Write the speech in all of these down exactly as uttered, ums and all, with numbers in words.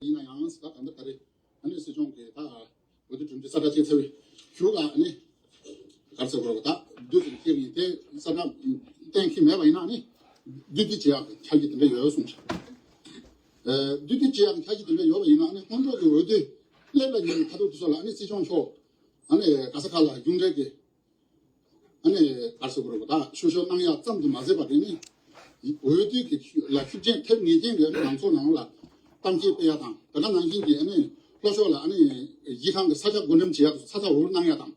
ཡིན་ན་ཡང་ད་ད་ལྟ་ད་རེས་ཨ་ནི་སྲིད་སྐྱོང་གིས་ད་འོས་བསྡུ་གྲུབ་འབྲས་གསལ་བསྒྲགས་བྱས་ཚར་བའི་གཞུག་ལ་ཨ་ནི་ག་རེ་ཟེར་དགོས་རེད་པ། ད་བདུད་ཀྱི་ཁྱེར་ཡིན་དེ་གསལ་བསྒྲགས་གཏན་འཁེལ་མེད་པ་ཡིན་ན་ཨ་ནི་བདུད་རྩི་བྱེད་ཡག་གི་འཆར་གཞི་དེ་འདྲ་ཡོད་གསུངས་ཤག་ཨ་བདུད་རྩི་བྱེད་ཡག་གི་འཆར་གཞི་དེ་འདྲ་ཡོད་པ་ཡིན་ན་ཨ་ནི་སྔོན་འགྲོ་གི་འོས་བསྡུ་སླེབས་ལ་ཉེ་བའི་ཁ་ཐུག་དེ་ཚོ་ལ་ཨ་ནི་སྲིད་སྐྱོང་མཆོག་ཨ་ནི་ག་ས་ག་ལ་གཞུང་འབྲེལ་གྱི་ཨ་ནི་ག་རེ་ཟེར་དགོས་རེད་པ། ད་ཤོ་ཤོ་གནང་ཡག་ཙམ་དུ་མ་ཟད་པ་དེ་ནི་འོས་བསྡུ་གི་ལ་ཤུགས་རྐྱེན་ཐེབས་ངེས་ཅན་གྱི་ལངས་ཕྱོགས་ནང་ལ་གཏམ་བཤད་སྤེལ་ཡག་དང་། དེ་ག་ནང་བཞིན་གྱི་ཨ་ནི་ལྷོ་ཕྱོགས་ལ་ཨ་ནི་གཞི་ཁང་གི་ས་ཆ་བགོ་འགྲེམས་བྱེད་ཡག་དེ་ཚོ་ས་ཆ་འུར་གནང་ཡག་དང་།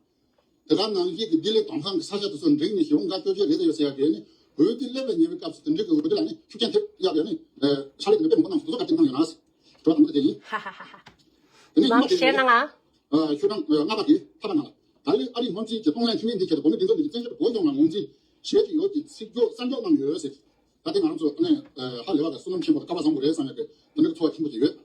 དེ་ག་ནང་བཞིན་གྱི་ལྡི་ལི་མདོ་ཁམས་ཀྱི་ས་ཆ་དེ་ཚོ་འགྲིག་ནས་གཞི་རིམ་ཁག་བཅོ་བརྒྱད་རེད་ཡོད་ཟེར་ཡག་གི་ཨ་ནི་འོས་བསྡུ་སླེབས་ལ་ཉེ་བའི་སྐབས་སུ་དེ་འགྲིག་གི་འོས་བསྡུ་ལ་ཨ་ནི་ཤུགས་རྐྱེན་ཐེབས་ཡག་གི་ཨ་ནི་ཕྱག་ལས་དེ་འདྲ་དཔེ་མང་པོ་གནང་སོང་། དེ་ཚོ་བཀའ་དྲིན་གནང་ཡོད་ན་ཟེར། དྲི་བ་དང་པོ་དེ་ཡིན། ཧ་ཧ་ཧ་ཧ། དེ་ནས་མང་གཉིས་པ་ཆེ་དེ་ན་ང་། ཨ་ཤོ་ཁྲང་ཨ་ལྔ་པ་གི་ཐ་པ་ན་ལ། ད་ལན་ཨ་རིའི་སྔོན་རྩིས་ཀྱི་གཏོང་ལེན་འཕྲིན་ལས་འདི་ཁྱེད་དུ་གོ་མི་འདི་ཚོ་འདི་བཙན་བྱོལ་བོད་ལྗོངས་ལ་ངོས་འཛིན་བྱེད་ཀྱི་ཡོད་ཀྱི་ཚིག་སྐྱོ་གསར་འཇོག་གནང་ཡོད་ཟེར། ད་ལྟའི་ང་རང་ཚོ་ནས་ཧ་ལས་པ་དང་བསོད་ནམས་ཆེན་པོ་དང་སྐལ་བ་བཟང་པོ་རེད་བསམ་ཡག་གི་དེ་འདྲ་གི་ཚོར་བ་ཆེན་པོ་ཅིག་ཡོད།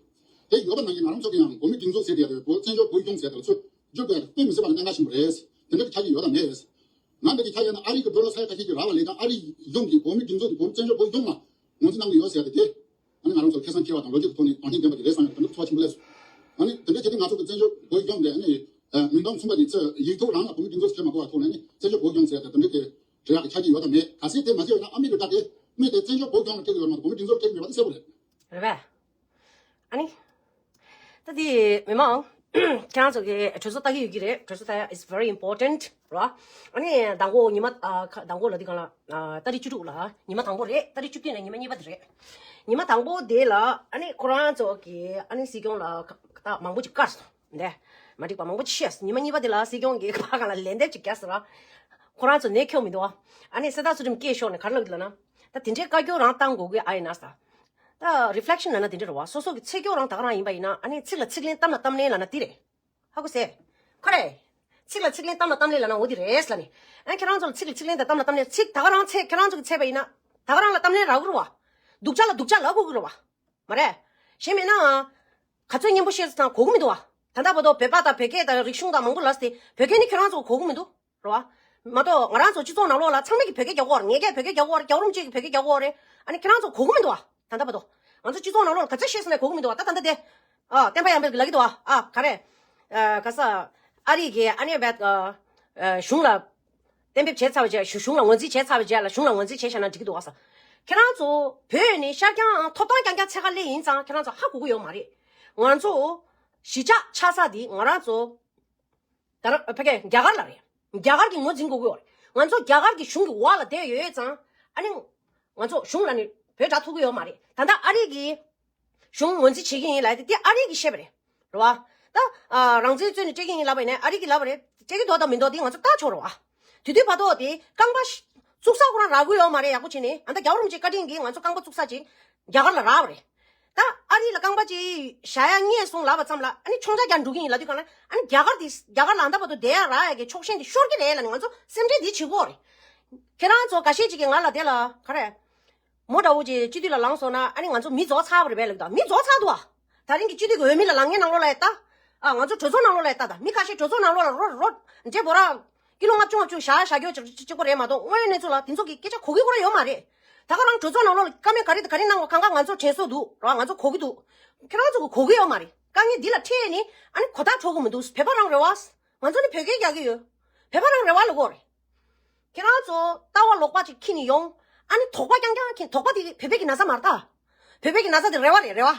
དེ་ཡོད་པ་ནང་བཞིན་ང་རང་ཚོ་གི་ཡང་གོ་མི་སྒྲིག་འཛུགས་ཟེར་དེ་ཡ་དེ་བོད་བཙན་བྱོལ་བོད་ལྗོངས་ཟེར་དེ་ཚོ་བསྒྱུར་དགོས་ཡ་དེ་དཔེ་མི་སྲིད་པ་ལ་གནད་འགག་ཆེན་པོ་རེད། དེ་འདྲ་གི་ཆ་རྐྱེན་ཡོད་དམ་མེད་རེད། ང་འདི་གི་ཆ་རྐྱེན་ནི་ཨ་རི་གི་འགྲོ་ལོ་ས་ཡ་ཁ་ཤས་ཀྱི་ར་བ་ལས་ཀྱང་ཨ་རི་གཞུང་གི་གོ་མི་སྒྲིག་འཛུགས་ཀྱི་བོད་བཙན་བྱོལ་བོད་ལྗོངས་ལ་ངོས་འཛིན་གནང་གི་ཡོད་ཟེར་ཡ་དེ་དེ། ཨ་ནི་ང་རང་ཚོ་ཁེ་བཟང་ཁེ་བ་དང་ལོ་རྒྱུས་ཀྱི་ཐོག་ནས་དོན་སྙིང་ལྡན་པ་ཅིག་རེད་བསམ་ཡག་དེ་འདྲ་ཚོར་བ་ཆེན་པོ་སླེབས་སོང་། ཨ་ནི་དེ་འདྲ་བྱས་ཏེ་ང་ཚོ་གི་བཙན་བྱོལ་བོད་ལྗོངས་དེ་ཨ་ནི་མི་འདོམས་གསུམ་པ་དེ་ཚོས་ཡིག་ཐོག་རང་ལ་གོ་མི་སྒྲིག་འཛུགས་བྱེད་མ་དགོས་པ་ཐོག་ནས་ཨ་ནི་བཙན་བྱོལ་བོད་ལྗོངས་ཟེར་ཡ་དེ་དེ་འདྲ་དེ་འབྲི་ཡག་གི་ཆ་རྐྱེན་ཡོད་དམ་མེད། གལ་སྲིད་དེ་མ་བྱས་ཡོད་ན་ཨ་མི་རི་ཀ་དེ་མི་དེ་བཙན་བྱོལ་བོད་ལྗོངས་ལ་སྤྲད་ཀྱི་ཡོད་མ་གཏོགས་གོ་མི་སྒྲིག་འཛུགས་ལ་སྤྲད་ཀྱི་མེད་པ་དེ་གསལ་པོ་རེད། རེད་པས། ཨ་ནི། ད་དེ་མི་མང་། ཁྱེད་རང་ཚོ་གི་གྲོས་ཚོགས་ལྟ་གི་ཡོད་ཀྱི་རེད། གྲོས་ཚོགས་ལྟ་ཡ་is very important ར། ཨ་ནི་མདང་དགོང་ཉི་མ་ཨ་ཁ་མདང་དགོང་ལ་དེ་གང་ལ་ཨ་ཏ་རིག་བཅུ་དྲུག་ལ་ཉི་མ་དང་པོ་རེད། ཏ་རིག་བཅུ་བདུན་ནས་ཉི་མ་གཉིས་པ་དེ་རེད། ཉི་མ་དང་པོ་དེ་ལ་ཨ་ནི་ཁོ་རང་ཚོ་གི་ཨ་ནི་སྲིད་སྐྱོང་ལ་ཁ་ད་མང་པོ་ཅིག་བཀར་སོང་། འདས་མ་འགྲིག་པ་མང་པོ་ཅིག་བཤད་སོང་། ཉི་མ་གཉིས་པ་དེ་ལ་སྲིད་སྐྱོང་གི་ཕར་གང་ལ་ལན་འདེབས་ཅིག་བརྒྱབ་སོང་ར། ཁོ་རང་ཚོ་ནད་ཁྱོག་མི་འདུག་ཨ་ནི་གསལ་ཐག་ཚུལ་ཁྲིམས་སྐད་ཤོར་ནས་ག་རེ་ལབ་ཀྱི་ལབ་ན། ད་དེ་འདྲའི་བཀའ་བཀྱོན་རང་བཏང་དགོས་ཀྱི་ཨ་ཡིན་ན་ས། ད་reflection ལབ་ན་དེ་འདྲ་རེད་བ། སོ་སོ་གི་ཚེ་སྐྱོ་རང་ད་ག་རང་ཡིན་པ་ཡིན་ན་ཨ་ནི་ཚིག་ལ་ཚིག་ལན་གཏམ་ལ་གཏམ་ལན་ལབ་ན་དེ་རེད། ཧ་གོ་སོང་། ཁོ་རེད། ཚིག་ལ་ཚིག་ལན་གཏམ་ལ་གཏམ་ལན་ལབ་ན་འོ་དེ་རེད་ལབ་ནས། ཨ་ཁྱེད་རང་ཚོ་ལ་ཚིག་ལ་ཚིག་ལན་དང་གཏམ་ལ་གཏམ་ལན་ཚིག་ད་ག་རང་ཚད་ཁྱེད་རང་ཚོ་གི་ཚད་པ་ཡིན་ན། ད་ག་རང་ལ་གཏམ་ལན་རག་གི་རེད་བ། སྡུག་ཅག་ལ་སྡུག་ཅག་ལབ་དགོས་ཀྱི་རེད་བ། མ་རེད། གཞན་མེད་ན། ག་ཚོད་སྙན་པོ་བཤད་ཙང་གོ་གི་མི་འདུག་བ། ད་ལྟ་བར་དུ་བོད་པ་དང་བོད་སྐད་དང་རིག་གཞུང་དང་མང་པོ་ལབ་སྟེ་བོད་སྐད་ནི་ཁྱེད་རང་ཚོ་གོ་གི་མི་འདུག་རེད་བ། མ་གཏོགས་ང་རང་ཚོ་སྤྱི་ཚོགས་ནང་ལོགས་ལ་ཚང་མས་ཀྱི་བོད་སྐད་རྒྱག་གི་ཡོད་རེད། ངའི་སྐད་བོད་སྐད་རྒྱག་གི་ཡོད་རེད། རྒྱལ་བ་རིན་པོ་ཆེ་གི་བོད་སྐད་རྒྱག་གི་ཡོད་རེད། ཨ་ནི་ཁྱེད་རང་ཚོ་གོ་གི་མི་འདུག་བ། ད་ལྟ་བར་དུ། ང་ཚོ་སྤྱི་ཚོགས་ནང་ལོགས་ལ་ག་ཚོད་བཤད་སོང་ནས་གོ་གི་མི་འདུག་བ། ད་ད་ལྟ་དེ། ཨ་བསྟན་པ་ཡར་འཕེལ་གྱིས་ལབ་ཀྱི་འདུག་བ། ཨ་ག་རེ། ཨ་ག་ས། ཨ་རི་གི་ཨ་ནི་བད་ཨ་གཞུང་ལ། གཏན་འབེབས་བྱས་ཚར་བའི་རྗེས་གཞུང་ལ་ངོས་འཛིན་བྱས་ཚར་བའི་རྗེས་ལ་གཞུང་ལ་ངོས་འཛིན་བྱས་བཞག་ན་འགྲིག་གི་འདུག་བ་ས། ཁྱེད་རང་ཚོ་བོད་ནི་ཤར་རྐྱང་ཐོབ་ཐང་རྐྱང་རྐྱང་འཚོལ་ག་སླེབས་ཡིན་ཙང་ཁྱེད་རང་ཚོ་ཧ་གོ་གི་ཡོད་མ་རེད། ང་ཚོ་གཞིས་ཆགས་ཆགས་ས་འདི་ང་རང་ཚོ་ད་ར་ཕ་གི་རྒྱ་གར་ལ་རེད། རྒྱ་གར་གྱིས་ངོས་འཛིན་དགོས་ཀྱི་ཡོད་རེད། ང་ཚོ་རྒྱ་གར་གྱི་གཞུང་གི་འོག་ལ་བསྡད་ཡོད་ཙང་ཨ་ནི་ང་ཚོ་གཞུང་ལ་ནི་བོད་དྲག་ཐུབ་ཀྱི་ཡོད་མ་རེད། ད་ལྟ་ཨ་རི་གི་གཞུང་ངོས་འཛིན་བྱེད་ཀྱི་ཡིན་ལབ་དེ་དེ་ཨ་རི་གིས་བཤད་པ་རེད། རེད་བ། ད་ཨ་རང་བཙན་རྩོད་ནས་སྤྲད་ཀྱི་ཡིན་ལབ་པ་ཡིན་ན་ཨ་རི་གིས་ལབ་པ་རེད། སྤྲད་ཀྱི་འདུག་དང་མི་འདུག་དེ་ང་ཚོ་ལྟ་ཆོག་རེད་བ། དེ་དུས་བར་དུ་དེ་རྐང་པ་ཤ་བཙུགས་ས་ཁོ་རང་རག་གི་ཡོད་མ་རེད། ཡག་པོ་བྱས་ནས་ཨ་ད་རྒྱལ་བ་རིན་པོ་ཆེའི་བཀའ་དྲིན་གྱིས་ང་ཚོ་རྐང་པ་བཙུགས་ས་ཅིག་རྒྱ་གར་ལ་རག་པ་རེད། ད་ཨ་རི་ལ་རྐང་པ་ཅིག་བཞག་ཡ་རྙེད་སོང་ལབ་པ་ཙམ་ལ་ཨ་ནི་མཆོང་རྒྱ་རྒྱག་འགྲོ་གི་ཡིན་ལབ་དུས་གང་ལ་ཨ་ནི་རྒྱ་གར་དེ་རྒྱ་གར་ལ་ཨ་ད་བར་དུ་བསྡད་ཡ་རག་ཡ་གི་ཕྱོགས་ཞེན་དེ་ཤོར་གྱི་རེད་ལབ་ནས་ང་ཚོ་སེམས་ཁྲལ་འདི་བྱེད་དགོས་རེད། ཁྱེད་རང་ཚོ་འགའ་ཤས་ཅིག་གིས་ང་ལ་དེ་ལ་ག་རེ། མོ་འདྲ་བོ་ཅིག་སྤྱི་འཐུས་ལ་ལངས་སོང་ན་ཨ་ནི་ང་ཚོ་མི་རྫོགས་ཚར་བ་རེད་པས་ལབ་ཀྱི་འདུག་མི་རྫོགས་ཚར་འདུག་བ། ད་རིང་གི་སྤྱི་འཐུས་ཀྱི་འོས་མི་ལ་ལངས་མཁན་ནང་ལོགས་ལ་ཡ་ལྟ། ཨ་ང་ཚོ་གྲོས་ཚོགས་ནང་ལོགས་ལ་ཡ་ལྟ། ད་མི་ཁ་ཤས་གྲོས་ཚོགས་ནང་ལོགས་ལ་རོ་རོ་འདྲེ་འབོ་ར། ཀི་ལོ་ལྔ་བཅུ་ལྔ་བཅུ་བཞག་བཞག་རྒྱུ་གཅིག་པོ་རེད་མ་གཏོགས་དངོས་ཡོད་གནས་ཚུལ་ལ་དེ་ཚོ་གི་སྐད་ཆ་གོ་གི་ཁོ་རང་ཡོད་མ་རེད། ད་ག་རང་གྲོས་ཚོགས་ནང་ལོགས་ལ་བཀའ་མོལ་ག་རེ་དང་ག་རེ་གནང་བ་གང་ག་ང་ཚོ་དྲན་གསོ་འདུག་ར། ང་ཚོ་གོ་གི་འདུག་ཁྱེད་རང་ཚོ་གི་གོ་གི་ཡོད་མ་རེད། དཀའ་ངལ་འདི་ལ་འཕྲད་ནས་ཨ་ནི་གོ་བརྡ་འཕྲོད་གི་མི་འདུག་བོད་པ་རང་རེད་བ། ང་ཚོ་ནི་བོད་སྐད་རྒྱག་གི་ཡོད། བོད་པ་རང་རེད་བ་ལབ་དགོས་རེད། ཁྱེད་རང་ཚོ་ལྟ་བ་ལོག་པ་ཅིག་འཁྱེར་ནས་ཡོང་། ཨ་ནི་དོགས་པ་རྐྱང་རྐྱང་འཁྱེར། དོགས་པ་དེ་བོད་པའི་གི་ན་ཚ་མ་རེད་ད། བོད་པའི་གི་ན་ཚ་དེ་རེ་བ་རེད། རེ་བ།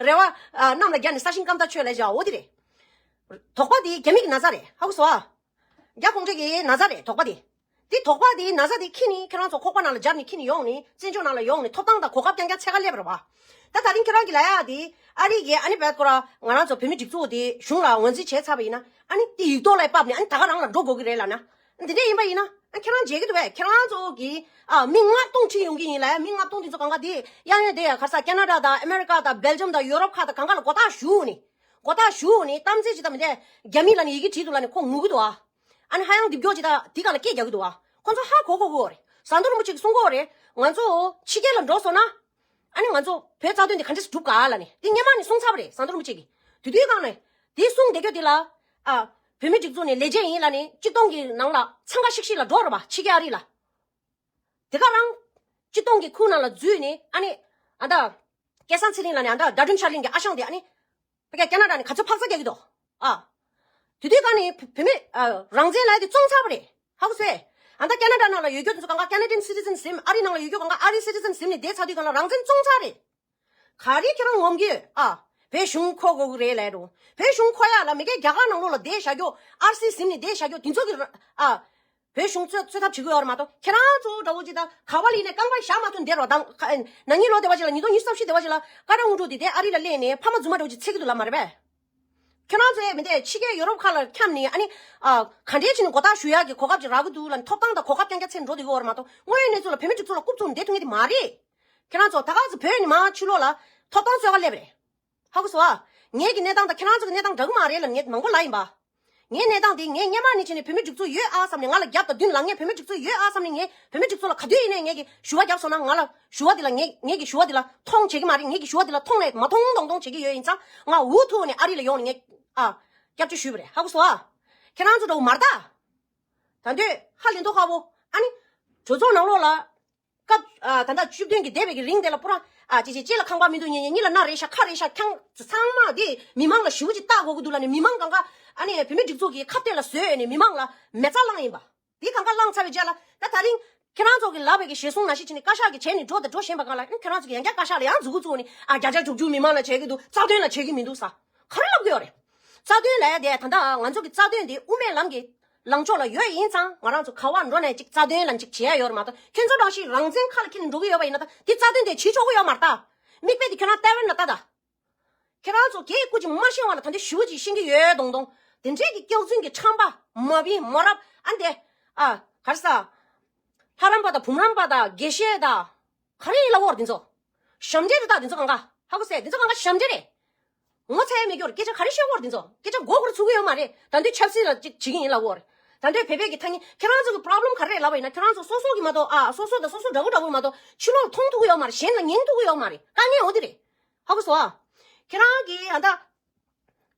རེ་བ་ཨ་གནམ་ལ་རྒྱ་ནི་ས་ཞིང་སྐམ་ཐག་ཆོད་ལས་བཞག་འོ་དེ་རེད། དོགས་པ་དེ་རྒྱ་མི་གི་ན་ཚ་རེད། ཧ་གོ་སོང་ཨ། རྒྱ་གུང་ཁྲན་གི་ན་ཚ་རེད་དོགས་པ་དེ། དེ་དོགས་པ་དེ་ན་ཚ་དེ་འཁྱེར་ནས་ཁྱེད་རང་ཚོ་ཁོག་པ་ནང་ལ་སྦྱར་ནས་འཁྱེར་ནས་ཡོང་ནས་བཙན་བྱོལ་ནང་ལ་ཡོང་ནས་ཐོབ་ཐང་དང་གོ་སྐབས་རྐྱང་རྐྱང་འཚོལ་ག་སླེབས་པ་རེད་བ། ད་ད་རིང་ཁྱེད་རང་གི་ལབ་ཡག་དེ་ཨ་རི་གི་ཨ་ནི་བད་ཀོ་ར་ང་རང་ཚོ་བོད་མི་སྒྲིག་འཛུགས་དེ་གཞུང་ལ་ངོས་འཛིན་བྱས་ཚར་བ་ཡིན་ན་ཨ་ནི་དེ་ཡིག་ཐོག་ལ་ཕབ་ནས་ཨ་ནི་ད་ག་རང་ལ་འགྲོ་དགོས་ཀྱི་རེད་ལབ་ན། འདི་འདྲ་ཡིན་པ་ཡིན་ན་ཨ་ཁྱེད་རང་བརྗེད་ཀྱི་འདུག་བས། ཁྱེད་རང་ཚོ་གི་ཨ་མི་ལྔ་སྟོང་ཁྲིད་ཡོང་གི་ཡིན་ལབ་ཡ། མི་ལྔ་སྟོང་དེ་ཚོ་གང་ག་དེ་གཡས་གཡོན་དེ་ཡ་ག་ས་ཁེ་ན་ཌ་དང་ཨ་མེ་རི་ཀ་དང་སྦེལ་ཇམ་དང་ཡོ་རོབ་ཁག་དང་གང་ག་ལ་མགོ་བཏགས་ཞུ་ནས། མགོ་བཏགས་ཞུ་ནས་གཏམ་ཚིག་ཅིག་དང་མི་འདྲ་རྒྱ་མི་ལ་ནི་ཡི་གེ་བྲིས་འདུག་ལབ་ནས་ཁོ་ངུ་གི་འདུག་ཨ། ཨ་ནི་ཧ་ཡང་རྡིབ་སྐྱོར་ཅིག་དང་དེ་ག་ལ་སྐད་རྒྱག་གི་འདུག་ཨ། ཁོ་ཚོ་ཧ་གོ་གོ་གོ་རེད། ཟམ་གདོང་རིན་པོ་ཆེ་གིས་གསུང་གོ་རེད། ང་ཚོ་ཕྱི་རྒྱལ་ལ་འགྲོ་སོང་ན། ཨ་ནི་ང་ཚོ་བོད་རྩ་དོན་དེ་ག་འདྲས་སེ་སྒྲུབ་ག་ལབ་ནས་དེ་སྔོན་མ་ནས་གསུང་ཚར་བ་རེད། ཟམ་གདོང་རིན་པོ་ཆེ་གིས་དེ་དུས་སྒང་ནས་དེ་གསུང་བསྡད་རྒྱུ་དེ་ལ། ཨ། བོད་མི་སྒྲིག་འཛུགས་ནས་ལས་བྱེད་ཡིན་ལབ་ནས་སྤྱི་གཏོང་གི་ནང་ལ་འཚང་ཁ་ཤིག་ཤིག་ལ་འགྲོ་རེད་པ། ཕྱི་རྒྱལ་ཨ་རི་ལ། དེ་ག་རང་། སྤྱི་གཏོང་གི་ཁུངས་ནང་ལ་འཛུལ་ནས་ཨ་ནི། ཨ་ད། སྐལ་བཟང་ཚེ་རིང་ལབ་ནས་ཨ་ད་ཌ་ཌིན་ཤར་གླིང་གི་ཨ་ཞང་དེ་ཨ་ནི། ཕ་གིའི་ཀ་ན་ཌ་ནས་ག་ཚོད་ཕག་ཚ་རྒྱག་གི་འདུག་ཨ། དེ་དུས་གང་ནས་བུད་མེད་རང་བཙན་ལབ་ཡ་དེ་བཙོང་ཚར་བ་རེད། ཧ་གོ་སོང་ངས། ཨ་ད་ཀ་ན་ཌ་ནང་ལ་ཡོད་རྒྱུ་དེ་ཚོ་གང་ག་Canadian citizens ཡིན། ཨ་རི་ནང་ལ་ཡོད་རྒྱུ་གང་ག་ཨ་རི་citizens ཡིན་ནས་བསྡད་ཚར་དུས་གང་ལ་རང་བཙན་བཙོང་ཚར་རེད། ག་རེ་ཁྱེད་རང་ངོམ་གི་ཡོད་ཨ། བོད་གཞུང་འཁོར་དགོས་ཀྱི་རེད་ལབ་རུང་། བོད་གཞུང་འཁོར་ཡ་ལ་མི་སྒེར་རྒྱ་གར་ནང་ལོགས་ལ་བསྡད་བཞག་རྒྱུ། ཨར་སི་ཟིན་ནས་བསྡད་བཞག་རྒྱུ་དེ་ཚོ་གི་ཨ། བོད་གཞུང་རྩོད་རྩོད་ཐབས་བྱེད་ཀྱི་ཡོད་རེད་མ་གཏོགས། ཁྱེད་རང་ཚོ་འདྲ་བོ་ཅིག་ད་ག་བ་ལི་ནས་རྐང་པ་བཞག་མ་ཐུབ་བསྡད་རོགས་དང་། ན་ནིང་ལོ་དེ་བ་ཅིག་ལ་ཉིས་སྟོང་ཉི་ཤུ་རྩ་བཞི་དེ་བ་ཅིག་ལ་ཀ་ཌ་ཨུ་ཌུ་དེ་དེ་ཨ་རི་ལ་སླེབས་ནས་ཕ་མ་རྫུན་མ་འདྲ་བོ་ཅིག་འཚོལ་གྱི་འདུག་ལབ་མ་རེད་པས། ཁྱེད་རང་ཚོས་མི་འདས་ཕྱི་རྒྱལ་ཡོ་རོབ་ཁག་ལ་འཁྱམས་ནས་ཨ་ནི་ཨ་ག་འདྲས་བྱས་ནས་མགོ་བཏགས་གཞུ་ཡག་གི་གོ་སྐབས་ཅིག་རག་གི་འདུག་ལབ་ནས་ཐོབ་ཐང་དང་གོ་སྐབས་རྐྱང་རྐྱང་འཚོལ་འགྲོ་བསྡད་ཀྱི་ཡོད་རེད་མ་གཏོགས། དངོས་ཡོད་གནས་ཚུལ་ལ་བོད་མི་སྒྲིག་འཛུགས་ལ་རྐུབ་བཙུགས་ནས་བསྡད་ཐུབ་མཁན་དེ་མ་རེད། ཁྱེད་རང་ཚོ་ད་ག་ཚོད་བོད་ནས་མར་ཕྱི་ལོགས་ལ་ཐོབ་ཐང་རྩོད་ག་སླེབས་རེད། ཧ་གོ་སོང་ཨ། ངེད་ཀྱི་གནས་སྟངས་དང་ཁྱེད་རང་ཚོ་གི་གནས་སྟངས་འདྲ་གི་མ་རེད་ལབ་ངས་མང་པོ་ལབ་ཡིན་པ། ངའི་གནས་སྟངས་དེ་ངས་སྔོན་མ་ནས་བྱས་ནས་བོད་མི་སྒྲིག་འཛུགས་ཡོད་ཨ་བསམ་ནས། ང་ལ་རྒྱབ་དང་མདུན་ལངས་མཁན་བོད་མི་སྒྲིག་འཛུགས་ཡོད་ཨ་བསམ་ནས། ངས་བོད་མི་སྒྲིག་འཛུགས་ལ་ག་དུས་ཡིན་ནའི་ངེད་ཀྱི་ཞུ་བ་བརྒྱབ་སོང་ན། ང་ལ་ཞུ་བ་དེ་ལ་ངས་ངེད་ཀྱི་ཞུ་བ་དེ་ལ་མཐོང་བྱེད་ཀྱི་མ་རེད། ངེད་ཀྱི་ཞུ་བ་དེ་ལ་མཐོང་ནས་མ་མཐོང་མཐོང་མཐོང་བྱེད་ཀྱི་ཡོད་ཡིན་ཙང་། ང་འུ་ཐུག་ནས་ཨ་རི་ལ་ཡོང་ནས་ངས་ཨ་སྐྱབས་བཅོལ་ཞུས་པ་རེད། ཧ་གོ་སོང་ཨ། ཁྱེད་རང་ཚོ་འདྲ་བོ་མ་རེད་ད། ད་འདོད་ཧ་ལས་མདོག་ཁ་བོ། ཨ་ནི་གྲོས་ཚོགས་ནང་ལོགས་ལ། སྐབས་ཨ་ད་ལྟ་བཅུ་བདུན་གྱི་འདས་པའི་གི་རིང་དེ་ལ་པུ་ར་ཨ་ཅི་ཅི་ཅི་ལ་ཁང་པ་མི་འདུག་ཉེ་ཉེ་གཉིས་ལ་སྣ་རེད་ཤག་ཁ་རེད་ཤག་ཁྱང་ཚང་མ་དེ་མི་མང་ལ་ཞུ་ཅིག་བལྟ་དགོས་ཀྱི་འདུག་ལབ་ནས། མི་མང་གང་ག་ཨ་ནི་བོད་མི་སྒྲིག་འཛུགས་ཀྱི་ཁ་གཏད་ལ་བཟོས་ནས་མི་མང་ལ་མེ་བཙའ་བསླངས་ཡིན་པ། དེ་གང་ག་བསླངས་ཚར་བའི་རྗེས་ལ་ད་ད་རིང་ཁྱེད་རང་ཚོ་གི་ལབ་པའི་གི་ཞེད་སྲུང་ནང་བཞིན་བྱས་ནས་བཀའ་ཤག་གི་བྱས་ནས་འགྲོ་དང་འགྲོ་བཞིན་པ་གང་ལ། ཨ་ཁྱེད་རང་ཚོ་གི་ཡང་བསྐྱར་བཀའ་ཤག་ལ་ཡང་འཛུལ་འགོ་བཙུགས་ནས་ཨ་བརྒྱ་ཆ་དྲུག་ཅུ་མི་མང་ལ་བྱེད་ཀྱི་འདུག་རྩ་དོན་ལ་བྱེད་ཀྱི་མི་འདུག་ས། ག་རེ་ལབ་གི་ཡོད་རེད། རྩ་དོན་ལབ་ཡ་དེ་ད་ལྟ་ང་ཚོ་གི་རྩ་དོན་དེ་དབུ་མའི་ལམ་གྱི་ལངས་ཕྱོགས་ལ་ཡོད་ཡིན་ཙང་། ང་རང་ཚོ་ག་བ་འགྲོ་ནས་ཅིག་རྩ་དོན་ལ་ཅིག་བྱེད་ཡ་ཡོད་རེད་མ་གཏོགས། ཁྱེད་ཚོ་རང་ཤི་རང་བཙན་ཁ་ལ་འཁྱེར་ནས་འགྲོ་གི་ཡོད་པ་ཡིན་ན་ད་དེ་རྩ་དོན་དེ་བྱེད་ཆོག་གི་ཡོད་མ་རེད་ད། མིག་དཔེ་དེ་ཁྱོད་རང་ལྟ་བས་ན་ལྟ་ད། ཁྱེད་རང་ཚོ་སྐད་སྐུ་ཅིག་མ་ཤེས་པ་ལ་ད་འདི་ཞུ་ཅིག་ཤེས་ཀྱི་ཡོད་མདོག་མདོག་དེ་འདྲས་ཀྱི་སྐྱག་རྫུན་གྱི་ཁྲམ་པ་མ་བིན་མ་རབས་ཨ་འདི་ཨ་ག་རེ་ཟ། ལྷ་རམས་པ་དང་བུམ་རམས་པ་དང་དགེ་བཤེས་དང་། ག་རེ་ཡིན་ལབ་འོར་འདི་ཚོ། ཞབས་འདྲེན་རེད་ད་འདི་ཚོ་གང་ག་ཧ་གོ་སོང་། འདི་ཚོ་གང་ག་ཞབས་འདྲེན་རེད། ངོ་ཚ་ཡ་མེད་ཀྱོར་སྐད་ཆ་ག་རེ་བཤད་འོར་འདི་ཚོ། སྐད་ཆ་མགོ་སྐོར་ཚུགས་ཀྱི་ཡོད་མ་རེད། ད་འདི་ཆབ་སྲིད་ལ་ཅིག་བྱེད་ཀྱི་ཡིན་ལབ་འོར། ད་འདི་བོད་པའི་གི་ཐ་སྙད་ཁྱེད་རང་ཚོ་གི་པོ་རོབ་ལེམ་ག་རེ་རེད་ལབ་པ་ཡིན་ན། ཁྱེད་རང་ཚོ་སོ་སོ་གི་མ་གཏོགས་ཨ་སོ་སོ་དང་སོ་སོ་འདྲ་པོ་འདྲ་པོ་མ་གཏོགས་ཕྱི་ལོགས་ལ་མཐོང་ཐུབ་ཀྱི་ཡོད་མ་རེད། གཞན་ལ་ཉན་ཐུབ་ཀྱི་ཡོད་མ་རེད། དཀའ་ངལ་འོ་དེ་རེད། ཧ་གོ་སོང་ཨ། ཁྱེད་རང་གི་ཨ་ད།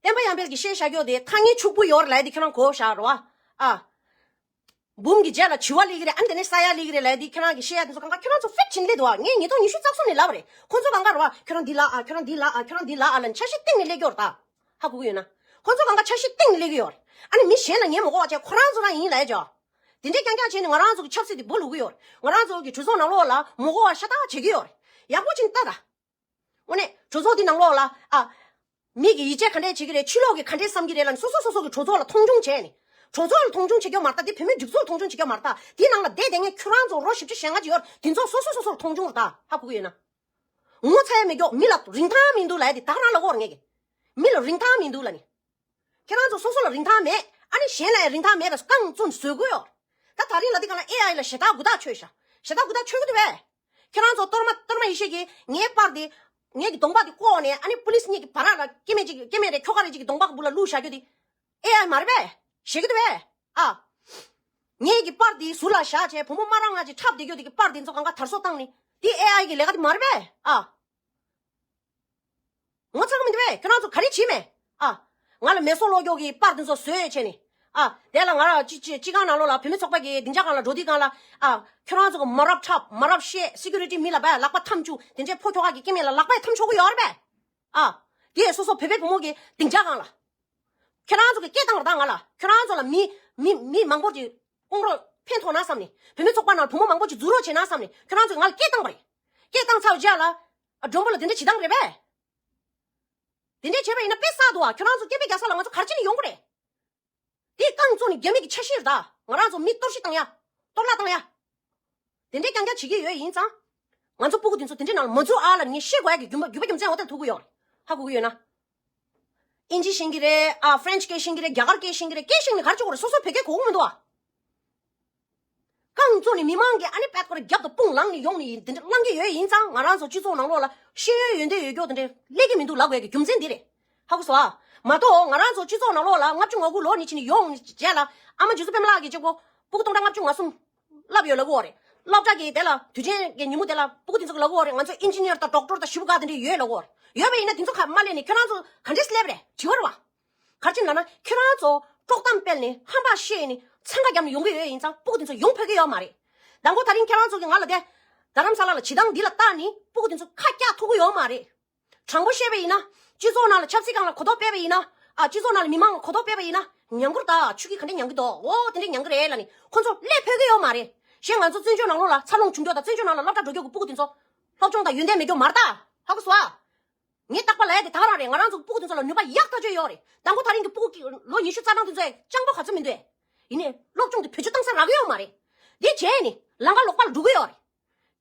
བསྟན་པ་ཡར་འཕེལ་གྱི་བཤད་བཞག་རྒྱུ་དེ་ཐ་སྙད་ཕྱུག་པོ་ཡོད་རེད་ལབ་དེ་ཁྱེད་རང་གོ་བཞག་རོགས་ཨ། འབུམ་གྱི་རྗེས་ལ་བྱི་བ་སླེབས་ཀྱི་རེད། ཨ་ནི་དེ་ནས་ས་ཡ་སླེབས་ཀྱི་རེད་ལབ་དེ་ཁྱེད་རང་གི་བཤད་ཡ་དེ་ཚོ་གང་ག་ཁྱེད་རང་ཚོ་ཕེག་བྱེད་ནས་སླེབས་འདུག་ཨ། ངས་ཉིས་སྟོང་ཉི་ཤུ་རྩ་གསུམ་ནས་ལབ་པ་རེད། ཁོང་ཚོ་གང་ག་རོ་ཨ། ཁྱེད་རང་འདི་ལ་ཨ། ཁྱེད་རང་འདི་ལ་ཨ། ཁྱེད་རང་འདི་ལ་ཨ་ལབ་ནས་འཆར་གཞི་སྟེང་ནས་སླེབས་ཀྱི་ཡོད་རེད་ད། ཧ་གོ་གི་ཡོད་ན། ཁོང་ཚོ་གང་ག་འཆར་གཞི་སྟེང་ནས་སླེབས་ཀྱི་ཡོད་རེད། ཨ་ནི་མི་གཞན་ལ་ཉན་མི་དགོས་པ་བྱས་ཁོ་རང་ཚོ་རང་ཡིན་ལབ་ཡ་ཅོ། དེ་འདྲས་རྐྱང་རྐྱང་བྱས་ནས་ང་རང་ཚོ་གི་ཆབ་སྲིད་དེ་འབུ་ལུག་གི་ཡོད་རེད། ང་རང་ཚོ་གི་གྲོས་ཚོགས་ནང་ལོགས་ལ་མི་དགོས་པ་ཤ་སྟག་བྱེད་ཀྱི་ཡོད་རེད། ཡག་པོ་བྱས་ནས་ལྟ་ད། དངོས་གནས་གྲོས་ཚོགས་འདི་ནང་ལོགས་ལ་ཨ། མི་གིས་ཡིད་ཆེས་ག་འདྲས་བྱེད་ཀྱི་རེད། ཕྱི་ལོགས་ཀྱིས་ག་འདྲས་བསམ་གྱི་རེད་ལབ་ནས་སོ་སོ་སོ་སོ་གི་གྲོས་ཚོགས་ལ་མཐོང་ཆུང་བྱས་ནས། གྲོས་ཚོགས་ལ་མཐོང་ཆུང་བྱེད་རྒྱུ་མ་རེད་ད། དེ་བོད་མིའི་སྒྲིག་འཛུགས་ལ་མཐོང་ཆུང་བྱེད་རྒྱུ་མ་རེད་ད། དེའི་ནང་ལ་བསྡད་བསྡད་མཁན་ཁྱོད་རང་ཚོ་རོ་བཞི་བཅུ་ཞེ་ལྔ་ཅིག་ཡོད་རེད། དེ་ཚོ་སོ་སོ་སོ་སོར་མཐོང་ཆུང་རེད་ད། ཧ་གོ་གི་ཡོད་ན། ངོ་ཚ་ཡ་མེད་ཀྱོག་མི་ལ་རིན་ཐང་མི་འདུག་ལབ་ཡ་དེ་ད་ག་རང་ལབ་ཀྱི་ཡོད་རེད་ངས་ཀྱི། མི་ལ་རིན་ཐང་མི་འདུག་ལབ་ནི། ཁྱེད་རང་ཚོ་སོ་སོ་ལ་རིན་ཐང་མེད། ཨ་ནི་གཞན་ལ་ཡང་རིན་ཐང་མེད་པས་རྐང་བཙུགས་ནས་བཟོ་དགོས་ཡོད། ད་ད་རིང་ལ་འདི་ག་ལ་ཨེ་ཨའི་ལ་ཞེ་དྲག་མགོ་ཐག་ཆོད་ཤག་ཞེ་དྲག་མགོ་ཐག་ཆོད་ཀྱི་འདུག་པས། ཁྱེད་རང་ཚོ་གཏོར་མ་གཏོར་མ་ཡེ་ཤེས་ཀྱིས་ངའི་པར་འདི། ངའི་གི་གདོང་པ་འདི་བཀོག་ནས་ཨ་ནི་པུ་ལིས་གཉིས་ཀྱི་བར་ལ་སྐྱེ་དམན་ཅིག་སྐྱེ་དམན་རེད་ཁྱོ་ག་རེད་ཅིག་གི་གདོང་པ་གི་སྦུག་ལ་བླུགས་བཞག་རྒྱུ་འདི། ཨེ་ཨའི་མ་རེད་པས། ཞེད་ཀྱི་འདུག་པས། ཨ། ངའི་གི་པར་འདི་ཟུར་ལ་བཞག་བྱས་བུ་མོ་སྨ་ར་ང་ཅིག་འཁྲབ་བསྡད་རྒྱུ་འདི་གི་པར་འདི་ཚོ་གང་ག་དར་སྲོལ་བཏང་ནི། འདི་ཨེ་ཨའི་གི་ལས་ཀ་འདི་མ་རེད་པས། ཨ། ངོ་ཚ་གི་མི་འདུག་པས། ཁྱོད་རང་ཚོ་ག་རེ་བྱེད་མེད། ཨ། ང་ལ་མེ་སོར་སློག་རྒྱུ་གི་པར་དེ་ཚོ་བཟོས་བྱས་ནས། ཨ། དེ་ལ་ང་ལ་ཅི་ཅི་ཅི་གང་ནང་ལོགས་ལ་བུད་མེད་ཚོགས་པ་གི་སྡིངས་ཆ་སྒང་ལ་འགྲོ་དུས་སྒང་ལ། ཨ། ཁྱོད་རང་ཚོ་གི་མ་རབས་འཁྲབ་མ་རབས་བཤད་སི་ཀུ་རི་ཊི་མི་ལ་བས་ལག་པ་འཐམ་བཅུག་དེ་འདྲའི་ཕོ་ཁྱོ་ག་གི་སྐྱེ་དམན་ལ་ལག་པ་འཐམ་ཆོག་གི་ཡོད་རེད་པས། ཨ། དེ་སོ་སོ་བོད་པའི་བུ་མོ་གི་སྡིངས་ཆ་སྒང་ལ། ཁྱོད་རང་ཚོ་གི་སྐད་བཏང་ར་ད་ང་ལ་ཁྱོད་རང་ཚོ་ལ་མི་མི་མི་མང་པོ་ཅིག་དགོངས་རོགས་ཕན་ཐོགས་ན་བསམ་ནས་བུད་མེད་ཚོགས་པ་ནང་བུ་མོ་མང་པོ་ཅིག་འཛུལ་རོགས་བྱེད་ན་བསམ་ནས་ཁྱོད་རང་ཚོས་ང་ལ་སྐད་བཏང་པ་རེད། སྐད་བཏང་ཚར་བའི་རྗེས་ལ། ཨ། མགྲོན་པོ་ལ་དེ་འདྲ་བྱེད་སྟངས་རེད་པས། དེ་འདྲས་བྱས་པ་ཡིན་ན་དཔེ་བསགས་འདུག་ཨ། ཁྱོད་རང་ཚོ་སྐད་འབོད་རྒྱག་ས་ལ་ང་ཚོ་ག་རེ་བྱས་ནས་ཡོང་གི་རེད། དེ་རྐང་བཙུགས་ནས་རྒྱ་མི་གི་འཆར་གཞི་རེད་ད། ང་རང་ཚོ་མི་གཏོར་བཤིག་བཏང་ཡ། གཏོར་བརླག་བཏང་ཡ། དེ་འདྲས་རྐྱང་རྐྱང་བྱེད་ཀྱི་ཡོད་ཡིན་ཙང་། ང་ཚོ་སྤུ་གུ་དེ་ཚོ་དེ་འདྲས་ནང་ལ་མ་འཛུལ་ཨ་ལབ་ངས་བཤད་དགོས་ཡ་གི་རྒྱུ་མ་རྒྱུ་མ་རྒྱུ་མཚན་འོ་དེ་ཐུག་གི་ཡོད་རེད། ཧ་གོ་གི་ཡོད་ན། ཨིན་ཇི་ཤེས་ཀྱི་རེད་ཨ། ཧྥ་རན་ཆི་སྐད་ཤེས་ཀྱི་རེད། རྒྱ་གར་སྐད་ཤེས་ཀྱི་རེད། སྐད་ཤེས་ནས་ག་རེ་བྱེད་དགོས་རེད། སོ་སོ་བོད་སྐད་གོ་གི་མི་འདུག་ཨ། རྐང་བཙུགས་ནས་མི་མང་གིས་ཨ་ནི་པད་ཀོར་རྒྱབ་ཏུ་དཔུང་ལངས་ནས་ཡོང་ནས་ཡིན་དེ་འདྲ་བླང་གི་ཡོད་ཡིན་ཙང་། ང་རང་ཚོ་སྤྱི་ཚོགས་ནང་ལོགས་ལ་ཤེས་ཡོན་ཡོན་ཏན་ཡོད་རྒྱུ་དེ་འདྲ་སླེབས་ཀྱི་མི་འདུག་ལབ་དགོས་ཀྱི་རྒྱུ་མཚན་འདི་རེད། ཧ་གོ་སོང་ཨ། མ་གཏོགས་ང་རང་ཚོ་སྤྱི་ཚོགས་ནང་ལོགས་ལ་ལྔ་བཅུ་ང་དགུ་ལོ་ནས་ཕྱིན་ནས་ཡོང་ནས་རྗེས་ལ་ཨ་མ་རྗེ་བཙུན་པད་མ་ལགས་ཀྱིས་གཅིག་པོ་སྤུ་གུ་སྟོང་ཕྲག་ལྔ་བཅུ་ང་གསུམ་བསླབས་ཡོད་ལབ་ཀྱི་ཡོད་རེད། སློབ་གྲྭ་གི་དེ་ལ་དུས་ཆེན་གྱི་ཉིན་མོ་དེ་ལ་སྤུ་གུ་དེ་ཚོ་གིས་ལབ་ཀྱི་ཡོད་རེད། ང་ཚོ་ཨིན་ཇི་ནི་ཡར་དང་ཌོག་ཊར་དང་ཞེ་པོ་ག་དེ་འདྲ་ཡོད་ལབ་ཀྱི་ཡོད་རེད། ཡོད་པ་ཡིན་ན་དེ་ཚོ་ཁ་མ་སླེབས་ནས་ཁྱོད་རང་ཚོ་ག་འདྲས་སླེབས་རེད། དྲི་བ་རེད་བ། ག་རེ་བྱས་ནས་ལབ་ན་ཁྱོད་རང་ཚོ་དཀྲོག་གཏམ་སྤེལ་ནས་ཧམ་པ་བཤད་ནས་འཚང་ཁ་བརྒྱབ་ནས་ཡོང་གི་ཡོད་ཡིན་ཙང་སྤུ་གུ་དེ་ཚོ་ཡོང་ཕོད་ཀྱི་ཡོད་མ་རེད། དང་པོ་ད་རིང་ཁྱེད་རང་ཚོ་གིས་ང་ལ་དེ་རྡ་རམ་ས་ལ་ལ་བྱེད་སྟངས་འདི་ལ་བལྟས་ནས་སྤུ་གུ་དེ་ཚོ་ཁ་བཀྱག་ཐུབ་ཀྱི་ཡོད་མ་རེད། དྲང་པོ་བཤད་པ་ཡིན་ན་ སྤྱི་ཚོགས་ནང་ལ་ཆབ་སྲིད་སྒང་ལ་གོ་རྟོགས་སྤེལ་བ་ཡིན་ན། ཨ། སྤྱི་ཚོགས་ནང་ལ་མི་མང་ལ་གོ་རྟོགས་སྤེལ་བ་ཡིན་ན། ཉམས་མགུར་ད་ཆུ་གི་ག་འདྲ་ཉམས་ཀྱི་འདུག་འོ་དེ་འདྲ་ཉམས་ཀྱི་རེད་ལབ་ནི་ཁོ་ཚོ་སླེབས་ཕོད་ཀྱི་ཡོད་མ་རེད། གཞན་ང་ཚོ་བཙན་བྱོལ་ནང་ལོགས་ལ་འཚར་ལོངས་བྱུང་རྒྱུ་དང་བཙན་བྱོལ་ནང་ལ་སློབ་གྲྭ་འགྲོ་རྒྱུ་གི་སྤུ་གུ་དེ་ཚོ་སློབ་སྦྱོང་དང་ཡོན་ཏན་མེད་རྒྱུ་མ་རེད་ད། ཧ་གོ་སོང་ཨ། ངས་རྟག་པར་ལབ་ཡ་དེ་ད་ག་རང་རེད། ང་རང་ཚོ་སྤུ་གུ་དེ་ཚོ་ལ་ནུས་པ་ཡག་ཐག་ཆོད་ཡོད་རེད། དང་པོ་ད་རིང་གི་སྤུ་གུ་ལོ་ཉི་ཤུ་རྩ་གྲངས་དེ་ཚོ་ཡང་སྤྱང་པོ་ག་ཚོད་མི་འདུག་ཡིན་ནའི་སློབ་སྦྱོང་དེ་བེད་སྤྱོད་བཏང་ས་རག་གི་ཡོད་མ་རེད། དེ་བྱས་ནི་ལམ་ཁ་ལོག་པ་ལ་འགྲོ་གི་ཡོད་རེད།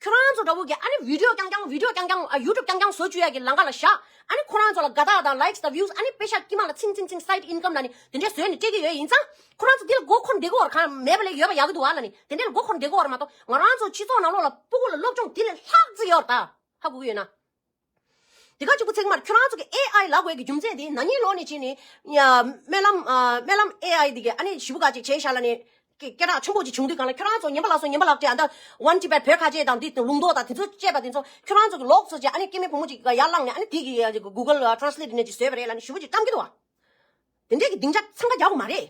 ཁྱོད་རང་ཚོ་འདྲ་བོ་གི་ཨ་ནི་བི་ཌིའོ་རྐྱང་རྐྱང་བི་ཌིའོ་རྐྱང་རྐྱང་ཨ་ཡུ་ཊུབ་རྐྱང་རྐྱང་བཟོ་བཅུག་ཡ་གི་ལམ་ཁ་ལ་བཞག་ཨ་ནི་ཁོ་རང་ཚོ་ལ་དགའ་རྟགས་དང་ལའིཀ་སི་དང་བིའུ་སི་ཨ་ནི་པེ་ཤ་དཀྱིལ་མ་ལ་ཚིང་ཚིང་ཚིང་སའིཌ་ཨིན་ཀམ་ལ་ནི་དེ་འདྲས་བཟོས་ནི་སྤྲད་ཀྱི་ཡོད་ཡིན་ཙང་། ཁོ་རང་ཚོ་འདི་ལ་མགོ་འཁོར་བསྡད་ཀྱི་ཡོད་རེད། གང་མེད་པ་ལས་ཡོད་པ་ཡག་གི་འདུག་ཨ་ལ་ནི་དེ་འདྲས་ལ་མགོ་འཁོར་བསྡད་ཀྱི་ཡོད་རེད་མ་གཏོགས། ང་རང་ཚོ་སྤྱི་ཚོགས་ནང་ལོགས་ལ་སྤུ་གུ་ལ་སློབ་སྦྱོང་འདི་ལས་ལྷག་ཙི་ཡོད་རེད་ད། ཧ་གོ་གི་ཡོད་ན། དེ་ག་གཅིག་པུ་ཚེག་མར་ཁྱོད་རང་ཚོ་གི་ཨེ་ཨའི་ལབ་དགོས་ཀྱི་རྒྱུ་མཚན་དེ་ན་ནིང་ལོ་ནས་བྱས་ནས་ཡ་སྨོན་ལམ་ཨ་སྨོན་ལམ་ཨེ་ཨའི་དེ་ག་ཨ་ནི་ཞེ་པོ་ག་ཅིག་བྱས་ཤག་ལ་ནི་སྐད་སྐད་གྲགས་ཆེན་པོ་ཅིག་བྱུང་དུས་གང་ལ་ཁྱོད་རང་ཚོ་ཉན་པ་ལ་སོ་ཉན་པ་ལགས་བྲིས་ཨ་ད་ཝན་ཊི་བེཊ་བོད་ཁ་ཆེ་དང་འདི་ལུང་རྟོགས་དང་དེ་ཚོ་བཅས་པ་དེ་ཚོ་ཁྱོད་རང་ཚོ་གི་ལོག་ཚོ་བྱས་ཨ་ནི་སྐྱེ་དམན་བུ་མོ་ཅིག་ཡར་བླངས་ནས་ཨ་ནི་དེ་གི་Google Translate་ནས་ཅིག་བཟོས་པ་རེད་ལ་ནི་ཞེ་པོ་ཅིག་བཀྲམ་གི་འདུག་བ། དེ་འདྲས་ཀྱི་སྡིངས་ཆ་འཚང་ཁ་རྒྱག་དགོས་མ་རེད།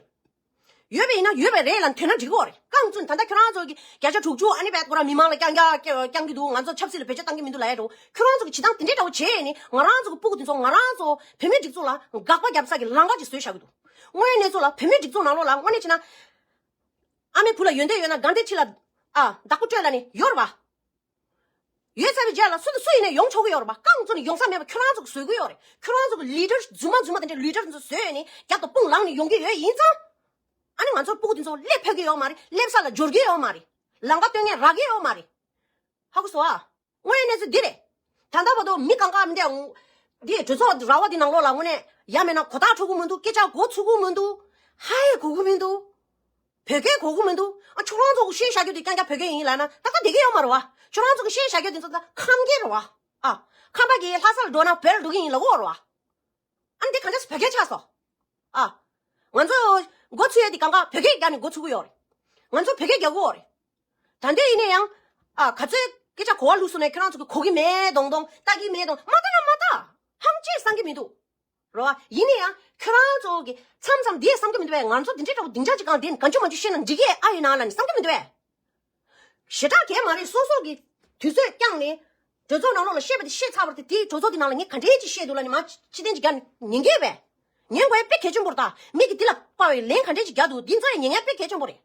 ཡོད་པ་ཡིན་ན་ཡོད་པ་རེད་ལ་ཐོན་ན་འགྲིག་གི་རེད། རྐང་བཙུན་ད་ལྟ་ཁྱོད་རང་ཚོ་གི་བརྒྱ་ཆ་དྲུག་ཅུ་ཨ་ནི་བས་ཁོ་རང་མི་མང་ལ་རྐྱང་རྐྱང་རྐྱང་རྐྱང་གི་འདུག་ང་ཚོ་ཆབ་སྲིད་ལ་བེད་སྤྱོད་བཏང་གི་མི་འདུག་ལབ་ཡ་འགྲོ། ཁྱོད་རང་ཚོ་གི་བྱེད་སྟངས་དེ་འདྲས་འདྲ་བོ་བྱས་ནས་ང་རང་ཚོ་གི་སྤུ་གུ་དེ་ཚོ་ང་རང་ཚོ་བུད་མེད་སྒྲིག་འཛུགས་ལ་དགག་པ་རྒྱབ་ས་གི་ལམ་ཁ་ཅིག་བཟོས་བཞག་གི་འདུག་དངོས་གནས་ཚོ་ལ་བུད་མེད་སྒྲིག་འཛུགས་ནང་ལོགས་ལ་དངོས་གནས་བྱས་ན། ཨ་མའི་བུ་ལ་ཡོན་ཏན་ཡོད་ན་དགའ་ལྡན་ཁྲི་ལ་ཨ་བདག་པོ་སྤྲོད་ལ་ནི་ཡོད་རེད་པ། ཡོད་ཚར་བའི་རྗེས་ལ་སུ་དང་སུ་ཡིན་ནས་ཡོང་ཆོག་གི་ཡོད་རེད་པ། རྐང་བཙུགས་ནས་ཡོང་ས་མེད་པ་ཁྱོད་རང་ཚོ་གིས་བཟོས་ཀྱི་ཡོད་རེད། ཁྱོད་རང་ཚོ་གི་ལི་ཌར་རྫུན་མ་རྫུན་མ་དེ་འདྲའི་ལི་ཌར་ཚོ་བཟོས་ནས་རྒྱབ་ཏུ་དཔུང་ལངས་ནས་ཡོང་གི་ཡོད་ཡིན་ཙང་། ཨ་ནི་ང་ཚོ་སྤུ་གུ་དེ་ཚོ་སླེབས་ཕོད་ཀྱི་ཡོད་མ་རེད། སླེབས་ས་ལ་འབྱོར་གྱི་ཡོད་མ་རེད། ལམ་ཁ་སྟོན་མཁན་རག་གི་ཡོད་མ་རེད། ཧ་གོ་སོང་ཨ། དངོས་ཡོད་གནས་ཚུལ་འདི་རེད། ད་ལྟ་བར་དུ་མི་གང་ག་མི་འདི་འདི་གྲོས་ཚོགས་ར་བ་འདི་ནང་ལོགས་ལ་དངོས་གནས་ཡ་མེད་ན་གོ་བརྡ་འཕྲོད་ཀྱི་མི་འདུག་སྐད་ཆ་མགོ་ཚོད་ཀྱི་མི་འདུག་ཧ་ཡེ་གོ་གི་མི་འདུག་བོད་སྐད་གོ་གི་མི་འདུག་ཨ་ཁྱོད་རང་ཚོ་གི་བཤད་བཞག་རྒྱུ་དེ་རྐྱང་རྐྱང་བོད་སྐད་ཡིན་ལབ་ན་ད་ལྟ་བསྡད་ཀྱི་ཡོད་མ་རེད་བ། ཁྱོད་རང་ཚོ་གི་བཤད་བཞག་རྒྱུ་དེ་ཚོ་ད་ཁམས་སྐད་རེད་བ། ཨ། ཁམས་པ་གིས་ལྷ་སར་འགྲོ་ན་བོད་ལ་འགྲོ་གི་ཡིན་ལབ་ཀྱི་ཡོད་རེད་བ། ཨ་ནི་དེ་ག་འདྲས་བོད་སྐད་ཆགས་སོང་། ཨ། ང་ཚོ་མགོ་ཚོད་ཡས་དེ་གང་ག་བོད་སྐད་རྒྱག་ནས་མགོ་ཚོད་ཀྱི་ཡོད་རེད། ང་ཚོ་བོད་སྐད་རྒྱག་གི་ཡོད་རེད། ད་འདི་ཡིན་ན་ཡང་། ཨ། ག་ཚོད་སྐད་ཆ་གོ་བ་ལུགས་སོང་ནས་ཁྱོད་རང་ཚོ་གི་གོ་གི་མེད་མདོག་མདོག་ལྟ་གི་མེད་མདོག་མ་ལྟ་ན་མ་ལྟ། ཧམ་ཅིག་བསམ་གི་མི་འདུག་རེད་བ། ཡིན་ན་ཡང་ཁྱོད་རང་ཚོ་གི་མཚམས་མཚམས་འདི་ཡས་བསམ་གི་མི་འདུག་བས། ང་ཚོ་འདི་འདྲའི་འདྲ་བོ་སྡིངས་ཆ་ཅིག་གང་དེ་གང་བྱུང་མང་བྱུང་བཤད་ན་འགྲིག་གི་ཨ་ཡིན་ན་ལབ་ནས་བསམ་གི་མི་འདུག་བས། ཞེ་དྲག་གས་མ་རེད། སོ་སོ་གི་དུས་ཚོད་བསྐྱངས་ནས་གྲོས་ཚོགས་ནང་ལོགས་ལ་བཤད་པ་དེ་བཤད་ཚར་བར་དེ་དེའི་གྲོས་ཚོགས་དེ་ནང་ལ་ངས་ག་འདྲས་ཅིག་བཤད་འདུག་ལབ་ནས་མ་ཕྱི་བསྟན་ཅིག་རྒྱག་ཉན་གི་བས། ཉན་དགོས་ཡ་དཔེ་གལ་ཆེན་པོ་རེད་ད། མི་གི་དེ་ལ་དཔའ་བའི་ལན་ག་འདྲས་ཅིག་རྒྱག་འདུག་འདི་ཚོ་ཡ་ཉན་ཡ་དཔེ་གལ་ཆེན་པོ་རེད།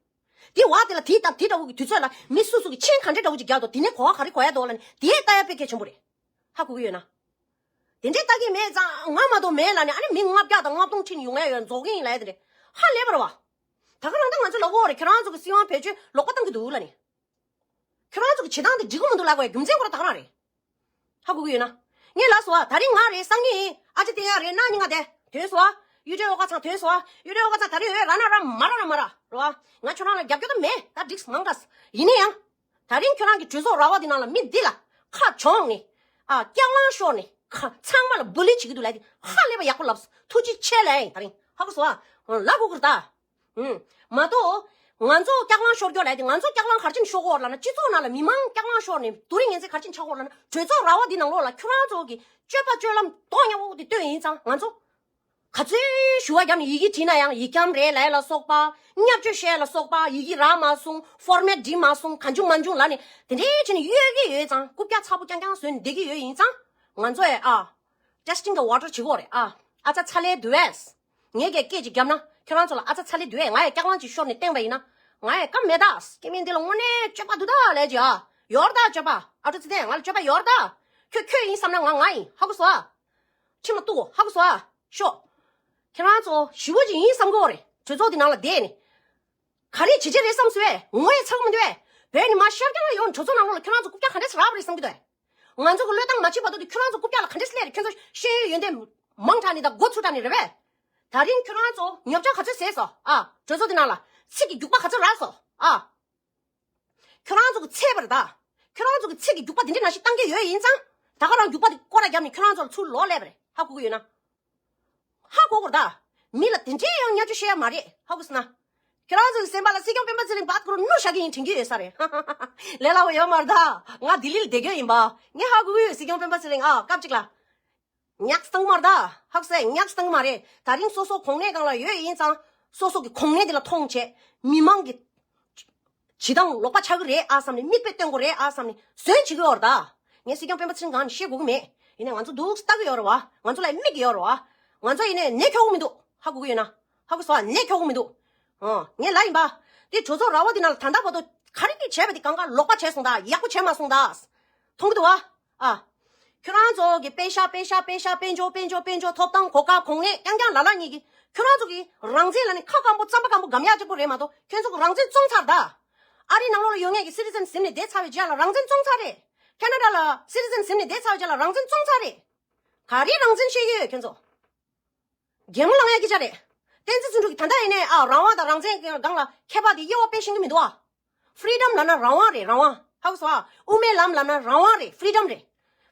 དེ་བ་དེ་ལ་དེའི་སྟབས་དེ་འདྲ་བོ་གི་དུས་ཚོད་ལ་མི་སུ་སུ་གི་མཆན་ག་འདྲས་འདྲ་བོ་ཅིག་རྒྱག་འདུག་དེ་ནས་གོ་བ་ག་རེ་གོ་ཡ་འདུག་ལབ་ནས་དེ་ལྟ་ཡ་དཔེ་གལ་ཆེན་པོ་རེད། ཧ་གོ་གི་ཡོད་ན། དེ་འདྲས་ལྟ་གི་མེད་ཙང་ང་མ་གཏོགས་མེད་ལབ་ནས་ཨ་ནི་མི་ལྔ་བརྒྱ་དང་ལྔ་སྟོང་ཁྲིད་ནས་ཡོང་ཡ་ཡོད་རྫོགས་གི་ཡིན་ལབ་ཡ་དེ་འདྲས་ཧ་ལས་པ་རེད་བ། ད་ག་རང་ད་ང་ཚོ་ལབ་ཀྱི་ཡོད་རེད། ཁྱེད་རང་ཚོ་གི་སྲིད་དབང་བེད་སྤྱོད་ལོག་པ་བཏང་གི་འདུག་ལབ་ནས། ཁྱོད་རང་ཚོ་གི་བྱེད་སྟངས་དེ་འགྲིག་གི་མི་འདུག་ལབ་དགོས་རྒྱུ་མཚན་ཁོ་རང་ད་ག་རང་རེད། ཧ་གོ་གི་ཡོད་ན། ངས་ལབ་སོང་ཨ། ད་རིང་ང་རེད་སང་ཉིན་ཡིན། ཨ་ཅེ་བསྟན་ཡག་རེད་གནངས་ཉིན་ང་དེ་ཐོན་སོང་ཨ། གཡུ་སྒྲོན་ཨོ་ཀ་ཚང་ཐོན་སོང་ཨ། གཡུ་སྒྲོན་ཨོ་ཀ་ཚང་ད་རིང་འོས་རག་ན་རག་མ་རག་ན་མ་རག་རེད་བ། ང་ཁྱོད་རང་ལ་རྒྱབ་སྐྱོར་ད་མེད། ད་འགྲིག་མང་དྲགས། ཡིན་ན་ཡང་། ད་རིང་ཁྱོད་རང་གི་གྲོས་ཚོགས་ར་བ་འདི་ནང་ལ་མི་འདི་ལ་ཁ་བྱང་ནས། ཨ། སྐྱག་ལང་ཤོར་ནས་ཁ་ཚང་མ་ལ་བུ་ལི་བྱེད་ཀྱི་འདུག་ལབ་དེ་ཧ་ལས་པ་ཡག་པོ་ལབ་སོང་། ཐུགས་རྗེ་ཆེ་ལབ་ཡིན། ད་རིང་ཧ་གོ་སོང་ཨ། ལབ་དགོས་ཀྱི་རེད་ད། ཨུམ། མ་གཏོགས། ང་ཚོ་སྐྱག་ལང་ཤོར་རྒྱུ་ལབ་དེ་ང་ཚོ་སྐྱག་ལང་ག་རེ་བྱས་ནས་ཤོར་གྱི་ཡོད་རེད་ལབ་ན། སྤྱི་ཚོགས་ནང་ལ་མི་མང་སྐྱག་ལང་ཤོར་ནས་དུས་རིང་ངན་ཚད་ག་རེ་བྱས་ནས་ཆགས་ཀྱི་ཡོད་རེད་ལབ་ན། གྲོས་ཚོགས་ར་བ་འདི་ནང་ལོགས་ལ་ཁྱོད་རང་ཚོ་གི་སྤྱོད་པ་སྤྱོད་ལམ་མདོག་ཉེས་པོ་དེ་སྟོན་ཡིན་ཙང་། ང་ཚོ་ག་ཚོད་ཞུ་བ་བརྒྱབ་ནས་ཡི་གེ་བྲིས་ན་ཡང་ཡིག་སྐྱམ་རེད་ལབ་ཡ་ལ་སོགས་པ། བརྙས་བཅོས་བཤད་ཡ་ལ་སོགས་པ། ཡི་གེ་རག་མ་སོང་། ཕོར་མེཊ་འགྲིག་མ་སོང་། གང་བྱུང་མང་བྱུང་ལབ་ནས་དེ་འདྲའི་བྱས་ནས་གཡོལ་གྱི་ཡོད་ཙང་། རྐུབ་བཀྱག་ཚ་པོ་རྐྱང་རྐྱང་བཟོས་ནས་བསྡད་ཀྱི་ཡོད་ཡིན་ཙང་། ང་ཚོ་ཡ་ཨ། testing the water བྱེད་ཀྱི་ཡོད་རེད་ཨ། ཨ་ཙ་ཚ་ལེ་འདུག་གས། ངས་ཀྱི་སྐད་ཅིག་བརྒྱབ་ན་ཁྱོད་རང་ཚོ་ལ་ཨ་ཙ་ཚ་ལེ་འདུག་གས། ང་ཡང་སྐྱག་ལང་ཅིག་ཤོར་ནས་བསྟན་པ་ཡིན་ན། ང་ཡང་སྐབས་མེད་ད། སྐྱེ་དམན་འདི་ལ་དངོས་གནས་སྤྱོད་པ་འདུག་ད་ལས་ཀྱི་ཨ། ཡོད་ད་སྤྱོད་པ། ཨ་ཁུ་ཚེ་བརྟན་ང་ལ་སྤྱོད་པ་ཡོད་ད། ཁྱོད་ཁྱོད་ཡིན་བསམ་ན་ང་ང་ཡིན། ཧ་གོ་སོང་ཨ། ཁྱིམ་ལ་གཏུག་གོ། ཧ་གོ་སོང་ཨ། ཤོག་ཁྱེད་རང་ཚོ་ཞི་བོ་ཅིག་ཡིན་བསམ་གི་ཡོད་རེད། གྲོས་ཚོགས་འདི་ནང་ལ་བསྡད་ནས། ག་རེ་བྱེད་ཀྱི་རེད་བསམ་སོང་བས། ངོ་ཡི་ཚ་གི་མི་འདུག་བས། བོད་ནས་མར་ཤར་རྒྱག་ལ་ཡོང་གྲོས་ཚོགས་ནང་ལོགས་ལ་ཁྱོད་རང་ཚོ་རྐུབ་བཀྱག་ག་འདྲས་སེ་རག་པ་རེད་བསམ་གི་འདུག་བས། ང་ཚོ་གི་བློས་བཏང་མ་བྱས་བར་དུ་དེ་ཁྱོད་རང་ཚོ་རྐུབ་བཀྱག་ལ་ག་འདྲས་སེ་སླེབས་རེད། ཁྱོད་ཚོ་ཤེས་ཡོན་ཡོན་ཏན་མང་དྲགས་ནས་ད་མགོ་ཚུགས་དྲགས་ནས་རེད་བས། ད་རིང་ཁྱོད་རང་ཚོ་ཉོ་ཆ་ག་ཚོད་ཟས་སོང་ཨ། གྲོས་ཚོགས་དེ་ནང་ལ་ཚིག་གི་རྒྱུག་པ་ག་ཚོད་རག་སོང་ཨ། ཁྱོད་རང་ཚོ་གི་ཚད་པ་རེད་ད། ཁྱོད་རང་ཚོ་གི་ཚིག་གི་རྒྱུག་པ་དེ་འདྲ་ནང་བཞིན་བཏང་གི་ཡོད་ཡིན་ཙང་། ད་ག་རང་རྒྱུག་པ་དེ་སྐོར་ར་བརྒྱབ་ནས་ཁྱོད་རང་ཚོ་ལ་ཚུར་ལོག་སླེབས་པ་རེད། ཧ་གོ་གི་ཡོད་ན། ཧ་གོ་གོ་རེད་ད། མི་ལ་དེ་འདྲའི་ཡང་བརྙས་བཅོས་བཤད་ཡ་མ་རེད། ཧ་གོ་སོང་ན། ཁྱོད་རང་ཚོ་གི་སེམས་པ་ལ་སྲིད་སྐྱོང་སྤེན་པ་ཚེ་རིང་བར་སྐོར་གནོད་བཞག་གི་ཡིན་དྲན་གྱི་ཡོད་ས་རེད། ལས་སླ་བོ་ཡོད་མ་རེད་ད། ང་ལྡི་ལི་ལ་བསྡད་རྒྱུ་ཡིན་པ། ངས་ཧ་གོ་གི་ཡོད། སྲིད་སྐྱོང་སྤེན་པ་ཚེ་རིང་ཨ། སྐབས་གཅིག་ལ། ཉག་སྟངས་མ་རེད་ད། ཧ་གོ་སོང་། ཉག་སྟངས་མ་རེད། ད་རིང་སོ་སོ་གོང་ནས་གང་ལ་ཡོད་ཡིན་ཙང་། སོ་སོ་གི་གོང་ནས་དེ་ལ་མཐོང་བྱས། མི་མང་གི་བྱེད་སྟངས་ལོག་པ་ཆགས་ཀྱི་རེད་ཨ་བསམ་ནས། མིག་དཔེ་སྟོན་དགོས་རེད་ཨ་བསམ་ནས་བཟོས་བྱེད་ཀྱི་ཡོད་རེད་ད། ངས་སྲིད་སྐྱོང་སྤེན་པ་ཚེ་རིང་སྒང་ནས་བཤད་དགོས་ཀྱི་མེད། ཡིན་ནའི་ང་ཚོ་འདུག་ལྟ་གི་ཡོད་རེད་བ། ང་ཚོ་ལ་དམིགས་ཀྱི་ཡོད་རེད་བ། ང་ཚོ་ཡིན་ནའི་ནད་ཁྱོག་གི་མི་འདུག་ཧ་གོ་གི་ཡོད་ན། ཧ་གོ་སོང་ཨ། ནད་ཁྱོག་གི་མི་འདུག་ཨོ། ངས་ལབ་ཡིན་པ། དེ་གྲོས་ཚོགས་ར་བ་དེ་ནང་ལ་ད་ལྟ་བར་དུ་ག་རེ་གི་བྱས་པ་དེ་གང་ག་ལོག་པ་བྱས་སོང་ད། ཡག་པོ་བྱས་མ་སོང་ད། མཐོང་གི་འདུག་བ། ཨ། ཁྱོད་རང་ཚོ་གི་པེ་ཤ་པེ་ཤ་པེ་ཤ་དཔལ་འབྱོར་དཔལ་འབྱོར་དཔལ་འབྱོར། ཐོབ་ཐང་གོ་སྐབས་གོ་གནས་རྐྱང་རྐྱང་ལ་ལ་གཉིས་ཀྱི། ཁྱོད་རང་ཚོ་གི་རང་བཙན་ལ་ནི་ཁ་སྐམ་པོ་རྩམ་པ་སྐམ་པོ་སྒམ་ཡག་གཅིག་པོ་རེད་མ་གཏོགས། ཁྱོད་ཚོ་གི་རང་བཙན་བཙོང་ཚར་ད། ཨ་རིའི་ནང་ལོགས་ལ་ཡོད་མཁན་གྱི་སི་ཊི་ཛན་ཟིན་ནས་བསྡད་ཚར་བའི་རྗེས་ལ་རང་བཙན་བཙོང་ཚར་རེད། ཁེ་ན་ཌ་ལ་སི་ཊི་ཛན་ཟིན་ནས་བསྡད་ཚར་བའི་རྗེས་ལ་རང་བཙན་བཙོང་ཚར་རེད། ག་རེ་རང་བཙན་བཤད་ཀྱི་ཡོད་ཁྱོད་ཚོ། གད་མོ་ལངས་ཡ་སྐད་ཆ་རེད། བསྟན་འཛིན་ཚུན་ཕྲུག་གིས་ད་ལྟ་ཡིན་ནའི་ཨ་རང་དབང་དང་རང་བཙན་གྱི་སྒང་ལ་ཁྱད་པར་དེ་དབྱེ་བ་དཔེ་ཤེས་ཀྱི་མི་འདུག་ཨ། ཕི་རི་ཌམ་ལབ་ན་རང་དབང་རེད། རང་དབང་ཧ་གོ་སོང་ཨ། དབུ་མའི་ལམ་ལབ་ན་རང་དབང་རེད། ཕི་རི་ཌམ་རེད།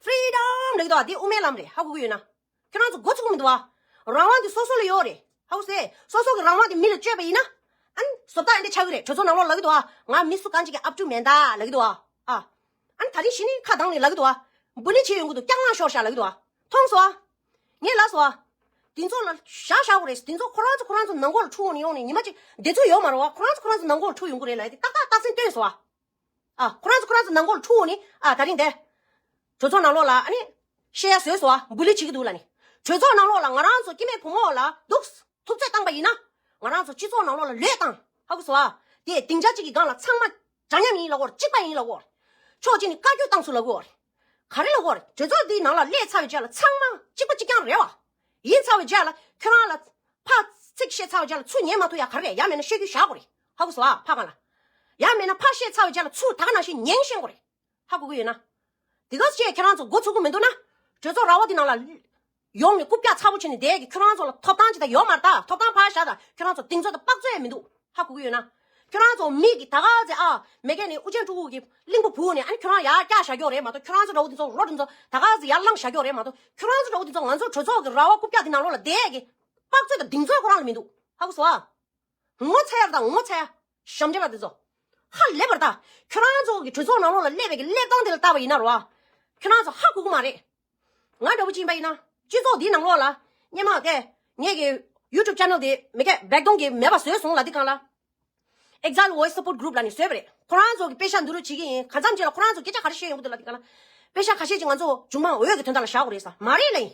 ཕི་རི་ཌམ་ལབ་ཀྱི་འདུག་ཨ། དེ་དབུ་མའི་ལམ་རེད། ཧ་གོ་གི་ཡོད་ན། ཁྱོད་རང་ཚོ་མགོ་ཚོས་ཀྱི་མི་འདུག་ཨ། རང་དབང་དེ་སོ་སོ་ལ་ཡོད་རེད། ཧ་གོ་སོང་། སོ་སོ་གི་རང་དབང་དེ་མི་ལ་སྤྱོད་པ་ཡིན་ན། ཨ་ནི་བཟོ་ལྟ་ཨེ་འདྲ་ཆགས་ཀྱི་རེད། གྲོས་ཚོགས་ནང་ལོགས་ལབ་ཀྱི་འདུག་ཨ། ང་མི་སུ་གང་ཅིག་གི་ཨབ་ཕྲུག་མེད་ད་ལབ་ཀྱི་འདུག་ཨ། ཨ། ཨ་ནི་ད་རིང་གཞི་ནས་ཁ་གདངས་ནས་ལབ་ཀྱི་འདུག་ཨ། བུ་ལི་བྱས་ཡོང་གི་འདུག་རྐྱང་ལངས་ཤོར་ཤག་ལབ་ཀྱི་འདུག་ཨ། མཐོང་སོང་ཨ། ངས་ལབ་སོང་ཨ། དེ་ཚོ་ལ་བཞག་བཞག་དགོས་རེད། དེ་ཚོ་ཁོ་རང་ཚོ་ཁོ་རང་ཚོ་ནང་ཁོག་ལ་འཁྲུག་འོང་ནས་ཡོང་ནས་ཉི་མ་གཅིག་བདེ་ཚོད་ཡོད་མ་རེད་བ། ཁོ་རང་ཚོ་ཁོ་རང་ཚོ་ནང་ཁོག་ལ་འཁྲུག་ཡོང་གི་རེད་ལབ་ཡ་དེ་ཏག་ཏག་རྟགས་མཚན་བསྟན་སོང་ཨ། ཨ། ཁོ་རང་ཚོ་ཁོ་རང་ཚོ་ནང་ཁོག་ལ་འཁྲུག་འོང་ནས། ཨ། ད་རིང་དེ། གྲོས་ཚོགས་ནང་ལོགས་ལ་ཨ་ནི། བཤད་ཡ་བཟོས་སོང་ཨ། བུ་ལི་བྱེད་ཀྱི་འདུག་ལབ་ནས། གྲོས་ཚོགས་ནང་ལོགས་ལ་ང་རང་ཚོ་སྐྱེ་དམན་བུ་མོ་ལ་འདུག་ཐུབ་ཚོད་བཏང་པ་ཡིན་ན། ང་རང་ཚོ་སྤྱི་ཚོགས་ནང་ལོགས་ལ་ལོས་བཏང་། ཧ་གོ་སོང་ཨ། དེ་སྡིངས་ཆ་གཅིག་གི་སྒང་ལ་ཚང་མ་འདྲ་མཉམ་ཡིན་ལབ་དགོས་རེད། གཅིག་པ་ཡིན་ལབ་དགོས་རེད། ཕྱོགས་གཅིག་ནས་བཀའ་བཀྱོན་བཏང་སོང་ལབ་དགོས་རེད། ག་རེ་ལབ་དགོས་རེད། གྲོས་ཚོགས་འདིའི་ནང་ལ་སླེབས་ཚར་བའི་རྗེས་ལ་ཚང་མ་གཅིག་པ་གཅིག་རྐྱང་རེད་བ། ཡིན་ཚར་བའི་རྗེས་ལ་ཁྱོད་རང་ལ་ཕར་ཚིག་བཤད་ཚར་བའི་རྗེས་ལ་ཚུར་ཉན་མ་ཐུབ་ཡ་ག་རེ་རེད། ཡང་མེད་ན་བཤད་རྒྱུ་བཞག་དགོས་རེད། ཧ་གོ་སོང་ཨ། ཕ་ག་ལ། ཡང་མེད་ན་ཕར་བཤད་ཚར་བའི་རྗེས་ལ་ཚུར་ད་ག་ནང་བཞིན་ཉན་ཤེས་དགོས་རེད། ཧ་གོ་གི་ཡོད་ན། དེ་ག་ཅེས་ཁྱེད་རང་ཚོ་མགོ་ཚོས་ཀྱི་མི་འདུག་ན། གྲོས་ཚོགས་ར་བ་དེ་ནང་ལ་ཡོང་ནས་རྐུབ་བཀྱག་ཚ་པོ་བྱས་ནས་བསྡད་ཀྱི། ཁྱོད་རང་ཚོ་ལ་ཐོབ་ཐང་ཅིག་ད་ཡོད་མ་རེད་ད། ཐོབ་ཐང་ཕར་བཞག་ད། ཁྱོད་རང་ཚོ་གདེང་ཚོད་དང་དཔག་ཚོད་ཡང་མི་འདུག་ཧ་གོ་གི་ཡོད་ན། ཁྱོད་རང་ཚོ་མི་གི་ད་ག་ཚེ་ཨ་མེ་ཁེ་ནི་ཨུ་ཅན་ཕྲུ་གུ་གི་གླིང་བུ་བུ་ནས་ཨ་ནི་ཁྱོད་རང་ཡར་བཀྱག་བཞག་ཀྱོག་རེད་མ་གཏོགས། ཁྱོད་རང་ཚོ་འདྲ་བོ་དེ་ཚོ་རོ་དེ་ཚོ་ད་ག་ཚེ་ཡར་ལངས་བཞག་ཀྱོག་རེད་མ་གཏོགས། ཁྱོད་རང་ཚོ་འདྲ་བོ་དེ་ཚོ་ང་ཚོ་གྲོས་ཚོགས་ཀྱི་ར་བ་རྐུབ་བཀྱག་དེ་ནང་ལོགས་ལ་བསྡད་ཀྱི་དཔག་ཚོད་དང་གདེང་ཚོད་ཁོ་རང་ལ་མི་འདུག་ཧ་གོ་སོང་ཨ། ངོ་ཚ་ཡ་རེད་ད། ངོ་ཚ་ཡ། ཞབས་འདྲེན་པ་དེ་ཚོ། ཧ་ལས་པ་རེད་ད། ཁྱོད་རང་ཚོ་གི་གྲོས་ཚོགས་ནང་ལོགས་ལ་སླེབས་པའི་གི་སླེབས་སྟངས་དེ་ལ་བལྟས་པ་ཡིན་ན་རོ། ཁྱོད་རང་ཚོ་ཧ་གོ་གི་མ་རེད། ང་འདྲ་བོ་ཅིག་ཡིན་པ་ཡིན་ན། སྤྱི་ཚོགས་འདིའི་ནང་ལོགས་ལ། སྔོན་མ་དེ། ངེད་ཀྱི་YouTube channel དེ་མེ་ཁེ་བེག་དོང་གི་མེད་པ་བཟོས་སོང་ལབ་དུས་སྒང་ལ། Exile Voice Support Group ལབ་ནས་བཟོས་པ་རེད། ཁོ་རང་ཚོ་གི་པེ་ཤ་འདི་རུ་བྱེད་ཀྱི་ཡིན། གང་འཚམ་ཅིག་ལ་ཁོ་རང་ཚོ་སྐད་ཆ་ག་རེ་བཤད་ཡོང་གི་འདུག་ལབ་དུས་སྒང་ལ། པེ་ཤ་ཁ་ཤས་ཅིག་ང་ཚོ་མཇུག་མ་འོས་ཀྱི་དོན་དག་ལ་བཞག་དགོས་རེད་ཟེར། མ་རེད་ལབ་ཡིན།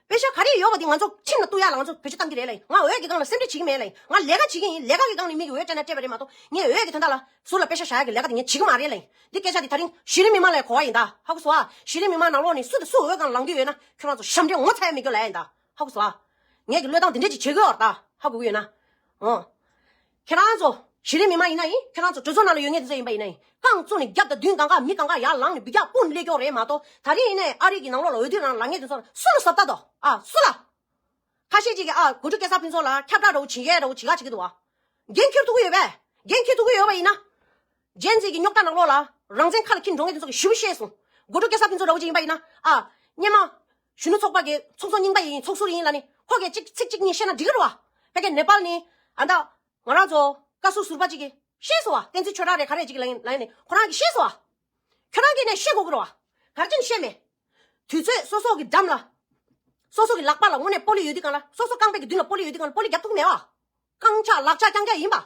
པེ་ཤ་ག་རེ་ཡོད་པ་དེ་ང་ཚོ་ཁྲིམས་ལ་གཏུག་ཡ་ལ་ང་ཚོ་བེད་སྤྱོད་གཏང་གི་རེད་ལབ་ཡིན། ང་འོས་ཀྱི་སྒང་ལ་སེམས་ཁྲལ་བྱེད་ཀྱི་མེད་ལབ་ཡིན། ང་ལས་ཀ་བྱེད་ཀྱི་ཡིན། ལས་ཀ་གི་སྒང་ལ་མི་གིས་འོས་སྤྲད་ན་སྤྲད་པ་རེད་མ་གཏོགས། ངས་འོས་ཀྱི་དོན་དག་ལ་ཟུར་ལ་པེ་ཤ་བཞག་ཡ་གི་ལས་ཀ་དེ་ངས་བྱེད་ཀྱི་མ་རེད་ལབ་ཡིན། འདི་སྐད་ཆ་དེ་ད་རིང་གཞི་རིམ་མི་མང་ལ་གོ་བ་ཡིན་ད། ཧ་གོ་སོང་ཨ། གཞི་རིམ་མི་མང་ནང་ལོགས་ནས་སུ་དང་སུ་འོས་སྒང་ལངས་ཀྱི་ཡོད་ན་ཁྱོད་རང་ཚོ་ཞབས་འདྲེན་ངོ་ཚ་ཡ་མི་སྐྱོ་ལབ་ཡ་ཡིན་ད། ཧ་གོ་སོང་ཨ། ངས་ཀྱི་བློས་བཏང་དེ་འདྲས་ཅིག་བྱེད་ཀྱི་ཡོད་རེད་ད། ཧ་གོ་གི་ཡོད་ན། ཨོ། ཁྱེད་རང་ཚོ་གཞི་རིམ་མི་མང་ཡིན་ན་ཡིན། ཁྱེད་རང་ཚོ་གྲོས་ཚོགས་ནང་ལ་ཡོད་མཁན་དེ་ཚོ་ཡིན་པ་ཡིན་ན་ཡིན། རྐང་བཙུགས་ནས་རྒྱབ་དང་མདུན་གང་ག་མི་གང་ག་ཡར་ལངས་ནས་འབུད་རྒྱག་སྤུངས་ནས་སླེབས་ཀྱོག་རེད་མ་གཏོགས། ད་རེས་ཡིན་ནའི་ཨ་རི་གི་ནང་ལོགས་ལ་འོས་བསྡུ་རང་ལངས་མཁན་དེ་ཚོ་ལ་སུ་ལ་ཟབ་ལྟ་དོ། ཨ། སུ་ལ། ཁ་ཤས་ཅིག་གིས་ཨ་དགོད་བྲོ་སྐྱེ་ས་ཕུན་ཚོགས་ལ་ཁྱབ་བསྒྲགས་འདྲ་བོ་བྱེད་ཡས་འདྲ་བོ་བྱེད་ག་བྱེད་ཀྱི་འདུག་བ། འགན་འཁྱེར་ཐུབ་ཀྱི་ཡོད་པས། འགན་འཁྱེར་ཐུབ་ཀྱི་ཡོད་པ་ཡིན་ན། ཇེན་ཟི་གི་རྙོག་དྲ་ནང་ལོགས་ལ་རང་བཙན་ཁ་ལ་འཁྱེར་འགྲོ་མཁན་དེ་ཚོ་གིས་ཞེ་པོ་ཤེས་སོང་། དགོད་བྲོ་སྐྱེ་ས་ཕུན་ཚོགས་འདྲ་བོ་ཅིག་ཡིན་པ་ཡིན་ན། ཨ། སྔོན་མ། གཞོན་ནུ་ཚོགས་པ་གི་ཚོགས་གཙོ་རྙིང་པ་ཡིན། ཚོགས་ཟུར་ཡིན་ལབ་ནས་ཁོ་གིས་གཅིག་ཚིག་གཅིག་གཉིས་བཤད་ན་འགྲིག་གི་རེད་བ། ཕ་གི་ནེ་པཱལ་ནས་ཨ་ད་ང་རང་ཚོ་བཀའ་ཟུར་ཟུར་པ་ཅིག་གིས་ཤེས་སོང་བ། བསྟན་འཛིན་ཆོས་གྲགས་རེད་ག་རེ་ཅིག་ལབ་ཡིན་ལབ་ཡིན་ནས་ཁོ་རང་གིས་ཤེས་སོང་བ། ཁྱོད་རང་གིས་ནས་ཤེས་དགོས་ཀྱི་རེད་བ། ག་རེ་བྱས་ནས་ཤེས་མེད། དུས་ཚོད་སོ་སོ་གི་འགྲམ་ལ། སོ་སོ་གི་ལག་པ་ལ་དངོས་གནས་སྤོ་ལོ་ཡོད་དུས་སྒང་ལ། སོ་སོ་རྐང་པའི་གི་མདུན་ལ་སྤོ་ལོ་ཡོད་དུས་སྒང་ལ་སྤོ་ལོ་རྒྱབ་ཐུབ་ཀྱི་མེད་བ། རྐང་ཆག་ལག་ཆག་རྐྱང་རྐྱང་ཡིན་པ།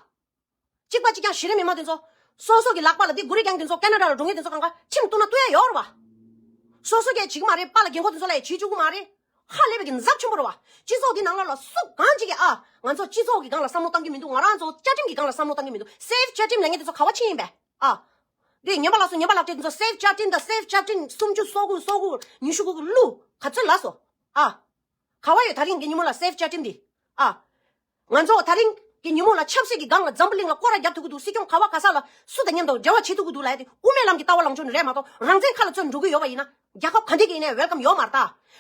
གཅིག་པ་གཅིག་རྐྱང་གཞི་རིམ་མི་མང་དེ་ཚོ། སོ་སོ་གི་ལག་པ་ལ་འདི་སྒུར་རེ་རྐྱང་དེ་ཚོ་ཀེ་ན་ཌ་ལ་འགྲོ་མཁན་དེ་ཚོ་གང་ག་ཁྲིམས་གཏུག་ན་གཏུག་ཡ་ཡོད་རེད་བ། སོ་སོ་གིས་བྱེད་ཀྱི་མ་རེད། པཱ་ལགས་རྒན་འཁོགས་དེ་ཚོ་ལ་ཡང་བྱེད་བཅུག་གི་མ་རེད། ཧ་ལས་པའི་གི་འཛབ་ཆེན་པོ་རེད་བ། སྤྱི་ཚོགས་འདི་ནང་ལོགས་ལ་སུ་གང་ཅིག་གིས་ཨ། ང་ཚོ་སྤྱི་ཚོགས་ཀྱི་སྒང་ལ་བསམ་བློ་བཏང་གི་མི་འདུག་ང་རང་ཚོ་བཅའ་ཁྲིམས་ཀྱི་སྒང་ལ་བསམ་བློ་བཏང་གི་མི་འདུག Save བཅའ་ཁྲིམས་ལབ་མཁན་དེ་ཚོ་ག་བ་ཕྱིན་ཡིན་པས། ཨ། འདི་ཉམས་པ་ལགས་སོ། ཉམས་པ་ལགས་བཀྲས་དེ་ཚོ་Save བཅའ་ཁྲིམས་དང་Save བཅའ་ཁྲིམས་སུམ་ཅུ་སོ་དགུ་སོ་དགུ་ཉི་ཤུ་དགུ་གི་གླུ་ག་ཚོད་ལབ་སོང་། ཨ། ག་བ་ཡོད་ད་རིང་གི་ཉིན་མོ་ལ་Save བཅའ་ཁྲིམས་འདི། ཨ། ང་ཚོ་ད་རིང་གི་ཉིན་མོ་ལ་ཆབ་སྲིད་ཀྱི་སྒང་ལ་འཛམ་བུ་གླིང་ལ་སྐོར་ར་རྒྱབ་ཐུབ་ཀྱི་འདུག་སྲིད་སྐྱོང་ག་བ་ག་ས་ལ་སུ་དང་མཉམ་དུ་འབྲེལ་བ་བྱེད་ཐུབ་ཀྱི་འདུག་ལབ་ཡ་དེ་དབུ་མའི་ལམ་གྱི་ལྟ་བ་ལངས་ཕྱོགས་ནས་རེད་མ་གཏོགས། རང་བཙན་ཁ་ལ་བཙོན་འགྲོ་གི་ཡོད་པ་ཡིན་ན་རྒྱལ་ཁབ་ག་འདྲ་གི་ཡིན་ནའི་welcome ཡོད་མ་རེད་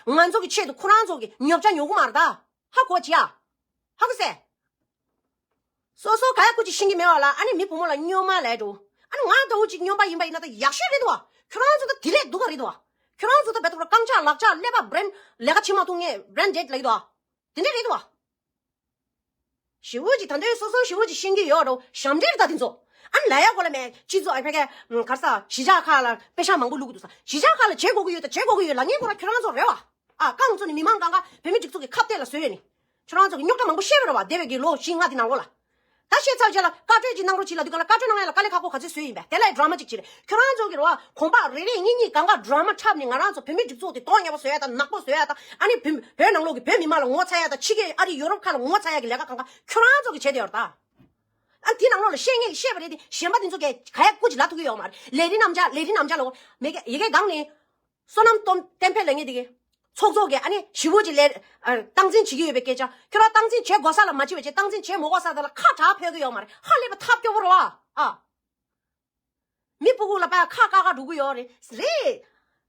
ད། ང་ཚོ་གི་ཆེད་དུ་ཁོ་རང་ཚོ་གི་ཉོབ་ཆ་ཉོ་གི་མ་རེད་ད། ཧ་གོ་བྱེད་ཡ། ཧ་གོ་སེ། སོ་སོ་ག་ཡ་ཀུ་ཅི་ཤེས་ཀྱི་མེད་བ་ལ་ཨ་ནི་མི་བུ་མོ་ལ་སྨྱོན་མ་ལས་འགྲོ། ཨ་ནི་ང་འདྲ་བོ་ཅིག་སྨྱོན་པ་ཡིན་པ་ཡིན་ན་ད་ཡག་ཤོས་རེད་འདུག་བ། ཁྱོད་རང་ཚོ་ད་དེ་ལས་སྡུག་ག་རེད་འདུག་བ། ཁྱོད་རང་ཚོ་ད་བེ་ཐོག་ར་རྐང་ཆག་ལག་ཆག་ཀླད་པ་brain ལས་ཀ་བྱེད་མ་ཐུབ་མཁན་brain dead ལབ་ཀྱི་འདུག་བ། དེ་འདྲ་རེད་འདུག་བ། ཞེ་པོ་ཅིག་ད་འདོད་སོ་སོ་ཞེ་པོ་ཅིག་ཤེས་ཀྱི་ཡོད་འགྲོ་ཞབས་འདྲེན་རེད་ད་དེ་ཚོ། ཨ་ནི་ལབ་ཡ་གོ་ལ་མེད། སྤྱི་ཚོགས་ཨ་ཕ་གི་གར་ས་གཞིས་ཆགས་ཁག་ལ་པེ་ཤག་མང་པོ་བླུག་གི་འདུག་ས། གཞིས་ཆགས་ཁག་ལ་བྱེད་དགོས་ཀྱི་ཡོད་ད་བྱེད་དགོས་ཀྱི་ཡོད་ལབ་མཁན་ཁོ་རང་ཁྱོད་རང་ཚོ་རེད་བ། ཨ་རྐང་བཙུགས་ནས་མི་མང་གང་ག་བོད་མི་སྒྲིག་འཛུགས་ཀྱི་ཁ་གཏད་ལ་བཟོས་ཡོད་ནི། ཁྱོད་རང་ཚོ་གི་རྙོག་དྲ་མང་པོ་བཤད་པ་རེད་བ་འདས་པའི་གི་ལོ་བཞི་ལྔ་དེ་ནང་ལོགས་ལ། ད་བཤད་ཚར་རྗེས་ལ་བཀའ་འཁྲོལ་ཅིག་གནང་རོགས་གྱིས་ལབ་དུས་ག་ལ། བཀའ་འཁྲོལ་གནང་ཡ་ལ་དཀའ་ལས་ཁག་པོ་ག་ཚོད་བཟོས་ཡིན་པས། དེ་ལ་ཡི་ཌ་ར་མ་ཅིག་བྱེད་རེད། ཁྱོད་རང་ཚོ་གི་རེད་བ། གོམ་པ་རེ་རེ་གཉིས་གཉིས་གང་ག་ཌ་ར་མ་འཁྲབ་ནས་ང་རང་ཚོ་བོད་མི་སྒྲིག་འཛུགས་དེ་དོན་ངན་པ་བཟོ་ཡ་དང་ནག་པོ་བཟོ་ཡ་དང་ཨ་ནི་བོད་བོད་ནང་ལོགས་ཀྱི་བོད་མི་མང་ལ་ངོ་ཚ་ཡ་དང་ཕྱི་རྒྱལ་ཨ་རི་ཡོ་རོབ་ཁག་ལ་ངོ་ཚ་ཡ་གི་ལས་ཀ་གང་ག་ཁྱོད་རང་ཚོ་གི་བྱས་དེ་ཡོད་རེད་ད། ཨ་དེ་ནང་ལོགས་ལ་བཤད་མཁན་གྱི་བཤད་པ་རེད་དེ་གཞན་པ་དེ་ཚོ་གས་ག་ཡ་སྐུ་ཅིག་ལབ་ཐུབ་ཀྱི་ཡོད་མ་རེད། ལས་རིགས་རྣམ་གཞག་ལས་རིགས་རྣམ་གཞག་ལ་མེད་གི་ཡི་གེ་སྒང་ནས། བསོད་ནམས་སྟོན་བསྟན་འཕེལ་ལབ་མཁན་དེ་གིས། ཚོགས་གཙོ་གིས་ཨ་ནི་ཞི་བོ་ཅིག་ལས་ཨ་སྟངས་འཛིན་བྱེད་ཀྱི་ཡོད་པའི་སྐད་ཆ། ཁྱོད་རང་སྟངས་འཛིན་བྱེད་དགོས་ས་ལ་མ་བྱེད་པ་བྱས་སྟངས་འཛིན་བྱེད་མ་དགོས་ས་དེ་ལ་ཁ་གྲག་ཕོད་ཀྱི་ཡོད་མ་རེད། ཧ་ལས་པ་ཐབས་སྐྱོ་པོ་རེད་བ། ཨ། མི་སྤུ་གུ་ལ་པ་ཁ་བཀག་ག་འགྲོ་གི་ཡོད་རེད། རེད།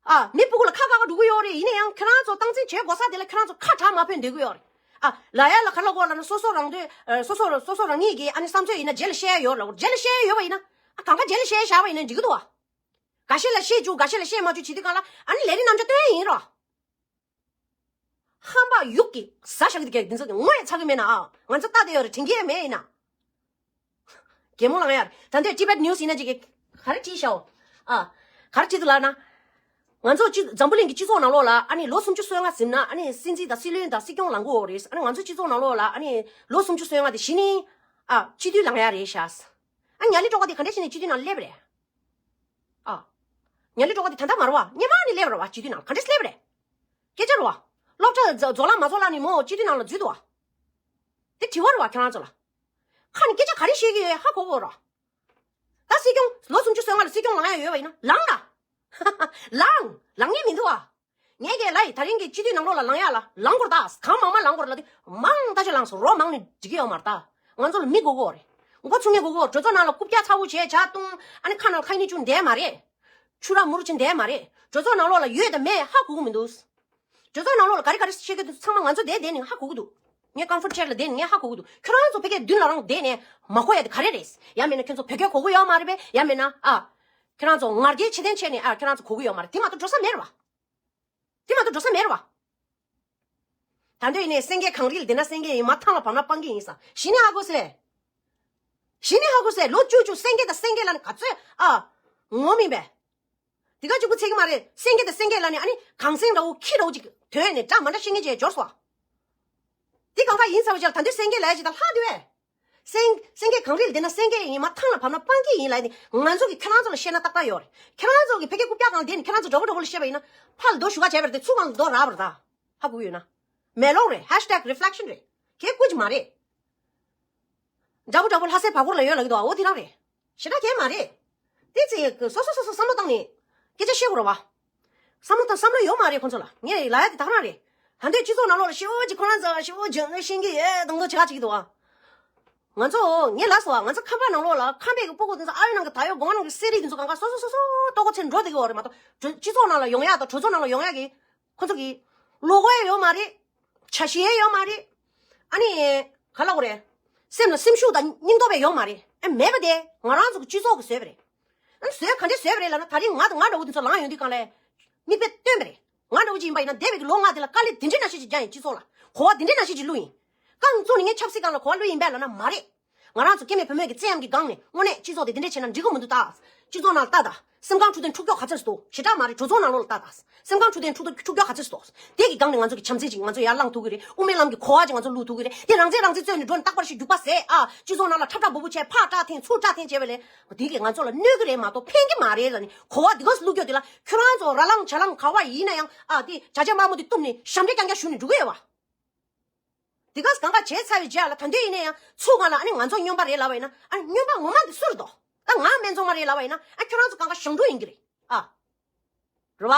ཨ། མི་སྤུ་གུ་ལ་ཁ་བཀག་ག་འགྲོ་གི་ཡོད་རེད། ཡིན་ན་ཡང་ཁྱོད་རང་ཚོ་སྟངས་འཛིན་བྱེད་དགོས་ས་དེ་ལ་ཁྱོད་རང་ཚོ་ཁ་གྲག་མ་ཕོད་བསྡད་ཀྱི་ཡོད་རེད། ཨ། ལབ་ཡ་ལ་ག་ལ་གོ་ལབ་ན་སོ་སོ་རང་འདོད་ཨ་སོ་སོ་སོ་སོ་རང་ཉིད་ཀྱི་ཨ་ནི་བསམ་ཚོད་ཡིན་ན་རྗེས་ལ་བཤད་ཡ་ཡོད་རེད། རྗེས་ལ་བཤད་ཡ་ཡོད་པ་ཡིན་ན་ཨ་གང་ག་རྗེས་ལ་བཤད་བཞག་པ་ཡིན་ན་འགྲིག་གི་འདུག་བ། འགའ་ཤས་ལ་བཤད་བཅུག་འགའ་ཤས་ལ་བཤད་མ་བཅུག་བྱེད་དུས་གང་ལ་ཨ་ནི་ལས་རིགས་རྣམ་གཞག་སྟོན་ཡིན་རོ། ཧམ་པ་ཡུག་གི་ཟ་ཞག་གི་འདི་ཚོ་ངོ་ཡ་ཚ་གི་མེད་ན་ཨ་ང་ཚོ་ལྟ་དེ་ཡོད་རེད་དྲན་གི་ཡ་མེད་ཡིན་ན། གད་མོ་ལངས་ཡ་རེད། ད་འདོད་Tibet News ཡིན་ན་ཅིག་གི་ག་རེ་བྲིས་ཤག་ཨ། ག་རེ་བྲིས་འདུག་ལབ་ན། ང་ཚོ་སྤྱི་འཛམ་བུ་གླིང་གི་སྤྱི་ཚོགས་ནང་ལོགས་ལ་ཨ་ནི་ལོ་སུམ་ཅུ་སོ་ལྔ་ཟིན་ན་ཨ་ནི་སྲིད་འཛིན་དང་སྲིད་བློན་དང་སྲིད་སྐྱོང་ལངས་གི་ཡོད་རེད། ཨ་ནི་ང་ཚོ་སྤྱི་ཚོགས་ནང་ལོགས་ལ་ཨ་ནི་ལོ་སུམ་ཅུ་སོ་ལྔ་དེ་གཞི་ནས་ཨ་སྤྱི་འཐུས་ལངས་ཡ་རེད་ཤག་ཨ་ཉ་ལི་ཀྲོ་ག་དེ་ག་འདྲ་བྱས་ནས་སྤྱི་འཐུས་ནང་སླེབས་རེད། ཨ། ཉ་ལི་ཀྲོ་ག་དེ་ད་ལྟ་མ་རེད་བ། སྔོན་མ་ནས་སླེབས་རེད་བ། སྤྱི་འཐུས་ནང་ལ་ག་འདྲས་སླེབས་རེད། སྐད་ཆ་རེད་བ། སློབ་གྲྭ་རྫོགས་ལ་མ་རྫོགས་ལ་ནས་མོ་སྤྱི་འཐུས་ནང་ལ་འཛུལ་འདུག་བ། དེ་དྲི་བ་རེད་བ་ཁྱོད་རང་ཚོ་ལ། ཁ་ནས་སྐད་ཆ་ག་རེ་བཤད་ཀྱི་ཡོད་ཧ་གོ་གོ་ར། ད་སྲིད་སྐྱོང་ལོ་སུམ་ཅུ་སོ་ལྔ་ལ་སྲིད་སྐྱོང་ལངས་ཡ་ཡོད་བ་ཡིན་ན་ལངས་ན། ལངས། ལངས་ངེས་མི་འདུག་བ། ངས་ཀྱི་ལ་ཡི་ད་རིང་གི་སྤྱི་འཐུས་ནང་ལོགས་ལ་ལངས་ཡ་ལ་ལངས་དགོས་རེད་ད། གང་མང་མང་ལངས་དགོས་རེད་ལབ་དུས་མང་ད་ཆ་ལངས་སོང་། རོ་མང་ནས་འགྲིག་གི་ཡོད་མ་རེད་ད། ང་ཚོ་ལ་མི་དགོས་གོ་རེད། མགོ་ཚུགས་མཁན་དགོས་གོ། གྲོས་ཚོགས་ནང་ལ་རྐུབ་བཀྱག་ཚ་བོ་བྱས་ཇ་བཏུང་ཨ་ནི་ཁ་ནང་ཁ་ཉིན་ཆུ་འདས་མ་རེད། ཆུ་ར་མུར་ཆུ་འདས་མ་རེད། གྲོས་ཚོགས་ནང་ལོགས་ལ་ཡོད་དང་མེད་ཧ་གོ་གི་མི་འདུག་གྲོས་ཚོགས་ནང་ལོགས་ལ་ག་རེ་ག་རེ་བཤད་ཀྱི་འདུག་ཚང་མ་ང་ཚོ་བསྡད་བསྡད་ནས་ཧ་གོ་གི་འདུག་ངས་ཀམ་ཕོར་ཊི་ཅེར་ལ་བསྡད་ནས་ངས་ཧ་གོ་གི་འདུག་ཁྱོད་རང་ཚོ་ཕ་གིའི་མདུན་ལ་རང་བསྡད་ནས་མ་གོ་ཡ་དེ་ག་རེ་རེད། ཡང་མིན་ན་ཁྱོད་ཚོ་བོད་སྐད་གོ་གི་ཡོད་མ་རེད་པས། ཡང་མིན་ན་ཨ། ཁྱོད་རང་ཚོ་ང་རྒྱལ་ཆེ་ལྡན་བྱས་ནས་ཨ་ཁྱོད་རང་ཚོ་གོ་གི་ཡོད་མ་རེད། དེ་མ་གཏོགས་འགྲོ་ས་མེད་རེད་བ། དེ་མ་གཏོགས་འགྲོ་ས་མེད་རེད་བ། ད་འདོད་ཡིན་ནས་སེང་གེ་གངས་རི་ལ་བསྡད་ན་སེང་གེ་ཡིན། མར་ཐང་ལ་བབས་ན་སྤང་གི་ཡིན་ས། གཞི་ནས་ཧ་གོ་སེ། གཞི་ནས་ཧ་གོ་སེ། ལོ་བཅུ་བཅུ་སེང་གེ་དང་སེང་གེ་ལ་ནི་ག་ཚོད་ཨ། ངོ་མིན་པས། དེ་ག་གཅིག་པུ་ཚད་ཀྱི་མ་རེད། སེང་གེ་དང་སེང་གེ་ལ་ནི་ཨ་ནི་གངས་སེང་འདྲ་བོ་ཁྱི་འདྲ་བོ་ཅིག་དོན་ནས་འདྲ་མ་འདྲ་བཤད་མཁན་ཅིག་འབྱོར་སོང་། དེ་གང་ག་ཡིན་ཚར་བ་ཅིག་ལ་ད་འདོད་སེང་གེ་ལ་ཅིག་ད་ལྷག་འདུག་བས། སེང་སེང་གེ་གངས་རི་ལ་བསྡད་ན་སེང་གེ་ཡིན། མར་ཐང་ལ་བབས་ན་སྤང་ཁྱི་ཡིན་ལབ་ནི་ང་ཚོ་གིས་ཁྱེད་རང་ཚོ་ལ་བཤད་ན་ཏག་ཏག་ཡོད་རེད། ཁྱེད་རང་ཚོ་གིས་ཕ་གི་རྐུབ་བཀྱག་སྒང་ལ་བསྡད་ནས་ཁྱེད་རང་ཚོ་འདྲ་པོ་འདྲ་པོ་ལ་བཤད་པ་ཡིན་ན་ཕར་ལ་རྡོ་གཞུ་ག་བྱས་པ་རེད་དེ་ཚུར་སྒང་ལ་རྡོ་རག་པ་རེད་ད། ཧ་གོ་གི་ཡོད་ན། མེ་ལོང་རེད། ཧེཤ་ཊེག་རི་ཕི་ལེག་ཤན་རེད། ཁྱེད་སྐུ་མཁྱེན་མ་རེད། འདྲ་པོ་འདྲ་པོ་ལྷ་སའི་བར་སྐོར་ལ་ཡོད་ལབ་ཀྱི་འདུག་ཨ་འོ་དེ་རང་རེད། ཞེ་དྲག་གལ་མ་རེད། དེ་ཚེ་སོ་སོ་སོ་སོ་བསམ་བློ་བཏང་ནས་སྐད་ཆ་བཤད་དགོས་རེད་བ། བསམ་བློ་བཏང་བསམ་བློ་ཡོད་མ་རེད་ཁོང་ཚོ་ལ། ངས་ལབ་ཡ་དེ་ད་ག་རང་རེད། ད་འདོད་སྤྱི་ཚོགས་ནང་ལོགས་ལ་ཞེ་པོ་ཅིག་ཁོ་རང་ཚོ་ཞེ་པོ་ཅིག་ཤེས་ཀྱི་ཡོད་དང་དོ་བྱེད་ག་བྱེད་ཀྱི་འདུག་བ། ང་ཚོ་ངས་ལབ་སོང་བ། ང་ཚོ་ཁམས་པ་ནང་ལོགས་ལ་ཁམས་པའི་གི་སྤུ་གུ་དེ་ཚོ་ཨ་རི་ནང་གི་ད་ཡོད་སྒོ་ང་ནང་གི་གསེར་རིགས་དེ་ཚོ་གང་ག་སོ་སོ་སོ་སོ་ལྟོ་གོས་ཚོས་འགྲོ་བསྡད་ཀྱི་ཡོད་རེད་མ་གཏོགས་གྲོས་སྤྱི་ཚོགས་ནང་ལ་ཡོང་ཡ་དང་གྲོས་ཚོགས་ནང་ལ་ཡོང་ཡ་གི་ཁོ་ཚོ་གི་བློ་ཁོག་ཡོད་མ་རེད། ཆ་ཤེས་ཡོད་མ་རེད། ཨ་ནི། ག་ལབ་དགོས་རེད། སེམས་ལ་སེམས་ཤུགས་དང་སྙིང་སྟོབས་ཡོད་མ་རེད། ཨ་མེད་པ་དེ་ང་རང་ཚོ་གི་སྤྱི་ཚོགས་ཀྱིས་བཟོས་པ་རེད། ཨ་ནི་བཟོས་ག་འདྲས་བཟོས་པ་རེད་ལབ་ན་ད་རིང་ང་དང་ང་འདྲ་བོ་དེ་ཚོ་ལངས་ཡོང་དུས་གང་ལས། མིག་དཔེ་སྟོན་པ་རེད། ང་འདྲ་བོ་ཅིག་ཡིན་པ་ཡིན་ན་འདས་པའི་གི་ལོ་ལྔ་དེ་ལ་དཀའ་ལས་དེ་འདྲས་ནང་བཞིན་ཅིག་བརྒྱབ་ཡིན་སྤྱི་ཚོགས་ལ། གོ་བ་དེ་འདྲས་ནང་བཞིན་ཅིག་བླུགས་ཡིན། རྐང་བཙུགས་ནས་ངས་ཆབ་སྲིད་སྒང་ལ་གོ་བ་བླུགས་ཡིན་པས་ལབ་ན་མ་རེད། ང་རང་ཚོ་སྐྱེ་དམན་བུད་མེད་ཀྱི་བཙན་གཡེམ་གྱི་སྒང་ནས་དངོས་གནས་སྤྱི་ཚོགས་དེ་འདི་འདྲས་བྱས་ན་འགྲིག་གི་མི་འདུག་ད། སྤྱི་ཚོགས་ནང་ལ་ལྟ་ད། སེམས་ཁམས་འཁྲུག་དོན་འཁྲུག་ཀྱོག་ག་ཚོད་འདུག་ཞེ་དྲག་མ་རེད། གྲོས་ཚོགས་ནང་ལོགས་ལ་ལྟ་ད། སེམས་ཁམས་འཁྲུག་དོན་འཁྲུག་འཁྲུག་ཀྱོག་ག་ཚོད་འདུག་དེ་གི་སྒང་ནས་ང་ཚོ་གི་བྱམས་བརྩེ་ཅིག་ང་ཚོ་ཡར་བསླངས་ཐུབ་ཀྱི་རེད། དབུ་མའི་ལམ་གྱི་གོ་བ་ཅིག་ང་ཚོ་བླུགས་ཐུབ་ཀྱི་རེད། དེ་རང་བཙན་རང་བཙན་རྩོད་ནས་འགྲོ་ནས་རྟག་པར་ཞིག་རྒྱུག་པ་ཟས་ཨ། སྤྱི་ཚོགས་ནང་ལ་འཁྲབ་འཁྲབ་འབོ་འབོ་བྱས་ཕར་སྐྲག་འཐེན་ཚུར་སྐྲག་འཐེན་བྱས་པ་ལས། དེ་གིས་ང་ཚོ་ལ་གནོད་ཀྱི་རེད་མ་གཏོགས་ཕན་གྱི་མ་རེད་ལབ་ནས་གོ་བ་འདི་ག་བླུགས་ཀྱོག་དེ་ལ་ཁྱོད་རང་ཚོ་ར་ལངས་ཇ་ལངས་ག་བ་ཡིན་ན་ཡང་ཨ་དེ་བྱ་བྱ་དམར་མོ་དེ་བཏུམས་ནས་ཞབས་འདྲེན་རྐྱང་རྐྱང་ཞུ་ནས་འགྲོ་གི་ཡོད་བ། དེ་ག་གང་ག་བྱས་ཚར་བའི་རྗེས་ལ་ད་འདོད་ཡིན་ན་ཡང་ཚུར་སྒང་ལ་ཨ་ནི་ང་ཚོ་སྨྱོན་པ་རེད་ལབ་པ་ཡིན་ན་ཨ་ནི་སྨྱོན་པ་ངོ་མ་འདི་སུ་རེད་དོ། ད་ང་སྨན་ཚོང་མ་རེད་ལབ་པ་ཡིན་ན་ཨ་ཁྱོད་རང་ཚོ་གང་ག་ཞང་འགྲོ་ཡིན་གྱི་རེད་ཨ། རེད་བ།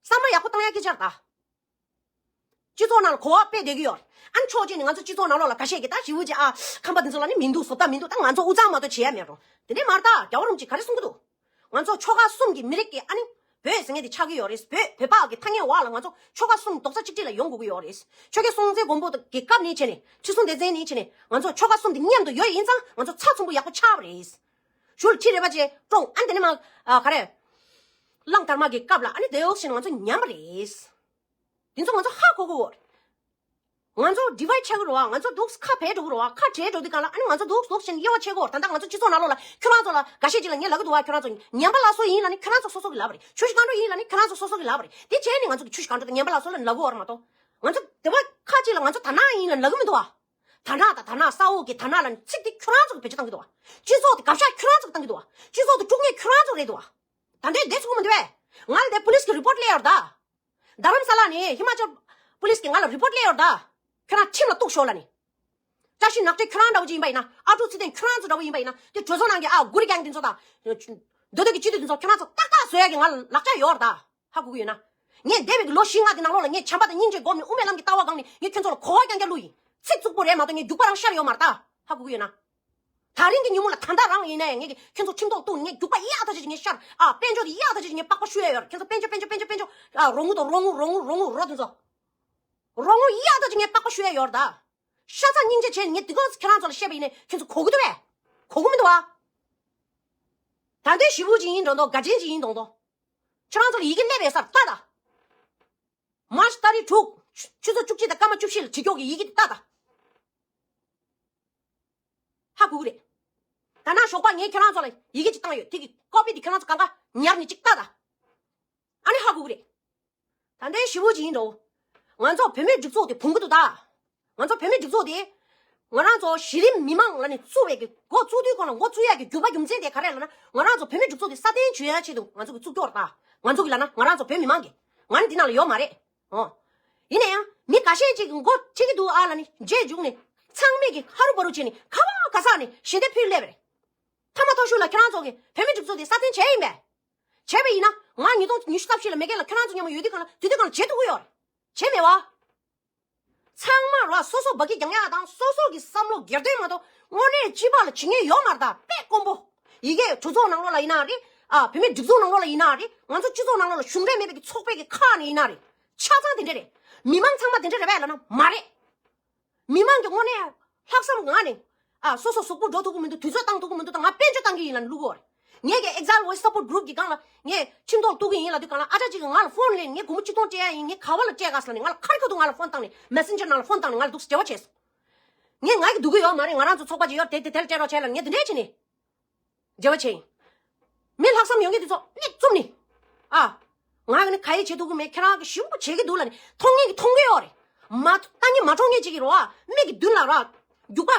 བསམ་བློ་ཡག་པོ་བཏང་ཡ་སྐད་ཆ་རེད་ད། སྤྱི་ཚོགས་ནང་ལ་གོ་བ་སྤེལ་བསྡད་ཀྱི་ཡོད་རེད། ཨ་ནི་ཕྱོགས་གཅིག་ནས་ང་ཚོ་སྤྱི་ཚོགས་ནང་ལོགས་ལ་ཁ་ཤས་ཀྱིས་ད་ཞི་བོ་ཅིག་ཨ་ཁམས་པ་འདི་ཚོ་ལ་ནི་མི་འདུག་བཟོ་ལྟ་མི་འདུག་ད་ང་ཚོ་དབུ་གཙང་མ་གཏོགས་བྱེད་ཡ་མེད་རུང་དེ་འདྲས་མ་རེད་ད། རྒྱལ་བ་རིན་པོ་ཆེ་ག་རེ་གསུང་གི་འདུག་ང་ཚོ་ཆོལ་ཁ་གསུམ་གྱི་མི་རིགས་ཀྱི་ཨ་ནི་བོད་ཟེར་མཁན་དེ་ཆགས་ཀྱི་ཡོད་རེད། བོད་བོད་པ་གི་ཐ་སྙད་འོག་ལ་ང་ཚོ་ཆོལ་ཁ་གསུམ་རྡོག་རྩ་གཅིག་སྒྲིལ་ལ་ཡོང་དགོས་ཀྱི་ཡོད་རེད། ཆོས་རྒྱལ་སྲོང་བཙན་སྒམ་པོ་གི་སྐབས་ནས་བྱས་ནས་ཁྲི་སྲོང་ལྡེ་བཙན་ནས་བྱས་ནས་ང་ཚོ་ཆོལ་ཁ་གསུམ་དེ་མཉམ་དུ་ཡོད་ཡིན་ཙང་ང་ཚོ་ཚགས་ཚུད་པོ་ཡག་པོ་ཆགས་པ་རེད། གཞུག་ལ་ཁྲི་རལ་པ་ཅིག་བཀྲོངས། ཨ་ནི་དེ་ནས་མར་ཨ་ག་རེ། གླང་དར་མ་གི་སྐབས་ལ་ཨ་ནི་དེ་འོག་ཕྱིན་ང་ཚོ་ཉམས་པ་རེད། དེ་ཚོ་ང་ཚོ་ཧ་གོ་གི་ཡོད་རེད། ང་ཚོ་ཌི་བའི་ཌི་ཆགས་ཀྱི་རེད་བ། ང་ཚོ་འདུག་ཁ་བྲལ་འགྲོ་གི་རེད་བ། ཁ་བྲལ་འགྲོ་དུས་སྒང་ལ་ཨ་ནི་ང་ཚོ་འདུག་འདུག་བྱས་ནས་དབྱེ་བ་ཕྱེ་གི་ཡོད་རེད། ད་ལྟ་ང་ཚོ་སྤྱི་ཚོགས་ནང་ལོགས་ལ་ཁྱོད་རང་ཚོ་ལ་འགའ་ཤས་ཅིག་ལ་ངས་ལབ་ཀྱི་འདུག་བ། ཁྱོད་རང་ཚོ་ཉམས་པ་སླར་གསོ་ཡིན་ལབ་ནི་ཁྱོད་རང་ཚོ་སོ་སོ་གིས་ལབ་པ་རེད། ཆུ་བཞི་སྒང་དྲུག་ཡིན་ལབ་ནི་ཁྱོད་རང་ཚོ་སོ་སོ་གིས་ལབ་པ་རེད། དེ་བྱས་ནས་ང་ཚོ་གིས་ཆུ་བཞི་སྒང་དྲུག་དང་ཉམས་པ་སླར་གསོ་ལབ་ནི་ལབ་ཀྱི་ཡོད་རེད་མ་གཏོགས། ང་ཚོ་དེ་བ་ཁ་ཅིག་ལ་ང་ཚོ་ད་ནང་ཡིན་ལབ་ལབ་ཀྱི་མི་འདུག་བ། དར་ནག་དང་དར་ནག་ས་འོག་གི་དར་ནག་ལ་ནི་ཚིག་དེ་ཁྱོད་རང་ཚོ་གི་བེད་སྤྱོད་བཏང་གི་འདུག་བ། སྤྱི་ཚོགས་དེ་དགག་བཞག་ཁྱོད་རང་ཚོ་གི་བཏང་གི་འདུག་བ། སྤྱི་ཚོགས་དེ་དཀྲུག་ཉེས་ཁྱོད་རང་ཚོ་རེད་འདུག་བ། ད་འདོད་བདེ་ཚོགས་མི་འདུག་བས། ང་ལ་དེ་པུ་ལིས་ཀྱི་རི་པོར་ཊི་སླེབས་ཡོད་རེད་ད། རྡ་རམ་ས་ལ་ནས་ཧི་མ་ཅལ་པུ་ལིས་ཀྱིས་ང་ལ་རི་པོར་ཊི་སླེབས་ཡོད་རེད་ད། ཁྱོད་རང་ཁྲིམས་ལ་གཏུག་ཤོག་ལབ་ནས། བཀྲ་ཤིས་ནག་ཁྲེལ་ཁྱོད་རང་འདྲ་བོ་ཅིག་ཡིན་པ་ཡིན་ན། ཨ་ཀྲུག་ཚེ་བརྟན་ཁྱོད་རང་ཚོ་འདྲ་བོ་ཡིན་པ་ཡིན་ན། དེ་གྲོས་ཚོགས་ནང་གི་ཨ་གུ་རི་གྷེང་དེ་ཚོ་དང་། མདོ་སྟོད་ཀྱི་སྤྱི་འཐུས་དེ་ཚོ་ཁྱོད་རང་ཚོ་ཏག་ཏག་བཟོ་ཡ་གི་ང་ལ་ལག་ཆ་ཡོད་རེད་ད། ཧ་གོ་གི་ཡོད་ན། ངས་འདས་པའི་ལོ་བཞི་ལྔ་གི་ནང་ལོགས་ལ་ངས་བྱམས་པ་དང་སྙིང་རྗེ་སྒོམ་ནས་དབུ་མའི་ལམ་གྱི་ལྟ་བ་སྒང་ནས་ངས་ཁྱོད་ཚོ་ལ་གོ་བ་རྐྱང་རྐྱང་བླུགས་ཡིན། ཚིག་རྩུབ་པོ་རེད་མ་གཏོགས་ངས་རྒྱུག་པ་རང་ཤར་ཡོད་མ་རེད་ད། ཧ་གོ་གི་ཡོད་ན། ད་རིང་གི་ཉིན་མོ་ལ་ད་ལྟ་རང་ཡིན་ན་ཡང་ངས་ཀྱི་ཁྱོད་ཚོ་ཁྲིམས་ཐོག་གཏུགས་ནས་ངས་རྒྱུག་པ་གཡག་ཐ་ཆད་ཅིག་ངས་ཤར། ཨ་དཔལ་འབྱོར་དེ་གཡག་ཐ་ཆད་ཅིག་ངས་པགས་པ་བཤུ་ཡ་ཡོད་རེད། ཁྱོད་ཚོ་དཔལ་འབྱོར་དཔལ་འབྱོར་དཔལ་འབྱོར་དཔལ་འབྱོར། ཨ་རོགས་དངུལ་དང་རོགས་དངུལ་རོགས་དངུལ་རོགས་དངུལ་རོགས་དེ་ཚོ། རོགས་དངུལ་གཡག་ཐ་ཆད་ངས་པགས་པ་བཤུ་ཡ་ཡོད་རེད་ད། ཤ་ཚ་སྙིང་རྗེ་བྱས་ནས་ངས་དེ་ག་ཁྱེད་རང་ཚོ་ལ་བཤད་པ་ཡིན་ནས་ཁྱོད་ཚོ་གོ་གི་འདུག་བས། གོ་གི་མི་འདུག་བ། ད་ལྟའི་ཞི་བུ་ཅིག་ཡིན་འགྲོ་འདུག་དགའ་ཆེན་ཅིག་ཡིན་འགྲོ་འདུག་ཁྱེད་རང་ཚོ་ལ་ཡི་གེ་སླེབས་ཡོད་སར་ལྟ་ད། མར་ཆི་ཏ་རིག་དྲུག་ཆུ་ཚོད་བཅུ་གཅིག་དང་སྐར་མ་བཅུ་བཞི་ལ་བྲིས་ཀྱོག་གི་ཡི་གེ་དེ་ལྟ་ད། ཧ་གོ་གི་རེད། ད་ནང་ཞོགས་པ་ངས་ཁྱེད་རང་ཚོ་ལ་ཡི་གེ་ཅིག་བཏང་ཡོད། དེ་གི་ཀོ་པི་དེ་ཁྱེད་རང་ཚོ་གང་ག་ཉར་ནས་ཅིག་ལྟ་ད། ཨ་ནི་ཧ་གོ་གི་རེད། ད་ལྟའི་ཞི་བོ་ཅིག་ཡིན་འགྲོ། ང་ཚོ་བོད་མིའི་སྒྲིག་འཛུགས་དེ་བུང་གི་འདུག་ད། ང་ཚོ་བོད་མིའི་སྒྲིག་འཛུགས་དེ། ང་རང་ཚོ་གཞི་རིམ་མི་མང་ལ་ནི་བཙུགས་པའི་གི་འགོ་བཙུགས་དུས་གོང་ལ་འགོ་བཙུགས་ཡག་གི་རྒྱུ་བ་རྒྱུ་མཚན་དེ་ག་རེ་ལབ་ན། ང་རང་ཚོ་བོད་མིའི་སྒྲིག་འཛུགས་དེ་སྲ་བརྟན་བྱེད་ཡག་ཆེད་དུ་ང་ཚོ་གི་བཙུགས་ཀྱོག་རེད་ད། ང་ཚོ་གི་ལབ་ན་ང་རང་ཚོ་བོད་མི་མང་གི། ང་ནི་འདི་ནང་ལ་ཡོད་མ་རེད། ཨོ། ཡིན་ན་ཡང་མི་འགའ་ཤས་ཅིག་གི་མགོ་ཁྲིད་ཀྱི་འདུག་ཨ་ལ་ནི་རྗེས་འཇུག་ནས་ཚང་མས་ཀྱི་ཧ་རུ་བ་རུ་བྱས་ནས་ག་བ་ག་ས་ནས་ཞལ་འདེབས་ཕུལ་སླེབས་རེད། ཐ་མ་ཐོ་ཤུ་ལ་ཁྱེད་རང་ཚོ་གི་བོད་མི་སྒྲིག་འཛུགས་དེ་སྲ་བརྟན་བྱས་ཡིན་པས། བྱས་པ་ཡིན་ན་ང་ཉིས་སྟོང་ཉི་ཤུ་རྩ་བཞི་ལ་མེ་རྒྱལ་ལ་ཁྱེད་རང་ཚོ་མཉམ་པོ་ཡོད་དུས་གང་ལ་དུས་དུས་གང་ལ་བྱེད་ཐུབ་ཀྱི་ཡོད་རེད། བྱས་མེད་བ། ཚང་མ་ར་སོ་སོ་འབའ་ཀི་རྒྱག་ཡག་དང་སོ་སོ་གི་བསམ་བློ་སྒེར་དོན་མ་གཏོགས་དངོས་གནས་སྤྱི་པ་ལ་བྱེད་མཁན་ཡོད་མ་རེད་ད། དཔེ་དཀོན་པོ། ཡི་གེ་གྲོས་ཚོགས་ནང་ལོགས་ལ་ཡིན་ན་རེད། ཨ་བོད་མིའི་སྒྲིག་འཛུགས་ནང་ལོགས་ལ་ཡིན་ན་རེད། ང་ཚོ་སྤྱི་ཚོགས་ནང་ལོགས་ལ་གཞུང་འབྲེལ་མེད་པའི་གི་ཚོགས་པའི་གི་ཁག་ནས་ཡིན་ན་རེད། ཆ་ཚང་དེ་འདྲ་རེད། མི་མང་ཚང་མ་དེ་འདྲ་རེད་པས་ལབ་ན་མ་རེད། མི་མང་གི་དངོས་གནས་ལྷག་བསམ་ངང་ནས། ཨ་སོ་སོ་གཟུགས་པོ་འགྲོ་ཐུབ་ཀྱི་མི་འདུག་དུས་ཚོད་བཏང་ཐུབ་ཀྱི་མི་འདུག་ད་ང་དཔལ་འབྱོར་བཏང་གི་ཡིན་ལབ་བླུག་གོ་རེད། ངས་ཀྱི་Exile Voice Support Group གི་སྒང་ལ་ངས་ཁྲིམས་ཐོག་གཏུག་གི་ཡིན་ལབ་དུས་སྒང་ལ་ཨ་ཅག་ཅིག་གིས་ང་ལ་ཕོན་ལེན། ངས་སྒོར་མོ་གཅིག་སྟོང་སྤྲད་ཡ་ཡིན། ངས་ག་བ་ལ་སྤྲད་ག་ཟེར་ལབ་ནས་ང་ལ་ཁ་རི་ཁ་ཐུག་ང་ལ་ཕོན་བཏང་ནས་Messenger ནང་ལ་ཕོན་བཏང་ནས་ང་ལ་འདུག་སེ་འབྲེལ་བ་བྱས་སོང་། ངས་ང་གི་སྡུག་གི་ཡོད་མ་རེད། ང་རང་ཚོ་ཚོགས་པ་ཅིག་ཡོད་རེད། དེ་དེ་དེ་ལ་སྤྲད་རོགས་བྱས་ལབ་ངས་དེ་འདྲས་བྱས་ནས་འབྲེལ་བ་བྱས་ཡིན། མི་ལྷག་བསམ་ཡོད་མཁན་དེ་ཚོ་མིག་བཙུམ་ནས། ཨ། ང་གི་ནི་ག་ཡེ་བྱེད་ཐུབ་ཀྱི་མེད། ཁྱེད་རང་གི་ཞིབ་པོ་བྱེད་ཀྱི་འདུག་ལབ་ནས་མཐོང་མཁན་གྱིས་མཐོང་གི་ཡོད་རེད། མ་ལྟ་མཁན་མ་མཐོང་མཁན་ཅིག་གིས་རོ། ཨ་མིག་གི་མདུན་ལ་ར། རྒྱུག་པ།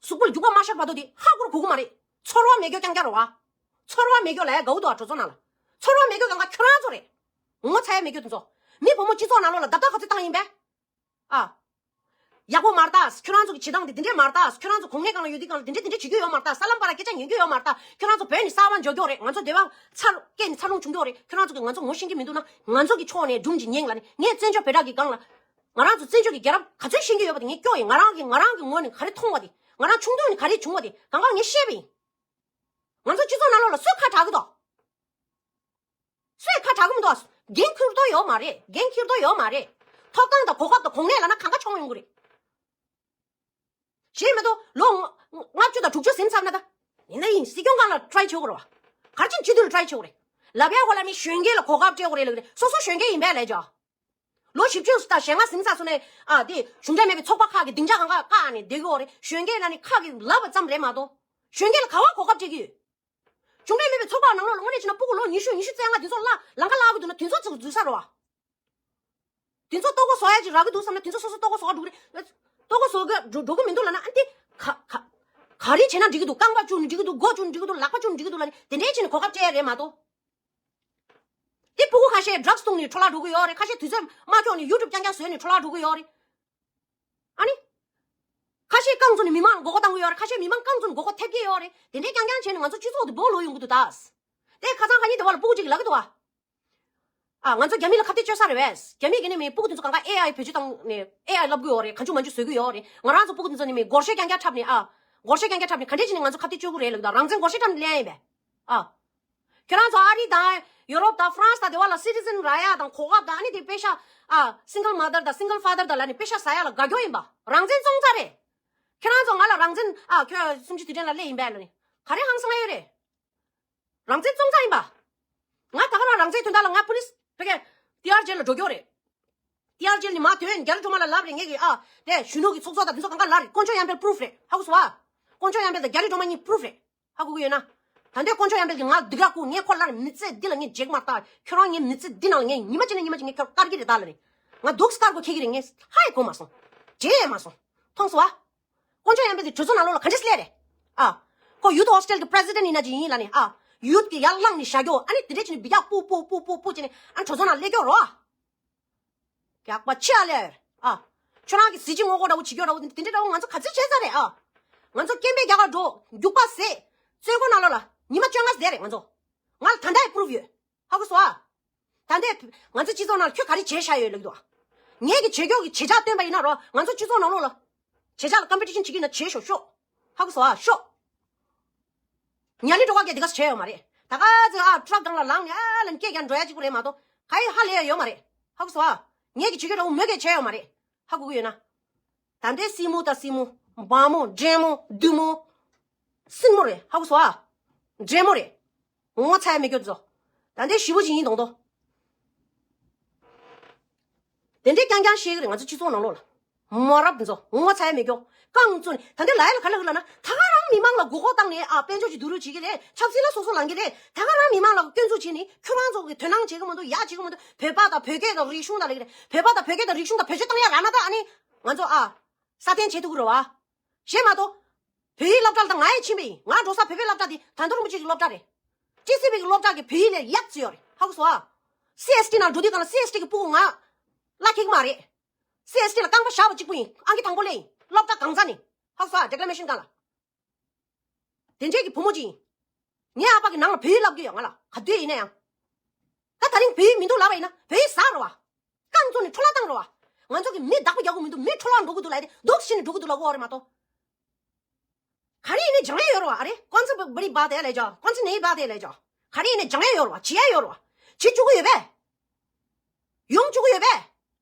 གཟུགས་པོ་ལ་རྒྱུག་པ་མ་ཤར་བར་དུ་དེ་ཧ་གོ་ར་གོ་གི་མ་རེད། ཚོར་བ་མེད་རྒྱུ་རྐྱང་རྐྱང་རེད་བ། ཚོར་བ་མེད་རྒྱུ་ལ་ཡ་དགའ་བོ་འདུག་ཨ་གྲོས་ཚོགས་ནང་ལ། ཚོར་བ་མེད་རྒྱུ་གང་ག་ཁྱོད་རང་ཚོ་རེད། ངོ་ཚ་ཡ་མེད་རྒྱུ་དེ་ཚོ། མི་བུ་མོ་སྤྱི་ཚོགས་ནང་ལོགས་ལ་རྡབ་རྡབ་ག་ཚོད་བཏང་ཡིན་པས། ཨ། ཡག་པོ་མ་རེད་ད། ཁྱོད་རང་ཚོ་གི་བྱེད་སྟངས་དེ་དེ་འདྲས་མ་རེད་ད། ཁྱོད་རང་ཚོ་གོང་མའི་སྒང་ལ་ཡོད་དུས་སྒང་ལ་དེ་འདྲས་དེ་འདྲས་བྱེད་རྒྱུ་ཡོད་མ་རེད་ད། སྲིད་ལམ་པ་ལ་སྐད་ཆ་ཉན་རྒྱུ་ཡོད་མ་རེད་ད། ཁྱོད་རང་ཚོ་བོད་ནས་གསར་པ་འབྱོར་རྒྱུ་རེད། ང་ཚོ་སྡེ་བ་ཚར་སྐད་ནས་འཚར་ལོངས་བྱུང་རྒྱུ་རེད། ཁྱོད་རང་ཚོ་གིས་ང་ཚོ་ངོ་ཤེས་ཀྱི་མི་འདུག་ན་ང་ཚོ་གི་ཕྱོགས་ནས་སྒྲུང་ཅིག་ཉན་ལབ་ནས། ངས་བཙན་བྱོལ་བོད་རྒྱ་གི་སྒང་ལ་ང་རང་ཚོ་བཙན་བྱོལ་གྱི་རྒྱལ་རབས་ག་ཚོད་ཤེས་ཀྱི་ཡོད་པ་དེ་ངས་སྐྱོ་ཡིན། ང་རང་གི་ང་རང་གི་ངོས་ནས་ག་རེ་མཐོང་བ་དེ། ང་རང་ཆུང་དུས་ནས་ག་རེ་བྱུང་བ་དེ་གང་ག་ངས་ཤེས་པ་ཡིན། ང་ཚོ་སྤྱི་ཚོགས་ནང་ལོགས་ལ་སུས་ཁ་གྲག་གི་འདུག་སུས་ཁ་གྲག་གི་མི་འདུག་འགན་འཁྱེར་འདོད་ཡོད་མ་རེད། འགན་འཁྱེར་འདོད་ཡོད་མ་རེད། ཐོབ་ཐང་དང་གོ་སྐབས་དང་གོ་གནས་ལབ་ན་གང་ག་མཆོང་ཡོང་གི་རེད། གཞན་མི་འདུག་ལོ་ལྔ་བཅུ་དང་དྲུག་ཅུ་ཟིན་ཚར་ན་ད། ཡིན་ན་ཡིན། སྲིད་སྐྱོང་སྒང་ལ་ཊ་རའི་བྱེད་དགོས་རེད་བ། ག་རེ་བྱས་ནས་སྤྱི་འཐུས་ལ་ཊ་རའི་བྱེད་དགོས་རེད། ལབ་ཡ་གོ་ལ་མི་གཞོན་སྐྱེས་ལ་གོ་སྐབས་སྤྲད་དགོས་རེད་ལབ་ཀྱི་རེད། སོ་སོ་གཞོན་སྐྱེས་ཡིན་པས་ལས་ཀྱང་། ལོ་བཞི་བཅུ་དང་ཞེ་ལྔ་ཟིན་ཚར་སོང་ནས་ཨ་དེ་གཞུང་འབྲེལ་མེད་པའི་ཚོགས་པ་ཁག་གི་སྡིངས་ཆ་གང་ག་བཀག་ནས་བསྡད་ཀྱི་ཡོད་རེད། གཞོན་སྐྱེས་ལ་ནི་ཁག་གི་ལབ་པ་ཙམ་རེད་མ་གཏོགས། གཞོན་སྐྱེས་ལ་ག་བ་གོ་སྐབས་སྤྲད་ཀྱི་ཡོད། གཞུང་འབྲེལ་མེད་པའི་ཚོགས་པ་ནང་ལོགས་ལ་དངོས་གནས་བྱས་ན་སྤུ་གུ་ལོ་ཉི་ཤུ་ཉི་ཤུ་རྩ་ལྔ་དེ་ཚོ་ལ་ལམ་ཁ་བརླག་གི་འདུག་ན་དེ་ཚོ་ཚོ་འཛུལ་ས་རེད་བ། དེ་ཚོ་ལྟོ་གོས་བཟོ་ཡ་ཅིག་རག་གི་འདུག་བསམ་ན་དེ་ཚོ་སོ་སོ་ལྟོ་གོས་བཟོ་ག་འགྲོ་གི་རེད། ལྟོ་གོས་བཟོ་གི་འགྲོ་འགྲོ་གི་མི་འདུག་ལབ་ན་ཨ་འདི་ག་ག་ག་རེ་བྱས་ན་འགྲིག་གི་འདུག་རྐང་པ་བཅུག་ནས་འགྲིག་གི་འདུག་མགོ་བཅུག་ནས་འགྲིག་གི་འདུག་ལག་པ་བཅུག་ནས་འགྲིག་གི་འདུག་ལབ་ནས་དེ་འདྲའི་བྱས་ནས་གོ་སྐབས་སྤྲད་ཡ་རེད་མ་གཏོགས། དེ་སྤུ་གུ་ཁ་ཤས་ཌྲག་སི་བཏུང་ནས་འཕྲོ་བརླག་འགྲོ་གི་ཡོད་རེད། ཁ་ཤས་དུས་ཚོད་མ་འཁྱོག་ནས་ཡུ་ཊུབ་རྐྱང་རྐྱང་བཟོས་ནས་འཕྲོ་བརླག་འགྲོ་གི་ཡོད་རེད། ཨ་ནི། ཁ་ཤས་རྐང་བཙུགས་ནས་མི་མང་ལ་མགོ་སྐོར་བཏང་གི་ཡོད་རེད། ཁ་ཤས་མི་མང་རྐང་བཙུགས་ནས་མགོ་སྐོར་ཐེབས་ཀྱི་ཡོད་རེད། དེ་འདྲའི་རྐྱང་རྐྱང་བྱས་ནས་ང་ཚོ་སྤྱི་ཚོགས་དེ་སྦོ་ལོག་ཡོང་གི་འདུག་ད། དེ་ཁ་སང་ཁ་ཉིན་དེ་བ་ལ་སྤུ་གུ་གཅིག་གིས་ལབ་ཀྱི་འདུག་བ། ཨ། ང་ཚོ་རྒྱ་མི་ལ་ཁ་གཏད་གཅོག་ས་རེད་བས། རྒྱ་མི་གི་ནི་མི་སྤུ་གུ་དེ་ཚོ་གང་ག་ཨེ་ཨའི་བེད་སྤྱོད་བཏང་ནས་ཨེ་ཨའི་ལབ་ཀྱི་ཡོད་རེད། གང་བྱུང་མང་བྱུང་བཟོ་གི་ཡོད་རེད། ང་རང་ཚོ་སྤུ་གུ་དེ་ཚོ་ནི་མི་སྒོར་གཞས་རྐྱང་རྐྱང་འཁྲབ་ནས། ཨ། སྒོར་གཞས་རྐྱང་རྐྱང་འཁྲབ་ནས་ག་འདྲས་བྱས་ནས་ང་ཚོ་ཁ་གཏད་གཅོག་གི་རེད་ལབ་ཀྱི་འདུག་རང་བཙན་སྒོར་གཞས་འཁྲབ་ནས་ལེན་ཡ་ཡིན་པས། ཨ། ཁྱོད་རང་ཚོ་ཨ་རི་དང་ཡོ་རོབ་དང་ཧྥ་རན་སི་དང་དེ་བ་ལ་སི་ཊི་ཟན་རག་ཡ་དང་གོ་སྐབས་དང་ཨ་ནི་དེ་པེ་ཤ། ཨ། སིང་གལ་མ་དར་དང་སིང་གལ་ཕ་དར་དང་ལབ་ནས་པེ་ཤ་ཟ་ཡ་ལ་དགའ་སྐྱོ་ཡིན་པ། རང་བཙན་བཙོང་རྩ་རེད། ཁྱོད་རང་ཚོ་ང་ལ་རང་བཙན། ཨ། ཁྱོད་སུམ་ཅུ་དུས་དྲན་ལ་སླེབས་ཡིན་པས་ལབ་ནས་ག་རེ་ཧང་སང་ཡོད་རེད། རང་བཙན་བཙོང་རྩ་ཡིན་པ། ང་ད་ག་རང་རང་བཙན་དོན་དག་ལ་ང་པུ་ལིས་ཕ་གིའི་ཊི་ཨར་ཇེལ་ལ་འགྲོ་རྒྱུ་རེད། ཊི་ཨར་ཇེལ་ནི་མ་དོན་རྒྱ་རི་སྒྲོལ་མ་ལ་ལབ་རེད། ངས་ཀྱི། ཨ། དེ་གཞོན་ནུ་གི་ཚོགས་གཙོ་དང་དེ་ཚོ་གང་ག་ལབ་རེད། དཀོན་མཆོག་གཡང་འཕེལ་པུ་རུབ་རེད། ཧ་གོ་སོང་བ། དཀོན་མཆོག་གཡང་འཕེལ་དང་རྒྱ་རི་སྒྲོལ་མ་གཉིས་པུ་རུབ་རེད། ཧ་གོ་གི་ཡོད་ན། ད་ལྟའི་དཀོན་མཆོག་གཡང་འཕེལ་གྱིས་ང་སྡིགས་ར་བསྐུལ། ངས་ཁོ་ལ་ལབ་རེད། མི་ཚེ་འདི་ལ་ངས་བརྗེད་མ་ད། ཁྱོད་རང་ངའི་མི་ཚེ་འདི་ནང་ལ་ངས་ཉི་མ་གཅིག་ན་ཉི་མ་གཅིག་ངས་ཁྱོད་བཀར་གྱི་རེད་ད་ལབ་རེད། ང་སྡུག་སྐར་གོ་ཁེལ་གྱི་རེད། ངས་ཧ་ཡང་གོ་མ་སོང་། བརྗེད་ཡང་མ་སོང་། མཐོང་སོང་བ། དཀོན་མཆོག་ཡང་པས་དེ་གྲོས་ཚོགས་ནང་ལོགས་ལ་ག་འདྲས་སླེབས་རེད། ཨ། ཁོ་ཡུཐ་ཧོ་སི་ཊལ་གྱི་པི་རེ་སི་ཌེན་ཊི་ཡིན་ན་ཅིག་ཡིན་ལ་ནི། ཨ། ཡུཐ་གི་ཡར་བླངས་ནས་བཞག་རྒྱུ། ཨ་ནི་དེ་འདྲས་བྱས་ནས་འབུད་རྒྱག་པུ་པུ་པུ་པུ་བྱས་ནས། ཨ་ནི་གྲོས་ཚོགས་ནང་སླེབས་རྒྱུ་རོ། རྒྱག་པ་ཆེ་ཨ་ལས། ཨ། ཁྱོད་རང་གི་གཟི་བརྗིད་ངོ་རྒོལ་འདྲ་བོ་བྱེད་རྒྱུ་འདྲ་བོ་དེ་འདྲས་འདྲ་བོ་ང་ཚོ་ག་ཚོད་བྱས་ཚར་རེད། ཨ། ང་ཚོ་སྐད་འབོད་རྒྱག་གར་འགྲོ། རྒྱུག་པ་བཟས། བཙོན་ཁང་ནང་ལོགས་ལ་ཉི་མ་བཅོ་ལྔ་བསྡད་རེད་ང་ཚོ། ང་ལ་ད་ལྟ་ཡི་པུ་རུབ་ཡོད། ཧ་གོ་སོང་ཨ། ད་ལྟའི་ང་ཚོའི་སྤྱི་ཚོགས་ནང་ལ་ཁྱོད་ག་རེ་བྱས་བཞག་ཡོད་ལབ་ཀྱི་འདུག་ཨ། ངས་ཀྱི་བྱེད་ཕྱོགས་ཀྱི་བྱེད་བྱ་སྟོན་པ་ཡིན་ན་རོ། ང་ཚོ་སྤྱི་ཚོགས་ནང་ལོགས་ལ་བྱེད་བྱ་ལ་ཀམ་པི་ཊི་ཤན་བྱེད་ཀྱི་ཡིན་ན་བྱེད་ཤོག་ཤོག་ཧ་གོ་སོང་ཨ། ཤོག་ཉ་ལི་འགྲོ་ག་གས་འདི་ག་བྱས་ཡོད་མ་རེད། ད་ག་ཚོད་ཨ་ཊ་རག་སྒང་ལ་ལངས་ནས་ཨ་ལ་ནི་སྐད་རྒྱག་འགྲོ་ཡ་གཅིག་པུ་རེད་མ་གཏོགས་ག་ཡི་ཧ་ལས་ཡ་ཡོད་མ་རེད། ཧ་གོ་སོང་ཨ། ངས་ཀྱི་བྱེད་ཀྱི་འདྲ་བོ་མོས་ཀྱི་བྱས་ཡོད་མ་རེད། ཧ་གོ་གི་ཡོད་ན། ད་ལྟའི་སྲིན་མོ་དང་སྲིན་མོ། འབག་མོ། འདྲེ་མོ། བདུད་མོ། སྲིན་མོ་རེད། ཧ་གོ་སོང་ཨ། འདྲེ་མོ་རེད། ངོ་ཚ་ཡ་མེད་རྒྱུ་ཚོ། ད་ལྟའི་ཞི་བོ་ཅིག་ཡིན་མདོག་མདོག་དེ་འདྲས་རྐྱང་རྐྱང་བཤད་གི་རེད། ང་ཚོ་སྤྱི་ཚོགས་ནང་ལོགས་ལ། མ་རབས་ཚོ་ངོ་ཚ་ཡ་མེད་རྒྱུ། རྐང་བཙུགས་ནས་ད་ལྟའི་ལ་ཡ་ལ་ག་ལ་གི་ལ་ན། ད་ག་རང་མི་མང་ལ་མགོ་སྐོར་བཏང་ནས་ཨ་དཔལ་འབྱོར་གྱི་བསྡུ་རུབ་བྱེད་ཀྱི་རེད། ཆབ་སྲིད་ལ་སོ་སོ་ལངས་ཀྱི་རེད། ད་ག་རང་མི་མང་ལ་སྐྱོན་འཛུགས་བྱས་ནས་ཁྱོད་རང་ཚོ་གི་དོ་སྣང་བྱེད་གི་མི་འདུག་ཡ་བྱེད་གི་མི་འདུག་བོད་པ་དང་བོད་སྐད་དང་རིག་གཞུང་དང་ལ་གི་རེད། བོད་པ་དང་བོད་སྐད་དང་རིག་གཞུང་དང་བེད་སྤྱོད་བཏང་ཡ་རག་ན་ད་ཨ་ནི་ང་ཚོ་ཨ་སྲ་བརྟན་བྱེད་ཐུབ་ཀྱི་རེད་བ། གཞན་མ་གཏོགས། བོད་ཡིག་སློབ་གྲྭ་ལ་ད་ང་ཡང་ཕྱིན་པ་ཡིན། ང་འགྲོ་ས་བོད་པའི་སློབ་གྲྭ་དེ་དར་མདོ་རིན་པོ་ཆེ་གི་སློབ་གྲྭ་རེད། ཊི་སི་ཝི་གི་སློབ་གྲྭ་གི་བོད་ཡིག་ལས་ཡག་ཅིག་ཡོད་རེད། ཧ་གོ་སོང་ཨ། སི་ཨེས་ཊི་ནང་འགྲོ་དུས་སྒང་ལ་སི་ཨེས་ཊི་གི་སྤུ་གུ་ང་བླ་འཁེལ་གི་མ་རེད། སི་ཨེས་ཊི་ལ་རྐང་པ་བཞག་པ་གཅིག་པུ་ཡིན། ཨང་ཀི་དང་པོ་སླེབས་ཡིན། སློབ་གྲྭ་གང་ས་ནས། ཧ་གོ་སོང་ཨ། ཌི་ཀི་ལེ་མེ་ཤན་སྒང་ལ། དེ་འདྲས་ཀྱི་བུ་མོ་ཅིག་ཡིན། ངའི་ཨ་ཕ་གི་ནང་ལ་བོད་ཡིག་བསླབ་ཀྱི་ཡོད། ང་ལ་ག་དུས་ཡིན་ན་ཡང་། ད་ད་རིང་བོད་ཡིག་མི་འདུག་ལབ་པ་ཡིན་ན་བོད་ཡིག་ཟ་རོ་བ། རྐང་བཙུགས་ནས་འཕྲོ་བརླག་བཏང་རོ་བ། ང་ཚོ་གི་མི་བདག་པོ་རྒྱག་གི་མི་འདུག་མི་འཕྲོ་བརླག་འགྲོ་གི་འདུག་ལབ་དེ་སྡུག་ཤི་ནས་འགྲོ་གི་འདུག་ལབ་གོ་རེད་མ་གཏོགས། ག་རེ་ཡིན་ནའི་སྦྱང་ཡ་ཡོད་རེད་བ། ཨ་རེ། ཀོན་ཚི་བ་རི་བ་དེ་ལས་ཇོ། ཀོན་ཚི་ནེ་བ་དེ་ལས་ཇོ། ག་རེ་ཡིན་ནའི་སྦྱང་ཡ་ཡོད་རེད་བ། བྱེད་ཡ་ཡོད་རེད་བ། བྱེད་བཅུག་གི་ཡོད་པས། ཡོང་བཅུག་གི་ཡོད་པས།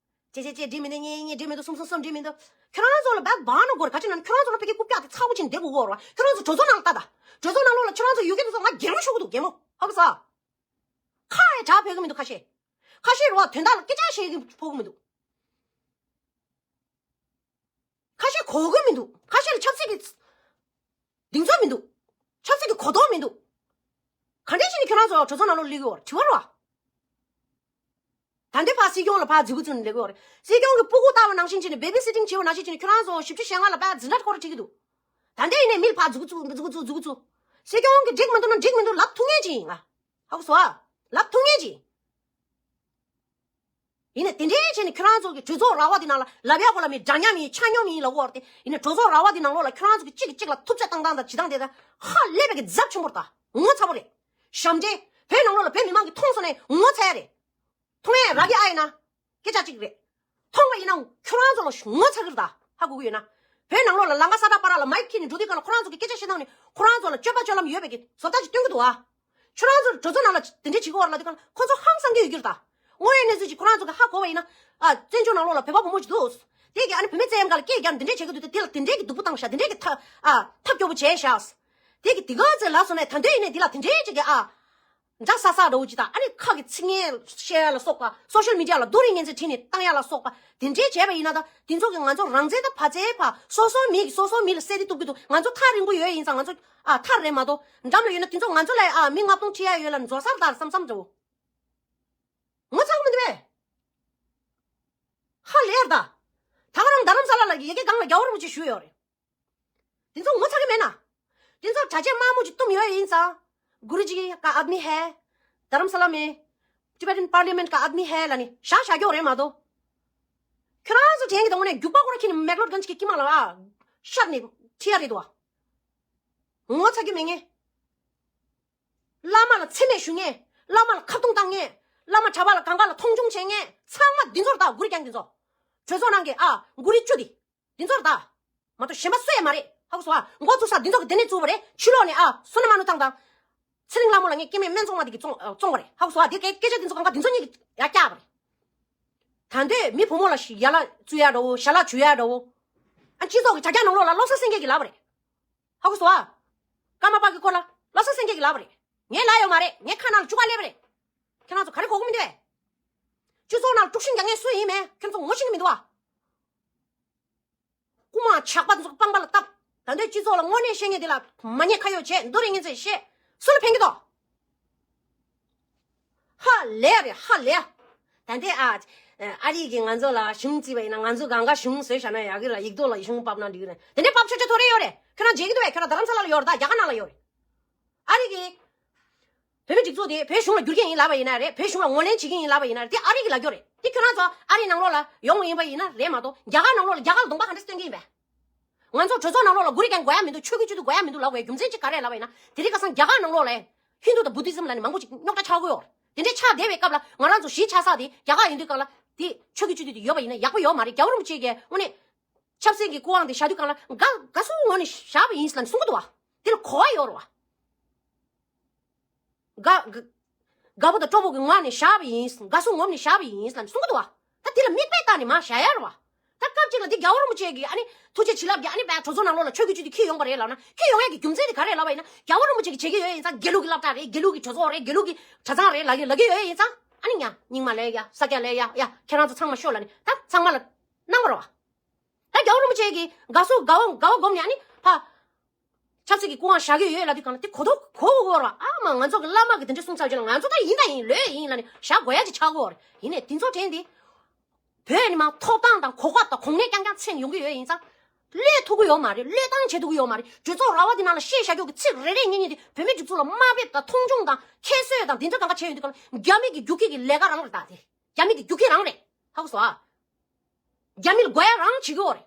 ཅེ་ཅེ་ཅེ་འགྲིག་མི་འདུག་གཉིས་གཉིས་འགྲིག་མི་འདུག་གསུམ་གསུམ་གསུམ་འགྲིག་མི་འདུག་ཁྱོད་རང་ཚོ་ལ་བག་བག་ན་དགོས་རེད། ག་ཅི་ན་ཁྱོད་རང་ཚོ་ལ་ཕ་གི་རྐུབ་བཀྱག་དེ་ཚ་བོ་ཅིག་འདེབས་དགོས་རེད་བ། ཁྱོད་རང་ཚོ་གྲོས་ཚོགས་ནང་ལ་ལྟ་ད། གྲོས་ཚོགས་ནང་ལོགས་ལ་ཁྱོད་རང་ཚོ་ཡོད་མཁན་དེ་ཚོ་ང་སྒེར་མོ་ཤོར་གི་འདུག་སྒེར་མོ། ཧ་གོ་སོང་། ཁ་ཡ་གྲགས་ཕོད་གི་མི་འདུག་ཁ་ཤས། ཁ་ཤས་རེད་བ། དོན་དག་ལ་སྐད་ཆ་བཤད་གི་ཕོད་གི་མི་འདུག་ཁ་ཤས་གོ་གི་མི་འདུག་ཁ་ཤས་ལ་ཆབ་སྲིད་ཀྱི་གདེང་ཚོད་མི་འདུག་ཆབ་སྲིད་ཀྱི་གོ་རྟོགས་མི་འདུག་ག་འདྲས་བྱས་ནས་ཁྱོད་རང་ཚོ་གྲོས་ཚོགས་ནང་ལོགས་སླེབས་ཀྱི་ཡོད་རེད། དྲི་བ་རེད་བ། ད་འདི་ཕར་སྲིད་སྐྱོང་ལ་ཕར་རྫིག་པོ་བཙུགས་ནས་སླེབས་ཀྱི་ཡོད་རེད། སྲིད་སྐྱོང་གི་སྤུ་གུ་ལྟ་བ་ནང་བཞིན་བྱས་ནས་བེ་བི་སི་ཊིང་བྱས་པ་ནང་བཞིན་བྱས་ནས་ཁྱོད་རང་ཚོ་བཞི་བཅུ་ཞེ་ལྔ་ལ་ཕར་འཛིན་གྲྭ་སྐོར་ར་ཁྲིད་ཀྱི་འདུག་ད་འདི་ཡིན་ནའི་མི་ལ་ཕར་རྫིག་པོ་བཙུགས་རྫིག་པོ་བཙུགས་རྫིག་པོ་བཙུགས། སྲིད་སྐྱོང་གིས་འགྲིག་མི་འདུག་ན་འགྲིག་མི་འདུག་ལབ་ཐུབ་མཁན་ཅིག་ཡིན་ང་། ཧ་གོ་སོང་ཨ། ལབ་ཐུབ་མཁན་ཅིག་ཡིན། ཡིན་ནའི་དེ་འདྲའི་བྱས་ནས་ཁྱོད་རང་ཚོ་གི་གྲོས་ཚོགས་ར་བ་འདི་ནང་ལ་ལབ་ཡག་གོ་ལ་མི་འདྲ་མཉམ་ཡིན་ཆ་སྙོམས་ཡིན་ལབ་ཀྱི་ཡོད་རེད་དེ། ཡིན་ནའི་གྲོས་ཚོགས་ར་བ་འདི་ནང་ལོགས་ལ་ཁྱོད་རང་ཚོ་གི་གཅིག་གིས་གཅིག་ལ་ཐུབ་ཚོད་བཏང་སྟངས་དང་བྱེད་སྟངས་དེ་དག་ཧ་ལས་པའི་གི་རྫབ་ཆེན་པོ་རེད་ད། ངོ་ཚ་པོ་རེད། ཞབས་འདྲེན། བོད་ནང་ལོགས་ལ་བོད་མི་མང་གིས་མཐོང་སོང་ནས་ངོ་ཚ་ཡ་རེད། མཐོང་ཡ་རག་གི་ཨ་ཡིན་ན། སྐད་ཆ་གཅིག་རེད། མཐོང་བ་ཡིན་ན་ཁྱོད་རང་ཚོ་ལ་ངོ་ཚ་གི་རེད་ད། ཧ་གོ་གི་ཡོད་ན། བོད་ནང་ལོགས་ལ་ལམ་ཁ་ས་ཐག་པ་ར་ལ་མའིག་ཁྱེར་ནས་འགྲོ་དུས་སྒང་ལ་ཁོ་རང་ཚོ་གི་སྐད་ཆ་བཤད་སྟངས་ནི་ཁོ་རང་ཚོ་ལ་སྤྱོད་པ་སྤྱོད་ལམ་ཡོད་པའི་གི་བཟོ་ལྟ་ཅིག་སྟོན་གི་འདུག་ཨ། ཁྱོད་རང་ཚོ་གྲོས་ཚོགས་ནང་ལ་དེ་འདྲས་བྱེད་ཀྱི་ཡོད་རེད་ལབ་དུས་སྒང་ལ་ཁོ་ཚོ་ཧང་སང་གི་ཡོད་ཀྱི་རེད་ད། དངོས་ཡོད་གནས་ཚུལ་ཅིག་ཁོ་རང་ཚོ་གི་ཧ་གོ་བ་ཡིན་ན། ཨ། བཙན་བྱོལ་ནང་ལོགས་ལ་བོད་པ་བུ་མོ་ཅིག་འདུག་དེ་གི་ཨ་ནི་བུད་མེད་བཙན་གཡེམ་སྒང་ལ་སྐད་རྒྱག་འདི་འདྲས་བྱེད་ཀྱི་འདུག་དེ་དེ་ལ་དེ་འདྲས་ཀྱི་སྡུག་པོ་བཏང་ཤག་དེ་འདྲས་ཀྱི་ཐབས་ཨ་ཐབས་སྐྱོ་པོ་བྱས་ཤག་དེ་གི་དེ་ག་ཚོད་ལབ་སོང་ནས་ད་འདོད་ཡིན་ནས་འདི་ལ་དེ་འདྲས་ཅིག་གི་ཨ། འདྲ་ས་ས་འདྲ་བོ་ཅིག་དང་ཨ་ནི་ཁ་གི་ཚིག་ངན་བཤད་ཡ་ལ་སོགས་པ་སོ་ཤལ་མི་ཌི་ཡ་ལ་རྡོ་རིང་ངན་ཚད་བྲིས་ནས་བཏང་ཡ་ལ་སོགས་པ་དེ་འདྲས་བྱས་པ་ཡིན་ན་ད་དེ་ཚོ་གི་ང་ཚོ་རང་བཙན་དང་བ་བཙན་ཕ་སོ་སོ་མི་གི་སོ་སོ་མི་ལ་གསལ་འདེབས་གཏུབ་ཀྱི་འདུག་ང་ཚོ་ཐག་རིང་པོ་ཡོད་ཡིན་ཙང་ང་ཚོ་ཨ་ཐག་རིང་མ་གཏོགས་འགྲམ་ལ་ཡོད་ན་དེ་ཚོ་ང་ཚོ་ལ་ཨ་མི་ལྔ་སྟོང་ཁྲིད་ཡ་ཡོད་ལ་འཛོལ་སར་དར་བསམ་བསམ་འདྲ་བོ། ངོ་ཚ་གི་མི་འདུག་པས། ཧ་ལས་ད། ད་ག་རང་རྡ་རམ་ས་ལ་ལ་ཡ་གི་སྒང་ལ་རྒྱལ་བ་རིན་པོ་ཆེ་བཞུགས་ཡོད་རེད། དེ་ཚོ་ངོ་ཚ་གི་མེད་ན། དེ་ཚོ་གྲྭ་ཆས་དམར་མོ་ཅིག་བཏུམས་ཡོད་ཡིན་ཙང་། गुरुजी का आदमी है, धर्मशाला में Tibetan Parliament का आदमी है ལབ་ནས་བཞག་བཞག་རྒྱུ་རེད་མ་གཏོགས། ཁྱོད་རང་ཚོ་དྲན་གི་དང་ངོ་ནས་རྒྱུག་པ་ཁོ་ར་ཁྱེར་ནས་མེག་ལོར་གན་གྱི་དཀྱིལ་མ་ལ་ཨ། ཤར་ནས་ཁྲིད་ཡ་རེད་དོ། ངོ་ཚ་རྒྱུ་མེད་ངེས། བླ་མ་ལ་མཚན་སྨད་ཞུ་མཁན། བླ་མ་ལ་ཁ་རྡུང་བཏང་མཁན། བླ་མ་གྲྭ་པ་ལ་གང་ག་ལ་མཐོང་ཆུང་བྱེད་མཁན་ཚང་མ་འདི་ཚོ་རེད་ད། མགོ་རུས་རྐྱང་འདི་ཚོ། གྲོས་ཚོགས་ནང་གི་ཨ། མགོ་རུས་བཅུ་འདི། འདི་ཚོ་རེད་ད། མ་གཏོགས་གཞན་པ་སུ་ཡང་མ་རེད། ཧ་གོ་སོང་ཨ། མགོ་བཙུགས་ས་འདི་ཚོ་གི་འདི་ནས་བཙུགས་པ་རེད། ཕྱི་ལོགས་ནས་ཨ། བསོད་ནམས་མ་ནུ་ཐང་དང་། ཚེ་རིང་ལྷ་མོ་ལ་ངས་སྐྱེ་དམན་སྨན་བཙོང་བ་འདི་གི་བཙོང་བཙོང་བ་རེད། ཧ་གོ་སོང་ཨ། འདི་སྐད་སྐད་ཆ་འདི་ཚོ་གང་ག་འདི་ཚོ་གཉིས་ཀྱི་ཡར་བཀྱག་པ་རེད། ད་འདོད་མི་བུ་མོ་ལ་ཞིག་ཡ་ལ་བཙུགས་ཡ་འདྲ་བོ། ཞལ་ལག་བྱུག་ཡ་འདྲ་བོ། ཨ། སྤྱི་ཚོགས་ཀྱི་དྲ་རྒྱ་ནང་ལོགས་ལ་བློ་གསལ་སེང་གེ་གིས་ལབ་པ་རེད། ཧ་གོ་སོང་ཨ། ཀརྨ་པ་གི་སྐོར་ལ་བློ་གསལ་སེང་གེ་གིས་ལབ་པ་རེད། ངས་ལབ་ཡོད་མ་རེད། ངའི་ཁ་ནང་ལ་བཅུག་ག་སླེབས་པ་རེད། ཁྱེད་རང་ཚོ་ག་རེ་གོ་གི་མི་འདུག་པས། སྤྱི་ཚོགས་ནང་ལ་དཀྲུག་ཤིང་རྒྱག་མཁན་སུ་ཡིན་མིན་ཁྱེད་ཚོ་ངོ་ཤེས་ཀྱི་མི་འདུག་པ། རྐུ་མ་ཇག་པ་ཚོ་སྤང་པ་ལ་བཏབ། ད་ལྟའི་སྤྱི་ཚོགས་ལ་དངོས་གནས་བཤད་མཁན་དེ་ལ་མ་ཉེས་ཁ་གཡོགས་བྱས་འདུག་རེད། ངན་ཚད་བཤད་སུ་ལ་ཕན་གི་འདུག་ཧ་ལས་རེད་ཧ་ལས། ད་ལྟའི་ཨ། ཨ་རི་གིས་ང་ཚོ་ལ་གཞུང་བརྩིས་པ་ཡིན་ན། ང་ཚོ་གང་ག་གཞུང་བཟོས་བཞག་ན་ཡག་གི་ར། ཡིག་ཐོག་ལ་གཞུང་ཕབ་ན་འགྲིག་གི་རེད། དེ་འདྲའི་ཕབ་ཆོག་ཆོག་ཐོ་རེ་ཡོད་རེད། ཁྱོད་རང་མཇལ་གྱི་འདུག་བས། ཁྱོད་རང་རྡ་རམ་ས་ལ་ལ་ཡོད་རེད་ད། རྒྱ་གར་ནང་ལ་ཡོད་རེད། ཨ་རི་གིས་བོད་མི་སྒྲིག་འཛུགས་དེ་བོད་གཞུང་ལ་བསྒྱུར་གྱི་ཡིན་ལབ་པ་ཡིན་ན་རེད། བོད་གཞུང་ལ་ངོས་ལེན་བྱེད་ཀྱི་ཡིན་ལབ་པ་ཡིན་ན་རེད། དེ་ཨ་རི་གི་ལབ་རྒྱུ་རེད། དེ་ཁྱོད་རང་ཚོ་ཨ་རི་ནང་ལོགས་ལ་ཡོང་གི་ཡིན་པ་ཡིན་ན་རེད་མ་གཏོགས། རྒྱ་གར་ནང་ལོགས་ལ་རྒྱ་གར་ལ་གདོང་པ་ག་འདྲ་སྟོན་གྱི་ཡིན་པས། ང་ཚོ་གྲོས་ཚོགས་ནང་ལོགས་ལ་གུ་རུ་རྒྱན་དགོས་ཡ་མི་འདུག་ཆོས་བརྒྱུད་སྤྱི་འཐུས་དགོས་ཡ་མི་འདུག་ལབ་དགོས་རྒྱུ་མཚན་གཅིག་ག་རེ་ལབ་པ་ཡིན་ན། དེ་རིང་ཁ་སང་རྒྱ་གར་ནང་ལོགས་ལ་ཧིན་དུ་དང་བུ་དྷི་ཛིམ་ལབ་ནས་མང་པོ་ཅིག་རྙོག་དྲ་ཆགས་ཀྱི་ཡོད་རེད། དེ་འདྲའི་ཆགས་བསྡད་པའི་སྐབས་ལ་ང་རང་ཚོ་གཞིས་ཆགས་ས་དེ་རྒྱ་གར་ཡིན་དུས་སྒང་ལ་དེ་ཆོས་བརྒྱུད་སྤྱི་འཐུས་དེ་ཡོད་པ་ཡིན་ན་ཡག་པོ་ཡོད་མ་རེད། རྒྱལ་བ་རིན་པོ་ཆེ་གིས་དངོས་གནས་ཆབ་སྲིད་ཀྱི་སྐུ་དབང་དེ་བཞག་དུས་སྒང་ལ་དགའ་དགའ་བསུ་ངོས་ནས་བཞག་པ་ཡིན་ལབ་ནས་གསུང་གི་འདུག་བ། དེ་ལ་གོ་བ་ཡོད་རེད་བ། དགའ་དགའ་དགའ་པོ་དང་སྤྲོ་པོ་གི་ངང་ནས་བཞག་པ་ཡིན། དགའ་བསུ་ངོམ་ནས་བཞག་པ་ཡིན་ལབ་ནས་གསུང་གི་འདུག་བ། ད་དེ་ལ་མིག་དཔེ་བལྟས་ནས་མར་བཞག་ཡ་རེད་བ། ད་སྐབས་གཅིག་ལ་འདི་རྒྱལ་བ་རིན་པོ་ཆེ་གིས་ཨ་ནི་ཐུགས་རྗེ་བྱིན་རླབས་ཀྱིས་ཨ་ནི་བས་གྲོས་ཚོགས་ནང་ལོགས་ལ་ཆོས་བརྒྱུད་སྤྱི་འཐུས་འཁྱེར་ཡོང་པ་རེད་ལབ་ན། འཁྱེར་ཡོང་ཡས་ཀྱི་རྒྱུ་མཚན་དེ་ག་རེ་རེད་ལབ་པ་ཡིན་ན། རྒྱལ་བ་རིན་པོ་ཆེ་གིས་བྱེད་ཀྱི་ཡོད་ཡིན་ཙང་། དགེ་ལུགས་ཀྱི་སློབ་གྲྭ་རེད། དགེ་ལུགས་ཀྱི་གྲོས་ཚོགས་རེད། དགེ་ལུགས་ཀྱི་གྲྭ་ཚང་རེད་ལབ་ཀྱི་ལབ་ཀྱི་ཡོད་ཡིན་ཙང་། ཨ་ནི་ཡ་རྙིང་མ་ལབ་ཡ། ས་སྐྱ་ལབ་ཡ། ཡ་ཁྱེད་རང་ཚོ་ཚང་མ་ཤོག་ལབ་ནས་ད་ཚང་མ་ལ་གནང་བ་རེད་བ། ད་རྒྱལ་བ་རིན་པོ་ཆེ་གིས་དགའ་བསུ་དགའ་བ་དགའ་བ་སྒོམ་ནས་ཨ་ནི་ཕ། ཆབ་སྲིད་ཀྱི་སྐུ་དབང་བཞག་གི་ཡོད་ལབ་དུས་སྒང་ལ་དེ་གོ་ཐོས་གོ་གོ་ར། ཨ་མ་ང་ཚོ་གི་བླ་མ་གི་དེ་འདྲ་གསུང་ཚར་རྗེས་ལ་ང་ཚོ་ད་ཡིན་ད་ཡིན་ལོས་ཡིན་ལབ་ནས་བཞག་དགོས་ཡ་ཅིག་ཆགས་གོ་ར། ཡིན་ནའི་དེ་ཚོ་དྲན་ཏེ། བོད་ནི་མ་ཐོབ་ཐང་དང་གོ་སྐབས་དང་གོ་གནས་རྐྱང་རྐྱང་མཚོན་ཡོང་གི་ཡོད་ཡིན་ཙང་། བློས་ཐུབ་ཀྱི་ཡོད་མ་རེད། བློས་བཏང་བྱེད་ཐུབ་ཀྱི་ཡོད་མ་རེད། གྲོས་ཚོགས་ར་བ་འདི་ནང་ལ་བཤད་བཞག་རྒྱུ་གི་ཚིག་རེ་རེ་གཉིས་གཉིས་དེ་བོད་མི་སྒྲིག་འཛུགས་ལ་དམའ་འབེབས་དང་མཐོང་ཆུང་དང་ཁྱད་གསོད་དང་དེ་འདྲ་གང་ག་བྱས་ཡོང་དུས་སྒང་ལ་རྒྱ་མི་གི་རྒྱུག་ཁྱི་གི་ལས་ཀ་རང་རེད། ད་དེ་རྒྱ་མི་གི་རྒྱུག་ཁྱི་རང་རེད། ཧ་གོ་སོང་ཨ། རྒྱ་མི་ལ་དགོས་ཡ་རང་བྱེད་ཀྱི་ཡོད་རེད།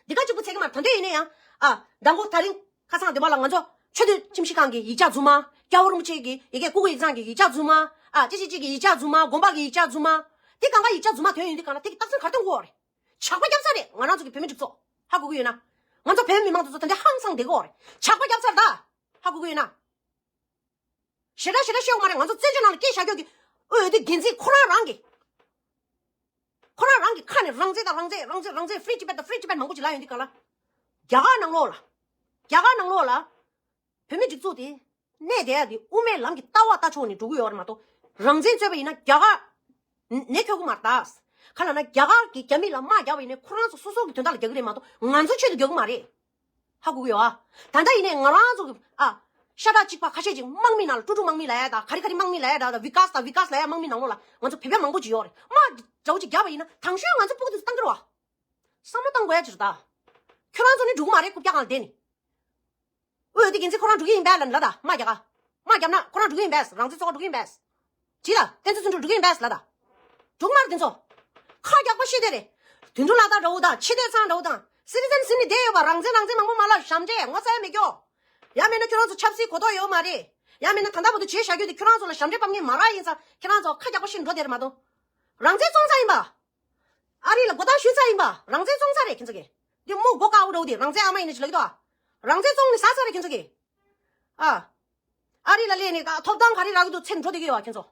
འདི་ག་གཅིག་པུ་ཚད་ཀྱི་མ་རེད། ད་འདོད་ཡིན་ན་ཡང་། ཨ། མདང་དགོང་དེ་རིང་ཁ་སང་དེ་པ་ལ་ང་ཚོ་ཆོས་དོན་ཁྲིམས་ཞིབ་ཁང་གི་ཡིག་ཆ་རྫུན་མ། རྒྱལ་བ་རིན་པོ་ཆེ་གི་ཡི་གེ་སྐུ་ཁམས་ཡིག་ཚང་གི་ཡིག་ཆ་རྫུན་མ། ཨ། ཅི་ཅི་ཅི་གི་ཡིག་ཆ་རྫུན་མ། དགོན་པ་གི་ཡིག་ཆ་རྫུན་མ། དེ་གང་ག་ཡིག་ཆ་རྫུན་མ་ཐོན་ཡོང་དུས་སྒང་ལ་དེ་གི་རྟགས་མཚན་ག་རེ་སྟོན་དགོས་རེད། ཇག་པ་རྒྱབ་ས་རེད། ང་རང་ཚོ་གི་བོད་མི་སྒྲིག་འཛུགས་ཧ་གོ་གི་ཡོད་ན། ང་ཚོ་བོད་མི་མང་ཚོ་ཚོ་ད་འདི་ཧང་སང་བསྡད་དགོས་རེད། ཇག་པ་རྒྱབ་ས་རེད་ད། ཧ་གོ་གི་ཡོད་ན། ཞེ་དྲག་ཞེ་དྲག་བཤད་དགོས་མ་རེད། ང་ཚོ་བཙན་བྱོལ་ནང་ལ་སྐད་བཞག་རྒྱུ་གི་འོས་བསྡུ་འགན་འཛིན་ཁོ་རང་རང་གི། ཁོ་རང་རང་གི་ཁ་ནས་རང་བཙན་དང་རང་བཙན། རང་བཙན། རང་བཙན། Free Tibet དང་Free Tibet མང་པོ་ཅིག་ལབ་ཡོང་དུས་སྒང་ལ། རྒྱ་གར་ནང་ལོགས་ལ། རྒྱ་གར་ནང་ལོགས་ལ། བོད་མི་སྒྲིག་འཛུགས་དེ། གནས་བསྡད་ཡ་དེ་དབུ་མའི་ལམ་གྱི་ལྟ་བ་ལྟ་ཕྱོགས་ནས་འགྲོ་གི་ཡོད་རེད་མ་གཏོགས། རང་བཙན་རྩོད་པ་ཡིན་ན་རྒྱ་གར། ནས་འཁྱོག་གི་མ་རེད་ད། ག་ལབ་ན་རྒྱ་གར་གྱིས་རྒྱ་མི་ལ་དམག་རྒྱག་པ་ཡིན་ནའི་ཁོ་རང་ཚོ་སོ་སོ་གི་དོན་དག་ལ་རྒྱག་གི་རེད་མ་གཏོགས་ང་ཚོ་ཆེད་དུ་རྒྱག་གི་མ་རེད། ཧ་གོ་གི་ཡོད་ཨ། ད་ལྟ་ཡིན་ནའི་ང་རང་ཚོ་གི་ཨ། ཤ་ཁྲག་གཅིག་པ་ཁ་ཤས་ཅིག་དམག་མི་ནང་ལ་ཀྲུ་ཀྲུ་དམག་མི་ལབ་ཡ་དང་ག་རི་ག་རི་དམག་མི་ལབ་ཡ་དང་། ད་བི་ཀཱས་དང་བི་ཀཱས་ལབ་ཡ་དམག་མི་ནང་ལོགས་ལ་ང་ཚོ་བོད་པ་མང་པོ་ཅིག་ཡོད་རེད། དམག་འདྲ་བོ་ཅིག་རྒྱབ་པ་ཡིན་ན་དང་ཤོས་ང་ཚོ་སྤུ་གུ་དེ་ཚོ་བཏང་གི་རེད་བ། བསམ་བློ་བཏང་དགོས་ཡ་ཅིག་རེད་ད། ཁྱོད་རང་ཚོ་ནི་འགྲོ་གི་མ་རེད། རྐུབ་བཀྱག་སྒང་ལ་བསྡད་ནས། འོས་བསྡུ་འགན་འཛིན་ཁོ་རང་འགྲོ་གི་ཡིན་པས་ལབ་ནས་ལབ་ད། དམག་རྒྱག་ག་དམག་རྒྱབ་ན་ཁོ་རང་འགྲོ་གི་ཡིན་པས། རང་བཙན་བཙོག་འགྲོ་གི་ཡིན་པས། ཅི་ལ་བསྟན་འཛིན་བརྩོན་འགྲུས་འགྲོ་གི་ཡིན་པས་ལབ་ད། འགྲོ་གི་མ་རེད་དེ་ཚོ། ཁ་རྒྱག་པ་ཤེས་དེ་རེད། དོན་གྲུབ་ལགས་དང་འདྲ་བོ་དང་ཆེ་བསྟོད་ཚང་འདྲ་བོ་དང་སི་ཊི་ཛེན་ཟིན་ནས་བསྡད་ཡོད་པ། རང་བཙན་རང་བཙན་མང་པོ་མ་ལབ། ཞབས་འདྲེན་ངོ་ཚ་ཡ་མེད་ཀྱོ། ཡང་མིན་ན་ཁྱོད་རང་ཚོ་ཆབ་སྲིད་གོ་རྟོགས་ཡོད་མ་རེད། ཡང་མིན་ན་ད་ལྟ་བར་དུ་བྱས་བཞག་རྒྱུ་དེ་ཁྱོད་རང་ཚོ་ལ་ཞབས་འདྲེན་སྤབ་མཁན་མ་རག་ཡིན་ཙང་ཁྱེད་རང་ཚོ་ཁ་རྒྱག་པ་ཤེས་འགྲོ་དེ་རེད་མ་གཏོགས། རང་བཙན་བཙོང་ཚར་ཡིན་པ། ཨ་རི་ལ་མགོ་བཏགས་གཞུས་ཚར་ཡིན་པ། རང་བཙན་བཙོང་ཚར་རེད་ཁྱེད་ཚོ་གིས། འདི་མོ་མགོ་དཀར་པོ་འདྲ་བོ་དེ་རང་བཙན་ཨ་མ་ཡིན་ནི་ཅིག་ལབ་ཀྱི་འདུག་ཨ། རང་བཙན་བཙོང་ནས་ཟ་ཚར་རེད་ཁྱེད་ཚོ་གིས། ཨ། ཨ་རི་ལ་སླེབས་ནས་ད་ཐོབ་ཐང་ག་རེ་རག་གི་འདུག་ཚེ་འགྲོ་བསྡད་ཀྱི་ཡོད་ཨ་ཁྱེད་ཚོ།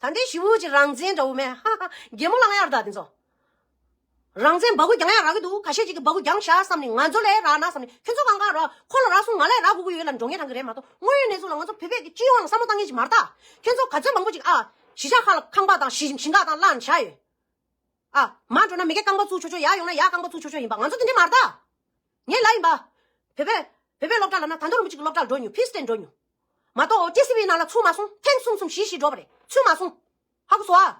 ད་ལྟའི་ཞི་བོ་ཅིག་རང་བཙན་འདྲ་བོ་མེད། ཧ་ཧ། གད་མོ་ལངས་ཡ་རེད་ད་དེ་ཚོ། རང་བཙན་འབག་གུ་རྒྱང་ཡ་རག་གི་འདུག་ཁ་ཤས་ཅིག་གིས་འབག་གུ་རྒྱང་བཞག་བསམ་ནས། ང་ཚོ་ལ་རག་ན་བསམ་ནས། ཁྱོད་ཚོ་གང་ག་རག་ཁོ་ལ་རག་སོང་། ང་ལ་རག་དགོས་ཀྱི་ཡོད་ལབ་འགྲོ་མཁན་རང་གི་རེད་མ་གཏོགས། དངོས་ཡོད་གནས་ཚུལ་ལ་ང་ཚོ་བོད་པས་ཀྱི་སྤྱི་ཡོངས་ལ་བསམ་བློ་བཏང་མཁན་ཅིག་མ་རེད་ད། ཁྱོད་ཚོ་ག་ཚོད་མང་པོ་ཅིག་ཨ། གཞིས་ཆགས་ཁག་ལ་ཁང་པ་དང་གཞིས་ཞིང་ཁ་དང་བླངས་བཞག་ཡོད། ཨ། མར་འགྲོ་ན་མི་སྒེར་རྐང་པ་བཙུགས་ཆོག་ཆོག་ཡར་ཡོང་ན་ཡར་རྐང་པ་བཙུགས་ཆོག་ཆོག་ཡིན་པ། ང་ཚོ་དེ་འདྲ་མ་རེད་ད། ངས་ལབ་ཡིན་པ། བོད་པའི། བོད་པའི་སློབ་གྲྭ་ལབ་ན་ད་དུང་རིན་པོ་ཆེ་གི་སློབ་གྲྭ་ལ་འགྲོ་མྱོང་། ཕིས་ཏན་འགྲོ་མྱོང་། མ་གཏོགས་ཀེ་སི་བི་ནང་ལ་ཚུར་མ་སོང་། ཐེངས་གསུམ་གསུམ་བཞི་བཞི་འགྲོ་བ་རེད། ཚུར་མ་སོང་། ཧ་གོ་སོང་ཨ།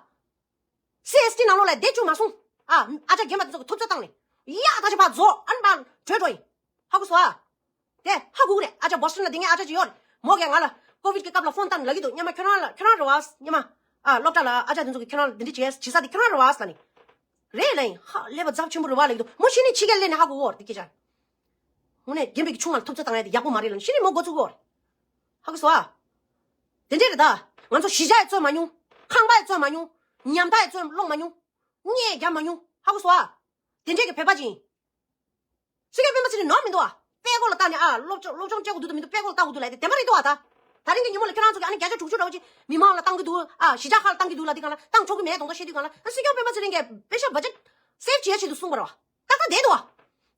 སི་ཨེས་ཊི་ནང་ལོགས་ལ་བསྡད་བཅུག་མ་སོང་། ཨ། ཨ་ཅག་རྒན་པ་དེ་ཚོ་གིས་ཐུབ་ཚོད་བཏང་ནས། ཡ་ད་ཆ་ཕར་རྫོགས། ཨ་ནི་ཕར་བྲོས་འགྲོ་ཡིན། ཧ་གོ་སོང་ཨ། དེ་ཧ་གོ་གི་རེད། ཨ་ཅག་བྷོ་སི་ཊོན་ལ་དེ་ངའི་ཨ་ཅག་ཅིག་ཡོད་རེད། མོ་གིས་ང་ལ་ཀོ་བིད་ཀྱི་སྐབས་ལ་ཕོན་བཏང་ནས་ལབ་ཀྱི་འདུག་སྙམ་མ་ཁྱོད་རང་ལ། ཁྱོད་རང་རེད་བ་སྙམ་མ། ཨ། སློབ་གྲྭ་ལ་ཨ་ཅག་དེ་ཚོ་གིས་ཁྱོད་རང་ལ་འདི་འདྲ་བྱས་བྱེད་ས་དེ་ཁྱོད་རང་རེད་བ་ལབ་ནས། རེད་ལབ་ཡིན། ཧ་ལས་པ་རྫབ་ཆེན་པོ་རེད་བ་ལབ་ཀྱི་འདུག་མོ་གཞི་ནས་ཕྱི་རྒྱལ་སླེབས་ནས་ཧ་གོ་གི་ཡོད་རེད་དེ་སྐད་ཆ། དངོས་གནས་རྒན་པའི་གི་ཆུང་མ་ལ་ཐུབ་ཚོད་བཏང་ཡ་དེ་ཡག་པོ་མ་རེད་ལབ་ནས་གཞི་ནས་མོ་འགོ་བཙུགས་གི་ཡོད་རེད། ཧ་གོ་སོང་ཨ། དེ་འདྲས་རེད་ད། ང་ཚོ་གཞིས་ཆགས་ཡང་བཙོན་མ་མྱོང་། ཁང་པ་ཡང་བཙོན་མ་མྱོང་། ཉམ་ཐག་ཡང་བཙོན་སློང་མ་མྱོང་། གཉེན་རྒྱག་མ་མྱོང་། ཧ་གོ་སོང་ཨ། དེ་འདྲས་ཀྱི་བོད་པ་ཅིག་ཡིན། སྲིད་སྐྱོང་སྤེན་པ་ཚེ་རིང་ནོར་མི་འདུག་ཨ། དཔྲལ་ཀོ་ལ་བལྟས་ནས་ཨ། སློབ་སྦྱོང་སློབ་སྦྱོང་བྱེད་དགོས་འདུག་དང་མི་འདུག་དཔྲལ་ཀོ་ལ་བལྟ་དགོས་འདུག་ལབ་ཡ་དེ་བདེན་པ་རེད་འདུག་ཨ། ད། ད་རིང་གི་ཉིན་མོ་ལ་ཁྱོད་རང་ཚོ་གིས་ཨ་ནི་བརྒྱ་ཆ་དྲུག་ཅུ་འདྲ་བོ་ཅིག་མི་མང་ལ་བཏང་གི་འདུག་ཨ། གཞིས་ཆགས་ཁག་ལ་བཏང་གི་འདུག་ལབ་དུས་སྒང་ལ་བཏང་ཆོག་གི་མེད་དོགས་པ་བཤད་དུས་སྒང་ལ། ཨ། སྲིད་སྐྱོང་སྤེན་པ་ཚེ་རིང་གིས་པེ་ཤ་བ་ཇེཊ་སེབ་བྱེད་ཡ་ཆེད་དུ་གསུངས་པ་རེད་བ། ཏག་ཏག་བསྡད་འདུག་ཨ།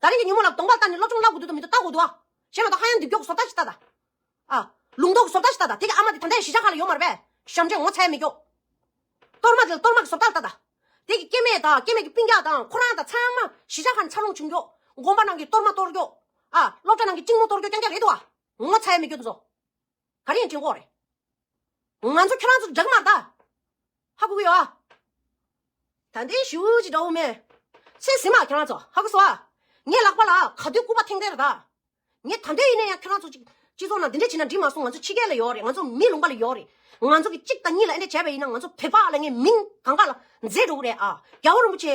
ད་རིང་གི་ཉིན་མོ་ལ་གདོང་པ་བལྟས་ནས་སློབ་སྦྱོང་བསླབ་དགོས་འདུག་དང་མི་འདུག་བལྟ་དགོས་འདུག་ཨ། གཞན་མ་གཏོགས་ཧ་ཡང་འདི་མགྱོགས་བཟོ་ལྟ་ཞིག་ལྟ་ད། ཨ། ལུང་རྟོགས་བཟོ་ལྟ་ཞིག་ལྟ་ད། དེ་གི་ཨ་མ་དེ་ད་ལྟ་ཡང་གཞིས་ཆགས་ཁག་ལ་ཡོད་མ་རེད་པས། ཞབས་འདྲེན་ངོ་ཚ་ཡ་མེད་ཀྱོག་གཏོར་མ་དེ་ལ་གཏོར་མ་གི་བཟོ་ལྟ་ལྟ་ད། དེ་གི་སྐྱེ་དམན་དང་སྐྱེ་དམན་གྱི་སྤུན་ཀྱག་དང་ཁོ་རང་དང་ཚང་མ་གཞིས་ཆགས་ཁག་ནས་འཚར་ལོངས་བྱུང་ཀྱོག་དགོན་པ་ནང་གི་གཏོར་མ་གཏོར་ཀྱོག་ཨ། སློབ་གྲྭ་ནང་གི་གཅིག་མོ་གཏོར་ཀྱོག་རྐྱང་རྐྱང་རེད་འདུག་ཨ། ངོ་ཚ་ཡ་མེད་ཀྱོག་དེ་ཚོ། ག་རེ་ཡང་དྲན་གོ་རེད། ང་ཚོ་ཁྱོད་རང་ཚོ་འདྲ་གི་མ་རེད་ད། ཧ་གོ་གི་ཡོད་ཨ། ད་ལྟའི་ཞུ་ཅི་འདྲ་བོ་མེད། ཚེ་ཟིན་མ་ཁྱེད་རང་ཚོ་ཧ་གོ་སོང་ཨ། ངའི་ལག་པ་ལ་ག་དུས་སྐུད་པ་ཐེངས་དེར་ད། ངས་ད་ལྟའི་ཡིན་ན་ཡང་ཁྱེད་རང་ཚོ་ཅིག་སྤྱི་ཚོགས་ནང་འདི་འདྲ་བྱས་ན་འགྲིག་མ་སོང་། ང་ཚོ་ཕྱི་རྒྱལ་ལ་ཡོད་རེད། ང་ཚོ་མི་ལུང་པ་ལ་ཡོད་རེད། ང་ཚོ་གི་གཅིག་དང་གཉིས་ལ་ཨེ་འདྲ་བྱས་པ་ཡིན་ན་ང་ཚོ་བོད་པ་ལ་ངས་མིང་གང་ག་ལ་མཛེས་འགྲོ་གི་རེད་ཨ། རྒྱལ་བ་རིན་པོ་ཆེ་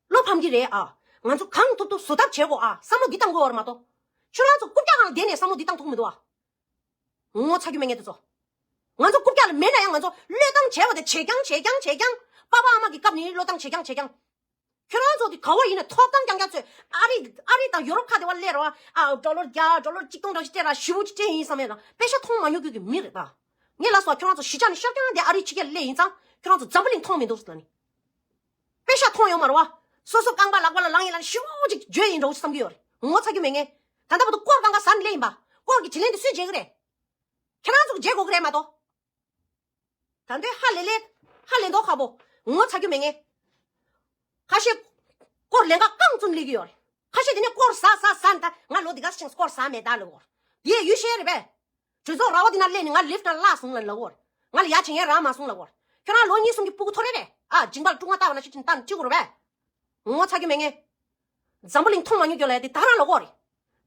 བློ་ཕམ་གི་རེད་ཨ། ང་ཚོ་གང་ཐུབ་ཐུབ་བཟོ་ཐབས་བྱེད་དགོས་ཨ། བསམ་བློ་འདི་བཏང་དགོས་བ་རེད་མ་གཏོགས། ཁྱོད་རང་ཚོ་རྐུབ་བཀྱག་སྒང་ལ་བསྡད་ནས་བསམ་བློ་འདི་བཏང་ཐུབ་མི་འདུག་ཨ། ངོ་ཚ་རྒྱུ་མེད་ངེས་དེ་ཚོ། ང་ཚོ་རྐུབ་བཀྱག་ལ་མེད་ན་ཡང་ང་ཚོ་བློས་བཏང་བྱས་པ་དེ་བྱས་ཀྱང་བྱས་ཀྱང་བྱས་ཀྱང་། པ་ཕ་ཨ་མ་གི་སྐབས་ནས་བློས་བཏང་བྱས་ཀྱང་བྱས་ཀྱང་། ཁྱོད་རང་ཚོ་དེ་ག་བ་ཡིན་ན་ཐོབ་ཐང་རྐྱང་རྐྱང་ཚོས་ཨ་རི་ཨ་རི་དང་ཡོ་རོབ་ཁག་དེ་བ་སླེབས་ར་བ། ཨ་ཌོ་ལར་བརྒྱ་ཌོ་ལར་གཅིག་སྟོང་འདྲ་ཞིག་སྤྲད་ར་ཞེ་པོ་ཅིག་སྤྲད་ཡིན་བསམ་ཡ་དང་པེ་ཤ་མཐོང་མ་མྱོང་ཁུལ་གྱི་མི་རེད་ད། ངས་ལབ་སོང་། ཁྱོད་རང་ཚོ་གཞིས་ཆགས་ནས་ཤར་རྐྱང་དེ་ཨ་རི་ཕྱི་རྒྱལ་སླེབས་ཡིན་ཙང་ཁྱོད་རང་ཚོ་འཛམ་བུ་གླིང་མཐོང་མི་འདུག་ཟེར་ལ་ནི། པེ་ཤ་མཐོང་ཡོད་མ་རེད་བ། སོ་སོ་རྐང་པ་ལག་པ་ལ་ལངས་ཡིན་ལ་ནི་ཞེ་པོ་ཅིག་འཇོན་ཡིན་འགྲོ་བསམ་གྱི་ཡོད་རེད། ངོ་ཚ་རྒྱུ་མེད་ངེས། ད་ལྟ་བར་དུ་སྐོར་གང་ག་ཟ་ནས་སླེབས་ཡིན་པ། སྐོར་གྱི་དྲིན་ལན་དེ་སུས་འཇལ་གི་རེད། ཁྱེད་རང་ཚོ་གིས་འཇལ་དགོས་ཀྱི་རེད་མ་གཏོགས། ད་འདོད་ཧ་ལས་ལས། ཧ་ལས་མདོག་ཁ་པོ། ངོ་ཚ་རྒྱུ་མེད་ངེས། ཁ་ཤས་སྐོར་ལན་ཁག་རྐང་བཙུན་སླེབས་ཀྱི་ཡོད་རེད། ཁ་ཤས་དེ་ནས་སྐོར་ཟ་ཟ་ཟ་ད་ང་ལོ་འདི་ག་ཕྱིན་སྐོར་ཟ་མེད་ད་ལབ་ཡོད་རེད། དེ་ཡུལ་ཤེས་རེད་པས། གྲོས་ཚོགས་ར་བ་འདི་ན་སླེབས་ནས་ང་ལིཕ་ཊི་ནང་བརླག་སོང་ལབ་ལབ་ཡོད་རེད། ང་ལ་ཡ་བྱེད་མཁན་རག་མ་སོང་ལབ་ཡོད་རེད། ཁྱོད་རང་ལོ་གཉིས་གསུམ་གྱི་སྤུ་གུ་ཐོ་རེ་རེད་ཨ། སྦྱིན་པ་ལ་དཀྲུག་ང་ལྟ་བ་ན་ཤི་ཅིན་ཏན་ཁྲི་གུ་རེད་པས། ངོ་ཚ་རྒྱུ་མེད་ངེས། འཛམ་བུ་གླིང་མཐོང་མ་མྱོང་རྒྱུ་ལ་ཡ་དེ་ད་རང་ལ་གོ་རེད།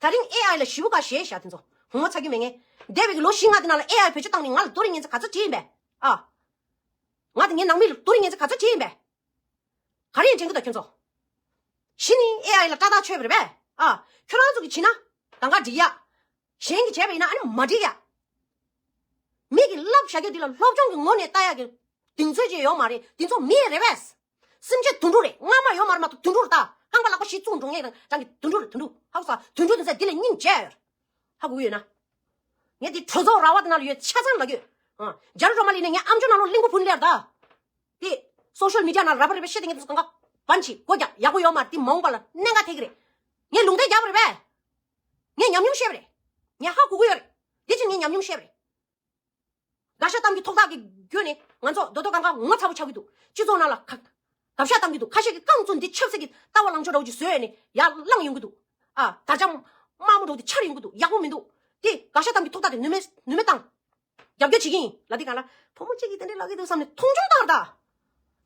ད་རིང་ཨེ་ཨའི་ལ་ཞེ་པོ་ཁ་ཞེ་བཞག་དེ་ཚོ། ངོ་ཚ་རྒྱུ་མེད་ངེས། འདས་པའི་གི་ལོ་བཞི་ལྔ་དེ་ནང་ལ་ཨེ་ཨའི་བེད་སྤྱོད་བཏང་ནས་ང་ལ་དོ་རིང་ངན་ཚ་ག་ཚོད་བྲིས་ཡིན་པས། ཨ། ང་དང་ངའི་ནང་མི་ལ་དོ་རིང་ངན་ཚ་ག་ཚོད་བྲིས་ཡིན་པས། ག་རེ་ཡིན་དྲན་གི་འདུག་ཁྱོད་ཚོ། གཞི་ནས་ཨེ་ཨའི་ལ་སྐྲག་ཐག་ཆོད་པ་རེད་པས། ཨ། ཁྱོད་རང་ཚོ་གི་བྱིན་ན་གང་ག་འགྲིག་ཡ། གཞན་གྱིས་བྱས་པ་ཡིན་ན་ཨ་ནི་མ་འགྲིག་ཡ། མི་གིས་བསླབ་བྱ་རྒྱུ་འདི་ལ་སློབ་སྦྱོང་གི་ངོ་ནས་ལྟ་ཡག་གི་གདེང་ཚོད་ཅིག་ཡོད་མ་རེད། འདི་ཚོ་མི་རེད་པས། སེམས་ཅན་དུད་འགྲོ་རེད། རྔ་མ་ཡོད་མ་རེད་མ་གཏོགས་དུད་འགྲོ་རེད་ད། རྐང་པ་ལག་པ་ཞིག་བཙུགས་འགྲོ་ངེས་དང་ཅང་གི་དུད་འགྲོ་རེད་དུད་འགྲོ། ཧ་གོ་སོང་། དུད་འགྲོ་དེ་ཚོ་འདི་ལས་སྙིང་རྗེ་ཡོད། ཧ་གོ་གི་ཡོད་ན། ངས་འདི་གྲོས་ཚོགས་ར་བ་དེ་ནང་ལ་ཡོད་ཆ་ཚང་ལ་ཡོད། ཨ། རྒྱ་རི་སྒྲོལ་མ་ལི་ནས་ངས་ཨམ་ཅོག་ནང་ལོགས་གླིང་བུ་བུན་ལེར་ད། དེ་སོ་ཤལ་མི་ཌི་ཡ་ནང་ར་བ་རི་བ་བཤད་དེ་ངས་དེ་ཚོ་གང་ག་བན་ཆི་སྒོ་རྒྱག་ཡག་པོ་ཡོད་མ་རེད། དེ་མ་འོངས་པ་ལ་གནད་འགག་ཐེབས་ཀྱི་རེད། ངས་ལུང་བསྟན་རྒྱབ་པ་རེད་པས། ངས་ཉམས་མྱོང་བཤད་པ་རེད། ངས་ཧ་གོ་གི་ཡོད་རེད། དེ་ཕྱིར་ངས་ཉམས་མྱོང་བཤད་པ་རེད། དགག་བཞག་གཏམ་གྱི་ཐོག་ཐག་གི་བརྒྱུད་ནས་ང་ཚོ་རྡོ་རྡོ་གང་ག་ངོ་ཚ་པོ་ཆགས་ཀྱི་འདུག་སྤྱི་ཚོགས་ནང་ལ་ག་དགག་བཞག་གཏམ་གྱི་འདུག་ཁ་ཤས་ཀྱིས་རྐང་བཙུགས་འདི་ཆབ་སྲིད་ཀྱི་ལྟ་བ་ལངས་ཕྱོགས་འདྲ་བོ་ཅིག་བཟོས་ནས་ཡར་བསླངས་ཡོང་གི་འདུག་ཨ། དར་ཆ་དམར་མོ་འདྲ་བོ་དེ་འཕྱར་ཡོང་གི་འདུག་ཡག་པོ་མི་འདུག་དེ་དགག་བཞག་གཏམ་གྱི་ཐོག་ཐག་དེ་ནུས་མེད་ནུས་མེད་བཏང་། རྒྱབ་སྐྱོར་བྱེད་ཀྱི་ཡིན་ལབ་དུས་སྒང་ལ་བུ་མོ་གཅིག་གིས་དེ་འདྲ་ལབ་ཀྱི་འདུག་བསམ་ནས་མཐོང་ཆུང་བཏང་ར་ད།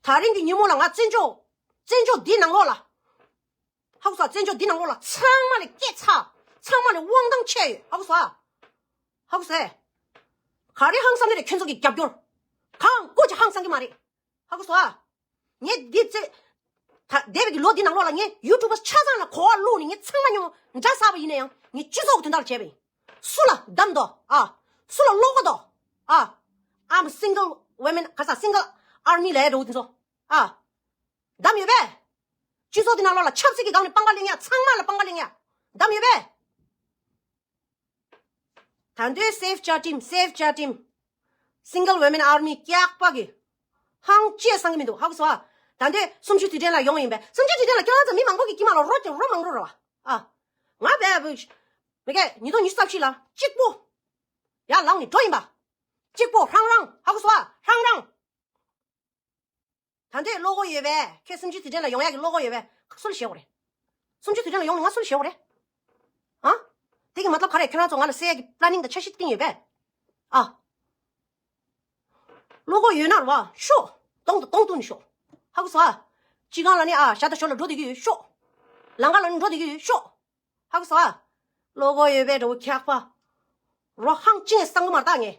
ད་རིང་གི་ཉིན་མོ་ལ་ང་བཙན་བྱོལ་བཙན་བྱོལ་འདི་ནང་ལོགས་ལ། ཧ་གོ་སོང་། བཙན་བྱོལ་འདི་ནང་ལོགས་ལ་ཚང་མ་ལ་སྐད་ཚ། ཚང་མ་ལ་དབང་ཐང་ཆད་ཡོད། ཧ་གོ་སོང་། ཧ་གོ་སོང་། ག་རེ་ཧང་སང་གི་རེད་ཁྱོད་ཚོ་གི་རྒྱབ་སྐྱོར། གང་བཀོད་ཀྱི་ཧང་སང་གི་མ་རེད། ཧ་གོ་སོང་། ངས་འདི་ཚེ། ད་འདས་པའི་གི་ལོ་འདི་ནང་ལོགས་ལ་ངས་ཡུ་ཊུབ་པ་ཆ་ཚང་ལ་གོ་བ་བླུགས་ནས་ངས་ཚང་མ་ཉོ་འདྲ་ཟ་བ་ཡིན་ན་ཡང་ངས་སྤྱི་ཚོགས་ཀྱི་དོན་དག་ལ་བྱས་པ་ཡིན། སུ་ལ་བདམས་དོ་ཨ། སུ་ལ་བློ་ཁོག་དོ་ཨ། I'm single women ག་ས་single army ལ་ཡ་འགྲོ་འདི་ཚོ་ཨ། བདམས་ཡོད་པས། སྤྱི་ཚོགས་འདི་ནང་ལོགས་ལ་ཆབ་སྲིད་ཀྱི་སྒང་ནས་པང་ཁ་ལེན་ཡ། ཚང་མ་ལ་པང་ཁ་ལེན་ཡ། བདམས་ཡོད་པས། ད་འདོད་Save Jatim, Save Jatim, Single Women Army ཀྱག་པ་གི་ཧང་ཅེ་སང་གི་མི་འདུག་ཧ་གོ་སོང་ཨ། ད་འདོད་གསུམ་བཅུའི་དུས་དྲན་ལ་ཡོང་ཡིན་པས། གསུམ་བཅུའི་དུས་དྲན་ལ་ཁྱོད་རང་ཚོ་མི་མང་པོ་གི་དཀྱིལ་མ་ལ་རོ་རོ་མང་རོ་རོ་བ་ཨ། ང་བས་མི་སྐད་ཉིས་སྟོང་ཉི་ཤུ་རྩ་བཞི་ལ་གཅིག་པོ་ཡར་ལངས་ནས་འགྲོ་ཡིན་པ། གཅིག་པོ་ཧྲང་ཧྲང་ཧ་གོ་སོང་ཨ། ཧྲང་ཧྲང་། ད་འདོད་བློ་ཁོག་ཡོད་པས། ཁྱེད་གསུམ་བཅུའི་དུས་དྲན་ལ་ཡོང་ཡག་གི་བློ་ཁོག་ཡོད་པས། སུ་ལ་ཞེད་དགོས་རེད། གསུམ་བཅུའི་དུས་དྲན་ལ་ཡོང་ནས་ང་སུ་ལ་ཞེད་དགོས་རེད། ཨ། དེ་གི་མ་ཏོག་ག་རེ་ཁྱོད་རང་ཚོ་ང་ལ་སེ་ཡག་གི་པ་ལ་ནིང་དང་འཆར་གཞི་བཏིང་ཡོད་པས། ཨ། བློ་ཁོག་ཡོད་ན་རེད་བ་ཤོག་གདོང་དང་གདོང་གཏུག་ནས་ཤོག་ཧ་གོ་སོང་ཨ། སྤྱི་ཁང་ལ་ནི་ཨ་ཞ་དང་ཞོ་ལ་འགྲོ་བསྡད་ཀྱི་ཡོད་ཤོག་ལམ་ཁ་ལ་ནི་འགྲོ་བསྡད་ཀྱི་ཡོད་ཤོག་ཧ་གོ་སོང་ཨ། བློ་ཁོག་ཡོད་པའི་འདྲ་བོ་ཁྱག་པ། རོ་ཧང་ཅི་ངས་བསམ་གི་མ་རེད་ད་ངས།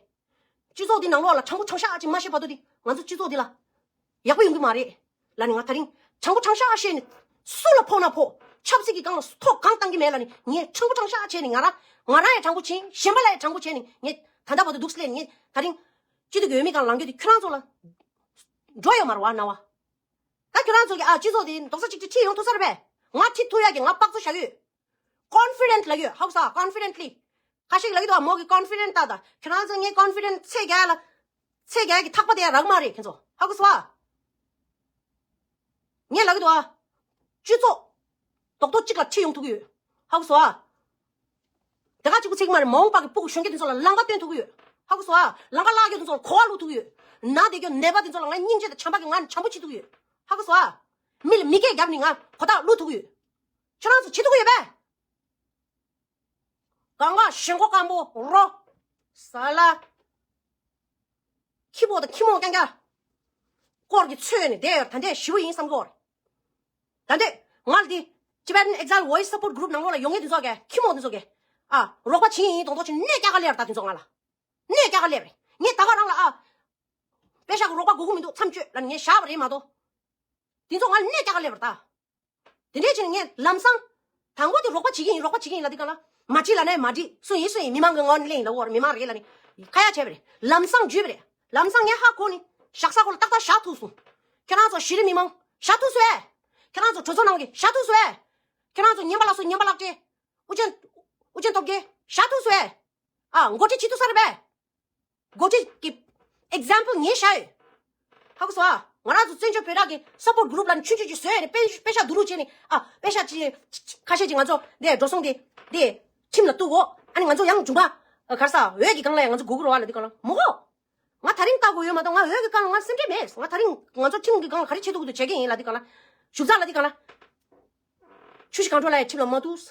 སྤྱི་ཚོགས་འདི་ནང་ལོགས་ལ་དྲང་པོ་དྲང་བཞག་ཅིག་མ་བཤད་བར་དུ་འདི་ང་ཚོ་སྤྱི་ཚོགས་འདི་ལ་ཡག་པོ་ཡོང་གི་མ་རེད། ལ་ནི་ང་ད་རིང་དྲང་པོ་དྲང་བཞག་བཤད་ནས་སུ་ལ་ཕོག་ན་ཕོག་ཆབ་སྲིད་ཀྱི་སྒང་ལ་ཐོག་གང་བཏང་གི་མེད་ལ་ནི་ངས་དྲང་པོ་དྲང་བཞག་བྱས་ནས་ང་རང་ང་རང་ཡང་དྲང་པོ་བྱེད། གཞན་པ་ལ་ཡང་དྲང་པོ་བྱས་ནས་ངས་ད་ལྟ་བར་དུ་འདུག་སེ་ལས་ནས་ངས་ད་རིང་སྤྱི་འཐུས་ཀྱི་འོས་མི་སྒང་ལངས་རྒྱུ་དེ་ཁྱོད་རང་ཚོ་ལ་འགྲོ་ཡོད་མ་རེད་བ་ན་བ། ད་ཁྱོད་རང་ཚོ་གི་ཨ་སྤྱི་ཚོགས་དེ་རྡོག་རྩ་གཅིག་སྒྲིལ་ཁྲིད་ཡོང་ཐུབ་ས་རེད་པས། ང་ཁྲིད་ཐུབ་ཡག་གི་ང་དཔག་ཚོད་བཞག་ཡོད། confident ལབ་ཡོད། ཧ་གོ་སོང་། confidently། ཁ་ཤས་ལབ་ཀྱི་འདུག་མོ་གི་confident ད་ད་ཁྱོད་རང་ཚོ་ངའི་confident ཚད་བརྒལ་ལ། ཚད་བརྒལ་གྱི་ཐག་པ་དེ་རག་མ་རེད་ཁྱེད་ཚོ། ཧ་གོ་སོང་ཨ། ངས་ལབ་ཀྱི་འདུག་ཨ། སྤྱི་ཚོགས་རྡོག་རྡོག་གཅིག་ལ་ཁྲིད་ཡོང་ཐུབ་ཀྱི་ཡོད། ཧ་གོ་སོང་ཨ། དེ་ག་གཅིག་པུ་ཚིག་མ་རེད། མ་འོངས་པ་གི་སྤུ་གུ་གཞོན་སྐྱེས་དེ་ཚོ་ལ་ལམ་ཁ་སྟོན་ཐུབ་ཀྱི་ཡོད། ཧ་གོ་སོང་ཨ། ལམ་ཁ་བརླག་རྒྱུ་དེ་ཚོ་ལ་གོ་བ་བླུག་ཐུབ་ཀྱི་ཡོད། ན་བསྡད་རྒྱུ་ནད་པ་དེ་ཚོ་ལ་ང་སྙིང་རྗེ་དང་བྱམས་པ་གི་ངང་ནས་བྱམས་པོ་བྱེད་ཐུབ་ཀྱི་ཡོད། ཧ་གོ་སོང་ཨ། མི་ལ་མི་སྐད་བརྒྱབ་ནས་ང་གོ་རྟགས་བླུག་ཐུབ་ཀྱི་ཡོད། ཁྱོད་རང་ཚོ་བྱེད་ཐུབ་ཀྱི་ཡོད་པས། གང་ག་ཞེན་ཁོག་སྐམ་པོ་རོ། ས་ལ། ཁྱི་པོ་དང་ཁྱི་མོ་རྐྱང་རྐྱང་། སྐོར་གྱི་ཚོས་ནས་བསྡད་ཡོད། ད་འདས་ཞི་བོ་ཡིན་བསམ་གྱི་ཡོད་རེད། ད་འདས་ང་ལ་དེ་Tibetan Exile Voice Support Group ནང་ལོགས་ལ་ཡོང་མཁན་དེ་ཚོ་གས་ཁྱི་མོ་དེ་ཚོ་གས་ཨ་རོགས་པ་བྱེད་ཡིན་དོང་དོ་ཆེ་གནས་སྐྱག་ག་ལེར་ད་དེ་ཚོ་ང་ལ་གནས་སྐྱག་ག་ལེར་རེད། ངས་ད་ག་རང་ལ་ཨ་པེ་ཤག་གི་རོགས་པ་དགོས་ཀྱི་མི་འདུག་མཚམས་གཅོད་ལ་ངས་བཞག་པ་རེད་མ་གཏོགས། དེ་ཚོ་ང་ལ་གནས་སྐྱག་ག་ལེར་ད། དེ་འདྲའི་ཕྱིར་ངས་ལམ་སང་། དང་པོ་དེ་རོགས་པ་བྱེད་ཀྱི་ཡིན་རོགས་པ་བྱེད་ཀྱི་ཡིན་ལབ་དུས་སྒང་ལ། མ་བྱེད་ལབ་ན་ཡང་མ་འགྲིག་སུ་ཡིན་སུ་ཡིན་མི་མང་གི་ངོ་ནས་གླེང་ཡིན་ལབ་འོར་མི་མང་རེད་ལབ་ནས། ཁ་ཡ་བྱས་པ་རེད། ལམ་སང་བརྗོད་པ་རེད། ལམ་སང་ངས་ཧ་གོ་ནས། ཞག་ས་ཁོ་ལ་ཏག་ཏག་བཞག་ཐུབ་སོང་། ཁྱེད་རང་ཚོ་གཞི་རིམ་མི་མང་བཞག་ཐུབ་སོང་ཨེ། ཁྱེད་རང་ཚོ་གྲོས་ཚོགས་ནང་གི་བཞག་ཐུབ་སོང་ཨེ། ཁྱེད་རང་ཚོ་ཉན་པ་ལགས་སོ་ཉན་པ་ལགས་ཏེ། ཨུ་ཅན། ཨུ་ཅན་སྟོབས་རྒྱལ་བཞག་ཐུབ་སོང་ཨེ། ཨ་འགོ་ཁྲིད་བྱེད་ཐུབ་ས་རེད་པས། འགོ་ཁྲིད་ཀྱི་example ངས་བཞག་ཡོད། ཧ་གོ་སོང་ཨ། ང་རང་ཚོ་བཙན་བྱོལ་བོད་རིགས་ཀྱི་support group ལ་ནི་ཆུང་ཆུང་ཅིག་བཟོས་ནས་པེ་པེ་ཤག་བསྡུ་རུབ་བྱས་ནས་ཨ་པེ་ཤག་ཅིག་ཁ་ཤས་ཅིག་ང་ཚོ་འདི་འགྲོ་སོང་དེ་འདི་ཁྲིམས་ལ་གཏུག་གོ་ཨ་ནི་ང་ཚོ་ཡང་འབྱུང་བ་ག་རེ་ཟ་འོས་ཀྱི་སྒང་ལ་ཡང་ང་ཚོ་སྒུག་གི་རེད་བ་ལབ་དུས་སྒང་ལ་མོ་གོ་ང་ད་རིང་ལྟ་དགོས་ཡོད་མ་གཏོགས་ང་འོས་ཀྱི་སྒང་ལ་ང་སེམས་ཁྲལ་མེད། ང་ད་རིང་ང་ཚོ་ཁྲིམས་ཀྱི་སྒང་ལ་ག་རེ་བྱེད་ཐུབ་ཀྱི་འདུག་བྱེད་ཀྱི་ཡིན་ལབ་དུས་སྒང་ལ་ཞུ་ས་ལབ་དུས་སྒང་ལ། ཆུ་བཞི་སྒང་དྲུག་ལ་ཡང་ཁྲིམས་ལ་མ་གཏུགས།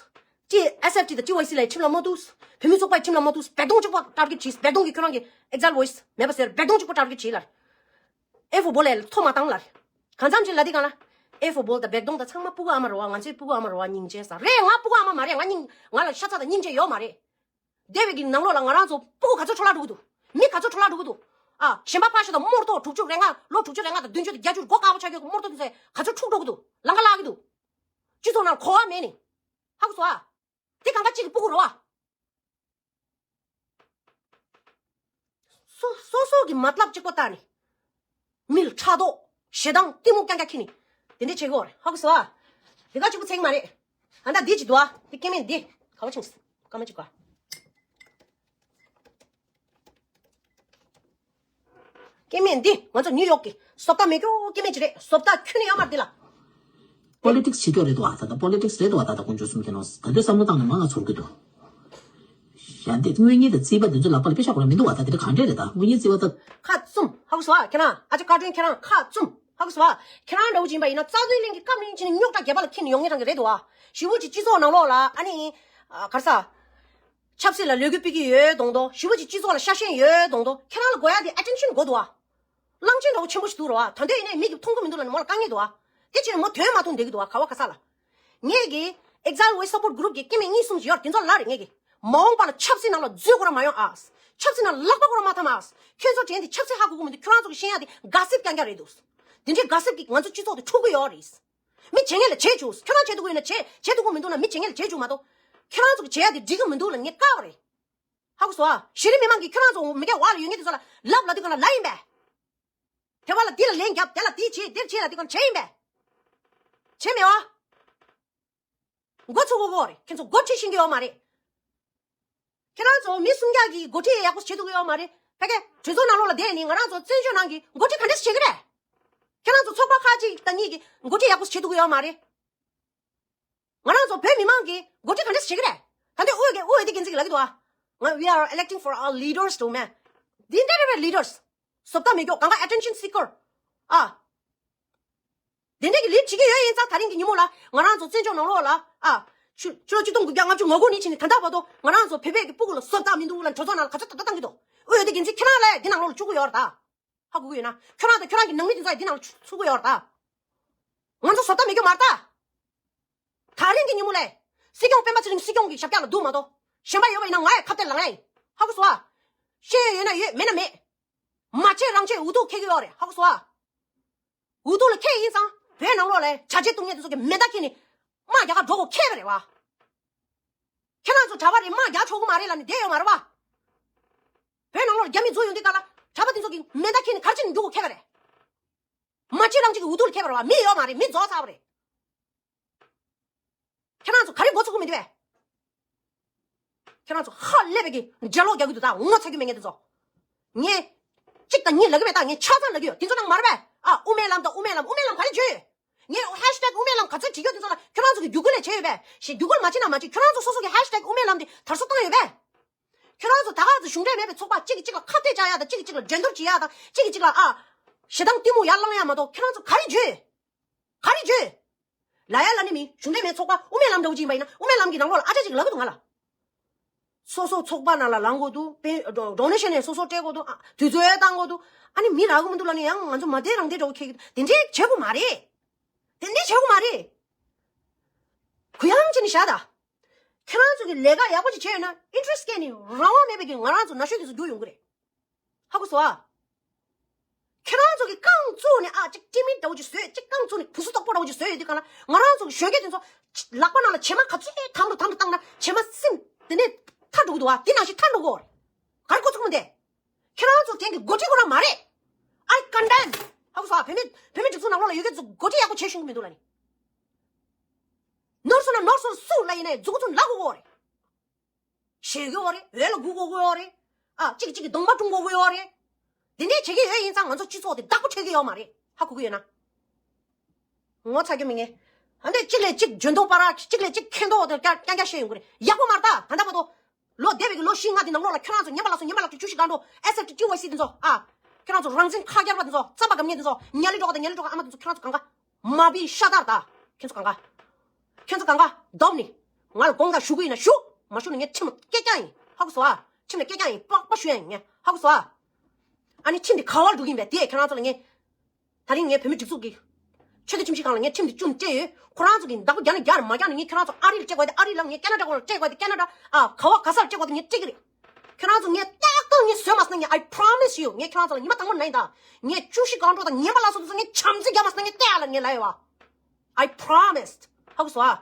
ཅི་ཨེས་ཨེཕ་ཊི་དང་ཊི་ཝའི་སི་ལ་ཡང་ཁྲིམས་ལ་མ་གཏུགས། བོད་མི་ཚོགས་པ་ཡང་ཁྲིམས་ལ་མ་གཏུགས། བོད་གདོང་གཅིག་པོ་ཊར་གེཊ་བྱས། བོད་གདོང་གི་ཁྱོད་རང་གི་ཨེག་ཛལ་ཝོ་ཡིས་མེད་པ་ཟེར། བོད་གདོང་གཅིག་པོ་ཊར་གེཊ་བྱས་ལབ། ཨེ་ཧྥོ་བྷོལ་ལ་ཡང་ཐོ་མ་བཏང་ལབ། གང་འཚམ་ཅིག་ལབ་དུས་སྒང་ལ། ཨེ་ཧྥོ་བྷོལ་དང་བོད་གདོང་དང་ཚང་མ་སྤུ་གུ་ཨ་མ་རེད་བ། ང་ཚོའི་སྤུ་གུ་ཨ་མ་རེད་བ། སྙིང་རྗེ་ས་རེད། ང་སྤུ་གུ་ཨ་མ་མ་རེད། ང་སྙིང་ང་ལ་ཤ་ཚ་དང་སྙིང་རྗེ་ཡོད་མ་རེད། སྡེ་བའི་གི་ནང་ལོགས་ལ་ང་རང་ཚོ་སྤུ་གུ་ག་ཚོད་འཕྲོ་བརླག་འགྲོ་གི་འདུག་མི་ག་ཚོད་འཕྲོ་བརླག་འགྲོ་གི་འདུག་ཨ་ཞེན་པ་ཕར་བཞག་དང་རྨོངས་དོགས་དྲུག་ཅུ་རེ་ལྔ་ལོ་དྲུག་ཅུ་རེ་ལྔ་དང་བདུན་ཅུ་དང་བརྒྱད་ཅུ་མགོ་དཀར་པོ་ཆགས་ཡོད་རྨོངས་དོགས་དེ་ཚོ་ག་ཚོད་འཁྲུག་འགྲོ་གི་འདུག་ལམ་ཁ་བརླག་གི་འདུག་སྤྱི་ཚོགས་ནང་གོ་བ་མེད་ནི། ཧ་གོ་སོང་ཨ། དེ་གང་ག་གཅིག་གི་སྤུ་གུ་རེད་བ། སོ་སོ་སོ་གི་མ་ཏ་ལབ་གཅིག་པོ་ལྟ་ནི། མི་ལ་ཕྲག་དོག་ཞེ་སྡང་གཏི་མུག་རྐྱང་རྐྱང་འཁྱེར་ནི། དེ་འདྲས་བྱེད་དགོས་རེད། ཧ་གོ་སོང་ཨ། དེ་ག་གཅིག་པོ་ཚད་མ་རེད། ཨ་ད་འདི་ཅིག་འདུག་ཨ། དེ་སྐྱེ་དམན་འདི། ག་བ་ཕྱིན། སྐར་མ་གཅིག་ག་སྐྱེ་དམན་འདི་ང་ཚོ་ནིའུ་ཡོག་གི་བཟོ་ལྟ་མེད་རྒྱུ་སྐྱེ་དམན་ཅིག་རེད། བཟོ་ལྟ་ཁྱོན་ནས་ཡོད་མ་རེད་འདི་ལ། པོ་ལི་ཊིག་སི་བྱེད་ཀྱི་རེད་འདུག་ཨ། ད་ལྟ་པོ་ལི་ཊིག་སི་རེད་འདུག་ཨ། ད་ལྟ་དཀོན་མཆོག་གསུམ་མཁྱེན་ནོ། ག་དུས་བསམ་བློ་བཏང་ནས་མང་ང་ཚོར་གྱི་འདུག་ཡང་དེ་དངུལ་གཉེར་དང་རྩིས་པ་འདི་ཚོ་ལག་པ་ལ་པེ་ཤག་ཁོ་རང་མི་འདུག་བ། ད་དེ་འདྲ་གང་འདྲས་རེད། ད་དངུལ་གཉེར་རྩིས་པ་ད། ཁ་བཙུམ། ཧ་གོ་སོང་ཨ། ཁྱེད་རང་ཨ་ཅག་བཀའ་དྲིན་ཁྱེད་རང་ཁ་བཙུམ། ཧ་གོ་སོང་ཨ། ཁྱེད་རང་འདྲ་བོ་ཅིག་ཡིན་པ་ཡིན་ན་རྩ་དོན་གླིང་གི་སྐབས་རིང་ཕྱིན་ནས་རྙོག་དྲ་རྒྱབ་ལ་འཁྱེར་ནས་ཡོང་མཁན་རང་གི་རེད་འདུག་བ། ཞི་བོ་ཅིག་སྤྱི་ཚོགས་ནང་ལོགས་ལ་ཨ་ནི། ག་རེ་ཟ། ཆབ་སྲིད་ལ་ལས་འགུལ་སྤེལ་གྱི་ཡོད་མདོག་མདོག་ཞི་བོ་ཅིག་སྤྱི་ཚོགས་ལ་ཤ་ཞེན་ཡོད་མདོག་མདོག་ཁྱེད་རང་ལ་དགོས་ཡ་དེ་ཨེ་ཊེན་ཤན་དགོས་འདུག་བ། གླང་ཆེན་འདྲ་བོ་ཆེན་པོ་ཞིག་འདུག་ར་བ། ད་འདོད་ཡིན་ནའི་མི་གིས་མཐོང་གི་མི་འདུག་ལབ་ནས་མོ་ལ་དཀའ་ངལ་འདུག་བ། དེ་ཕྱིར་མོ་དོན་མ་མཐོང་བསྡད་ཀྱི་འདུག་བ། ག་བ་ག་ས་ལ། ངེད་ཀྱི་Exile Voice Support Group གི་སྐྱེ་དམན་གཉིས་གསུམ་ཞིག་ཡོད་ར། དེ་ཚོ་ལ་རེ་ངེད་ཀྱི་མ་འོངས་པ་ལ་ཆབ་སྲིད་ནང་ལ་འཛུལ་དགོས་ར་མ་ཡོང་ཨ། ཆབ་སྲིད་ནང་ལ་ལག་པ་དགོས་ར་མ་འཐམ་ཨ། ཁྱོད་ཚོ་དྲན་དེ་ཆབ་སྲིད་ཧ་གོ་གི་མི་འདུག་ཁྱོད་རང་ཚོ་གི་ཤེས་ཡ་དེ་ག་སིབ་རྐྱང་རྐྱང་རེད་འདུག་དེ་འདྲའི་ག་སིབ་གིས་ང་ཚོ་སྤྱི་ཚོགས་དེ་འཁྲུག་གི་ཡོད་རེད། མི་བྱེད་མཁན་ལ་བྱེད་བཅུག་ཁྱོད་རང་བྱེད་ཐུབ་ཀྱི་ཡོད་ན་བྱེད། བྱེད་ཐུབ་ཀྱི་མི་འདུག་ན་མི་བྱེད་མཁན་ལ་བྱེད་བཅུག་མ་གཏོགས། ཁྱོད་རང་ཚོ་གི་བྱེད་ཡ་དེ་འགྲིག་གི་མི་འདུག་ལབ་ངས་བཀག་པ་རེད། ཧ་གོ་སོང་ཨ། གཞི་རིམ་མི་མང་གིས་ཁྱོད་རང་ཚོ་མི་སྐྱ་འོག་ལ་ཡོད་མཁན་དེ་ཚོ་ལ་ལབ་ལབ་དུས་སྒང་ལ་ལབ་ཡིན་པས། དེ་བ་ལ་འདི་ལ་ལན་རྒྱབ། དེ་ལ་འདི་བྱེད་འདིར་བྱེད་ལབ་དུས་སྒང་ལ་བྱས་ཡིན་པས། བྱས་མེད་བ། འགོ་ཚུགས་དགོས་རེད། ཁྱེད་ཚོ་འགོ་ཁྲིད་ཤེས་ཀྱི་ཡོད་མ་རེད། ཁྱེད་རང་ཚོ་མི་སུམ་བརྒྱ་གི་འགོ་ཁྲིད་ཡག་པོ་བྱེད་ཐུབ་ཀྱི་ཡོད་མ་རེད། ཕ་གི་གྲོས་ཚོགས་ནང་ལོགས་ལ་བསྡད་ནས་ང་རང་ཚོ་བཙན་བྱོལ་ནང་གི་འགོ་ཁྲིད་ག་འདྲས་བྱེད་ཀྱི་རེད། ཁྱེད་རང་ཚོ་ཚོགས་པ་ཁག་ཅིག་དང་གཉིས་ཀྱི་འགོ་ཁྲིད་ཡག་པོ་བྱེད་ཐུབ་ཀྱི་ཡོད་མ་རེད། ང་རང་ཚོ་བོད་མི་མང་གི་འགོ་ཁྲིད་ག་འདྲས་བྱེད་ཀྱི་རེད། ད་འདི་དབུས་ཀྱི་དབུས་འོས་བསྡུ་འགན་འཛིན་གྱིས་ལབ་ཀྱི་འདུག་ཨ། ང་we are electing for our leaders དོ་མེད། འདི་འདྲ་རེད་པས་ལི་ཌར་སི། བཟོ་ལྟ་མེད་རྒྱུ་གང་ག་attention seeker ཨ། དེ་འདྲས་ཀྱི་ལས་བྱེད་ཀྱི་ཡོད་ཡིན་ཙང་ད་རིང་གི་ཉིན་མོ་ལ་ང་རང་ཚོ་བཙན་བྱོལ་ནང་ལོགས་ལ་ཨ། ཕྱི་ཕྱི་ལོ་ཆིག་སྟོང་དགུ་བརྒྱ་ལྔ་བཅུ་ང་དགུ་ནས་ཕྱིན་ནས་ད་ལྟ་བར་དུ་ང་རང་ཚོ་བོད་པའི་གི་སྤུ་གུ་ལ་བཟོ་ལྟ་མི་འདུག་ལ་གྲོས་ཚོགས་ནང་ལ་ག་ཚོད་ལྟ་བཏང་གི་འདུག་དབུས་འོས་བསྡུ་འགན་འཛིན་ཁྱེད་རང་ལ་འདི་ནང་ལོགས་ལ་བཅུག་གི་ཡོད་རེད་ད། ཧ་གོ་གི་ཡོད་ན། ཁྱོད་རང་དང་ཁྱོད་རང་གི་ནང་མི་དེ་ཚོ་ཡང་འདི་ནང་ཚུད་ཀྱི་ཡོད་རེད་ད། ང་ཚོ་བཟོ་ལྟ་མེད་རྒྱུ་མ་རེད་ད། ད་རིང་གི་ཉིན་མོ་ལས། སྲིད་སྐྱོང་སྤེན་པ་ཚེ་རིང་སྲིད་སྐྱོང་གི་ཞབས་བཀྱག་ལ་འདུག་མ་གཏོགས། གཞན་པ་ཡོད་པ་ཡིན་ན་ང་ཡང་ཁ་གཏད་ལངས་ཡ་ཡིན། ཧ་གོ་སོང་ཨ། ཤེས་ཡོན་ཡོད་ན་ཡོད་མེད་ན་མེད། མ་བྱེད་རང་བྱེད་འུ་ཐུག་ཁེལ་གི་ཡོད་རེད། ཧ་གོ་སོང་ཨ། འུ་ཐུག་ལ་ཁེལ་ཡིན་ཙང་བོད་ནང་ལོགས་ལ་བྱ་བྱེད་གཏོང་མཁན་དེ་ཚོ་གི་མེ་མདའ་འཁྱེར་ནས་དམག་རྒྱག་ག་འགྲོ་དགོས་ཁེལ་བ་རེད་བ། ཁྱེད་རང་ཚོ་གྲྭ་པ་རེད་དམག་རྒྱག་ཆོག་གི་མ་རེད་ལབ་ནས་བསྡད་ཡོད་མ་རེད་བ། བོད་ནང་ལོགས་ལ་རྒྱ་མི་འཛུལ་ཡོང་དུས་སྐབས་ལ་གྲྭ་པ་དེ་ཚོ་གི་མེ་མདའ་འཁྱེར་ནས་ག་རེ་བྱེད་ནས་འགྲོ་དགོས་ཁེལ་བ་རེད། མ་བྱེད་རང་བྱེད་ཀྱི་འུ་ཐུག་ལ་ཁེལ་བ་རེད་བ། མི་ཡོད་མ་རེད། མི་རྫོགས་ཚར་བ་རེད། ཁྱེད་རང་ཚོ་ག་རེ་འགོ་ཚུགས་ཀྱི་མི་འདུག་བས། ཁྱེད་རང་ཚོ་ཧ་ལས་པའི་གི་འགྲེལ་ལོག་རྒྱག་གི་འདུག་ད་ངོ་ཚ་རྒྱུ་མེད་མཁན་དེ་ཚོ། ངས་གཅིག་དང་གཉིས་ལབ་གི་མེད། ད་ངས་ཆ་ཚང་ལབ་གི་ཡོད། དེ་ཚོ་ནང་མ་རེད་པས། ཨ་དབུ་མའི་ལམ་དང་དབུ་མའི་ལམ། དབུ་མའི་ལམ་ག་རེ་བརྗོད་ཡོད། ངས་ཧེཤ་ཊེག་དབུ་མའི་ལམ་ག་ཚོད་བྲིས་ཡོད་དེ་ཚོ་ལ་ཁྱེད་རང་ཚོ་གི་བརྒྱུད་སྐུལ་ལས་བྱས་ཡོད་པས། ཞེས་བརྒྱུད་སྐུལ་མ་བྱེད་ན་མ་བྱེད། ཁྱེད་རང་ཚོ་སོ་སོ་གི་ཧེཤ་ཊེག་དབུ་མའི་ལམ་དེ་དར་སྲོལ་བཏང་ཡོད་པས། ཁྱེད་རང་ཚོ་ད་ག་ཚོད་གཞུང་འབྲེལ་མེད་ཚོགས་པ་གཅིག་གིས་གཅིག་ལ་ཁ་གཏད་བཅག་ཡ་དང་། གཅིག་གིས་གཅིག་ལ་འགྲན་བསྡུར་བྱེད་ཡ་དང་། གཅིག་གིས་གཅིག་ལ་ཨ་ཞེ་སྡང་གཏི་མུག་ཡར་བསླང་ཡ་མ་གཏོགས་ཁྱེད་རང་ཚོ་ག་རེ་བརྗོད། ག་རེ་བརྗོད། ལ་ཡ་ལ་ནི་མི་གཞུང་འབྲེལ་མེད་ཚོགས་པ་དབུ་མའི་ལམ་འདྲ་བོ་ཅིག་ཡིན་པ་ཡིན་ན། དབུ་མའི་ལམ་གྱི་ནང་ལོགས་ལ་ཨ་ཅག་ཅིག་ལབ་གི་འདུག་ང་ལ། སོ་སོ་ཚོགས་པ་ནང་ལ་ལངས་དགོས་འདུག་པེ་ཌོ་ནེ་ཤན་ནས་སོ་སོ་སྤྲད་དགོས་འདུག་ཨ་དུས་ཚོད་བཏང་དགོས་འདུག་ཨ་ནི་མི་རག་གི་མི་འདུག་ལབ་ནས་ཡང་ང་ཚོ་མ་བསྡད་རང་བསྡད་འདྲ་བོ་འཁྱེར་གི་འདུག་དེ་འདྲའི་བྱེད་དགོས་མ་རེད། དེ་འདྲའི་བྱེད་དགོས་མ་རེད། གུ་ཡངས་བྱས་ནས་བཞག་ད། ཁྱེད་རང་ཚོ་གི་ལས་ཀ་ཡག་པོ་ཅིག་བྱས་ཡོད་ན་ཨིན་ཊི་རེ་སི་ཊི་སྐྱེས་ནས་རང་དབང་མེད་པའི་གི་ང་རང་ཚོ་ན་གཞོན་དེ་ཚོ་རྒྱུགས་ཡོང་གི་རེད། ཧ་གོ་སོང་ཨ། ཁྱེད་རང་ཚོ་གིས་རྐང་བཙུགས་ནས་ཨ་གཅིག་ཊི་མི་འདྲ་བོ་ཅིག་བཟོས། གཅིག་རྐང་བཙུགས་ནས་བུ་སུ་དོག་པོ་འདྲ་བོ་ཅིག་བཟོས་ཡོད་དུས་གང་ལ་ང་རང་ཚོ་གི་གཞོན་སྐྱེས་དེ་ཚོ་ལག་པ་ནང་ལ་བྱེ་མ་ག་ཚོད་དམ་དུ་དམ་དུ་བཏང་ན་བྱེ་མ་སིམ་དེ་ནས་ཐར་འགྲོ་གི་འདུག་བ། དེ་ནང་བཞིན་ཐར་འགྲོ་གི་ཡོད་རེད། ག་རེ་འགོ་ཚུགས་མི་འདུག་ཁྱེད་རང་ཚོ་དེང་གི་འགོ་ཁྲིད་ཁོ་རང་མ་རེད། I condemn. ཧ་གོ་སོང་ཨ། བོད་མི་བོད་མི་སྒྲིག་འཛུགས་ནང་ལོགས་ལ་ཡོད་མཁན་ཚོ་འགོ་ཁྲིད་ཡག་པོ་བྱེད་ཤེས་ཀྱི་མི་འདུག་ལབ་ནི། ནོར་སོང་ན་ནོར་སོང་སུ་ལ་ཡིན་ནའི་མཛུབ་གུ་ཚོ་ལ་གོ་གི་ཡོད་རེད། ཞེད་ཀྱི་ཡོད་རེད། འོད་ལ་སྒུག་དགོས་ཀྱི་ཡོད་རེད། ཨ་གཅིག་གཅིག་གི་གདོང་པ་བཀྲུམ་དགོས་ཀྱི་ཡོད་རེད། འདི་འདྲས་བྱེད་ཀྱི་ཡོད་ཡིན་ཙང་ང་ཚོ་སྤྱི་ཚོགས་དེ་བདག་པོ་ཁྲེལ་གྱི་ཡོད་མ་རེད། ཧ་གོ་གི་ཡོད་ན། ངོ་ཚ་རྒྱུ་མི་ངེས། ཨ་འདྲས་གཅིག་ལས་གཅིག་འཇོན་ཐང་པ་ར་གཅིག་ལས་གཅིག་མཁས་མདོག་དེ་རྐྱང་རྐྱང་བཤད་ཡོང་གི་རེད། ཡག་པོ་མ་རེད་ད། ད་ལྟ་བར་དུ་ལོ་འདས་པའི་གི་ལོ་བཞི་ལྔ་དེ་ནང་ལོགས་ལ་ཁྱོད་རང་ཚོ་ཉན་པ་ལ་སོ་ཉན་པ་ལ་སོ་བཅུ་བཞི་སྒང་དྲུག་ཨེ་སི་ཨེཕ་ཊི་ཊི་ཝའི་སི་དེ་ཚོ་ཨ། ཁྱོད་རང་ཚོ་རང་བཙན་ཁ་རྒྱལ་པ་དེ་ཚོ་རྩམ་པ་སྒམ་ཉེ་དེ་ཚོ་ཉ་ལི་སྒྲོག་དང་ཉ་ལི་སྒྲོག་ཨ་མ་དེ་ཚོ་ཁྱོད་རང་ཚོ་གང་ག་མ་བི་ཤ་དར་ད། ཁྱོད་ཚོ་གང་ག་ཁྱོད་ཚོ་གང་ག་སྡོམ་ནི། ང་ལ་དགོངས་དག་ཞུ་གི་ཡིན་ན་ཞུ། མ་ཞུ་ན་ངས་ཁྲིམས་ལ་སྐད་རྒྱག་ཡིན། ཧ་གོ་སོང་ཨ། ཁྲིམས་ལ་སྐད་རྒྱག་ཡིན། པགས་པ་ཞུ་ཡ་ཡིན་ངས། ཧ་གོ་སོང་ཨ། ཨ་ནི་ཁྲིམས་དེ་ག་བར་འགྲོ་གི་ཡིན་པས་དེ་ཁྱེད་རང་ཚོ་ལ་ངས། ད་རིང་ངས་བོད་མི་སྒྲིག་འཛུགས་ཀྱི་ཆོས་དད་ཁྲིམས་ཞིབ་ཁང་ལ་ངས་ཁྲིམས་དེ་བཅུ་ནས་སྤྲད་ཡོད། ཁོ་རང་ཚོ་གིས་བདག་པོ་རྒྱག་ན་རྒྱག་རེད། མ་རྒྱག་ན་ངས་ཁྱེད་རང་ཚོ་ཨ་རི་ལ་སྤྲད་དགོས་དེ་ཨ་རི་ལ། ངས་ཁེ་ན་ཌ་སྤྲད་དགོས་དེ་ཁེ་ན་ཌ། ཨ་ག་བ་ག་སར་སྤྲད་དགོས་དེ་ངས་སྤྲད་ཀྱི་རེད། ཁྱེད་རང་ཚོ་ངས་ཏག་ཏག་ངས་བཟོས་མ་སོང་ན་ངས། I promise you. ངས་ཁྱེད་རང་ཚོ་ལ་ཉི་མ་དང་པོ་ནས་ཡིན་ད། ངས་བཅུ་བཞི་སྒང་དྲུག་དང་ཉན་པ་ལ་སོགས་དེ་ཚོ་ངས་བྱམས་བརྩེ་རྒྱག་མ་སོང་ན་ངས་སྟེར་ཡ་ལ་ངས་ལབ་ཡོད་བ། I promised. ཧ་གོ་སོང་ཨ།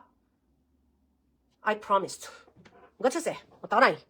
I promised. འགའ་ཆ་ཟེ། ང་ད་རང་ཡིན།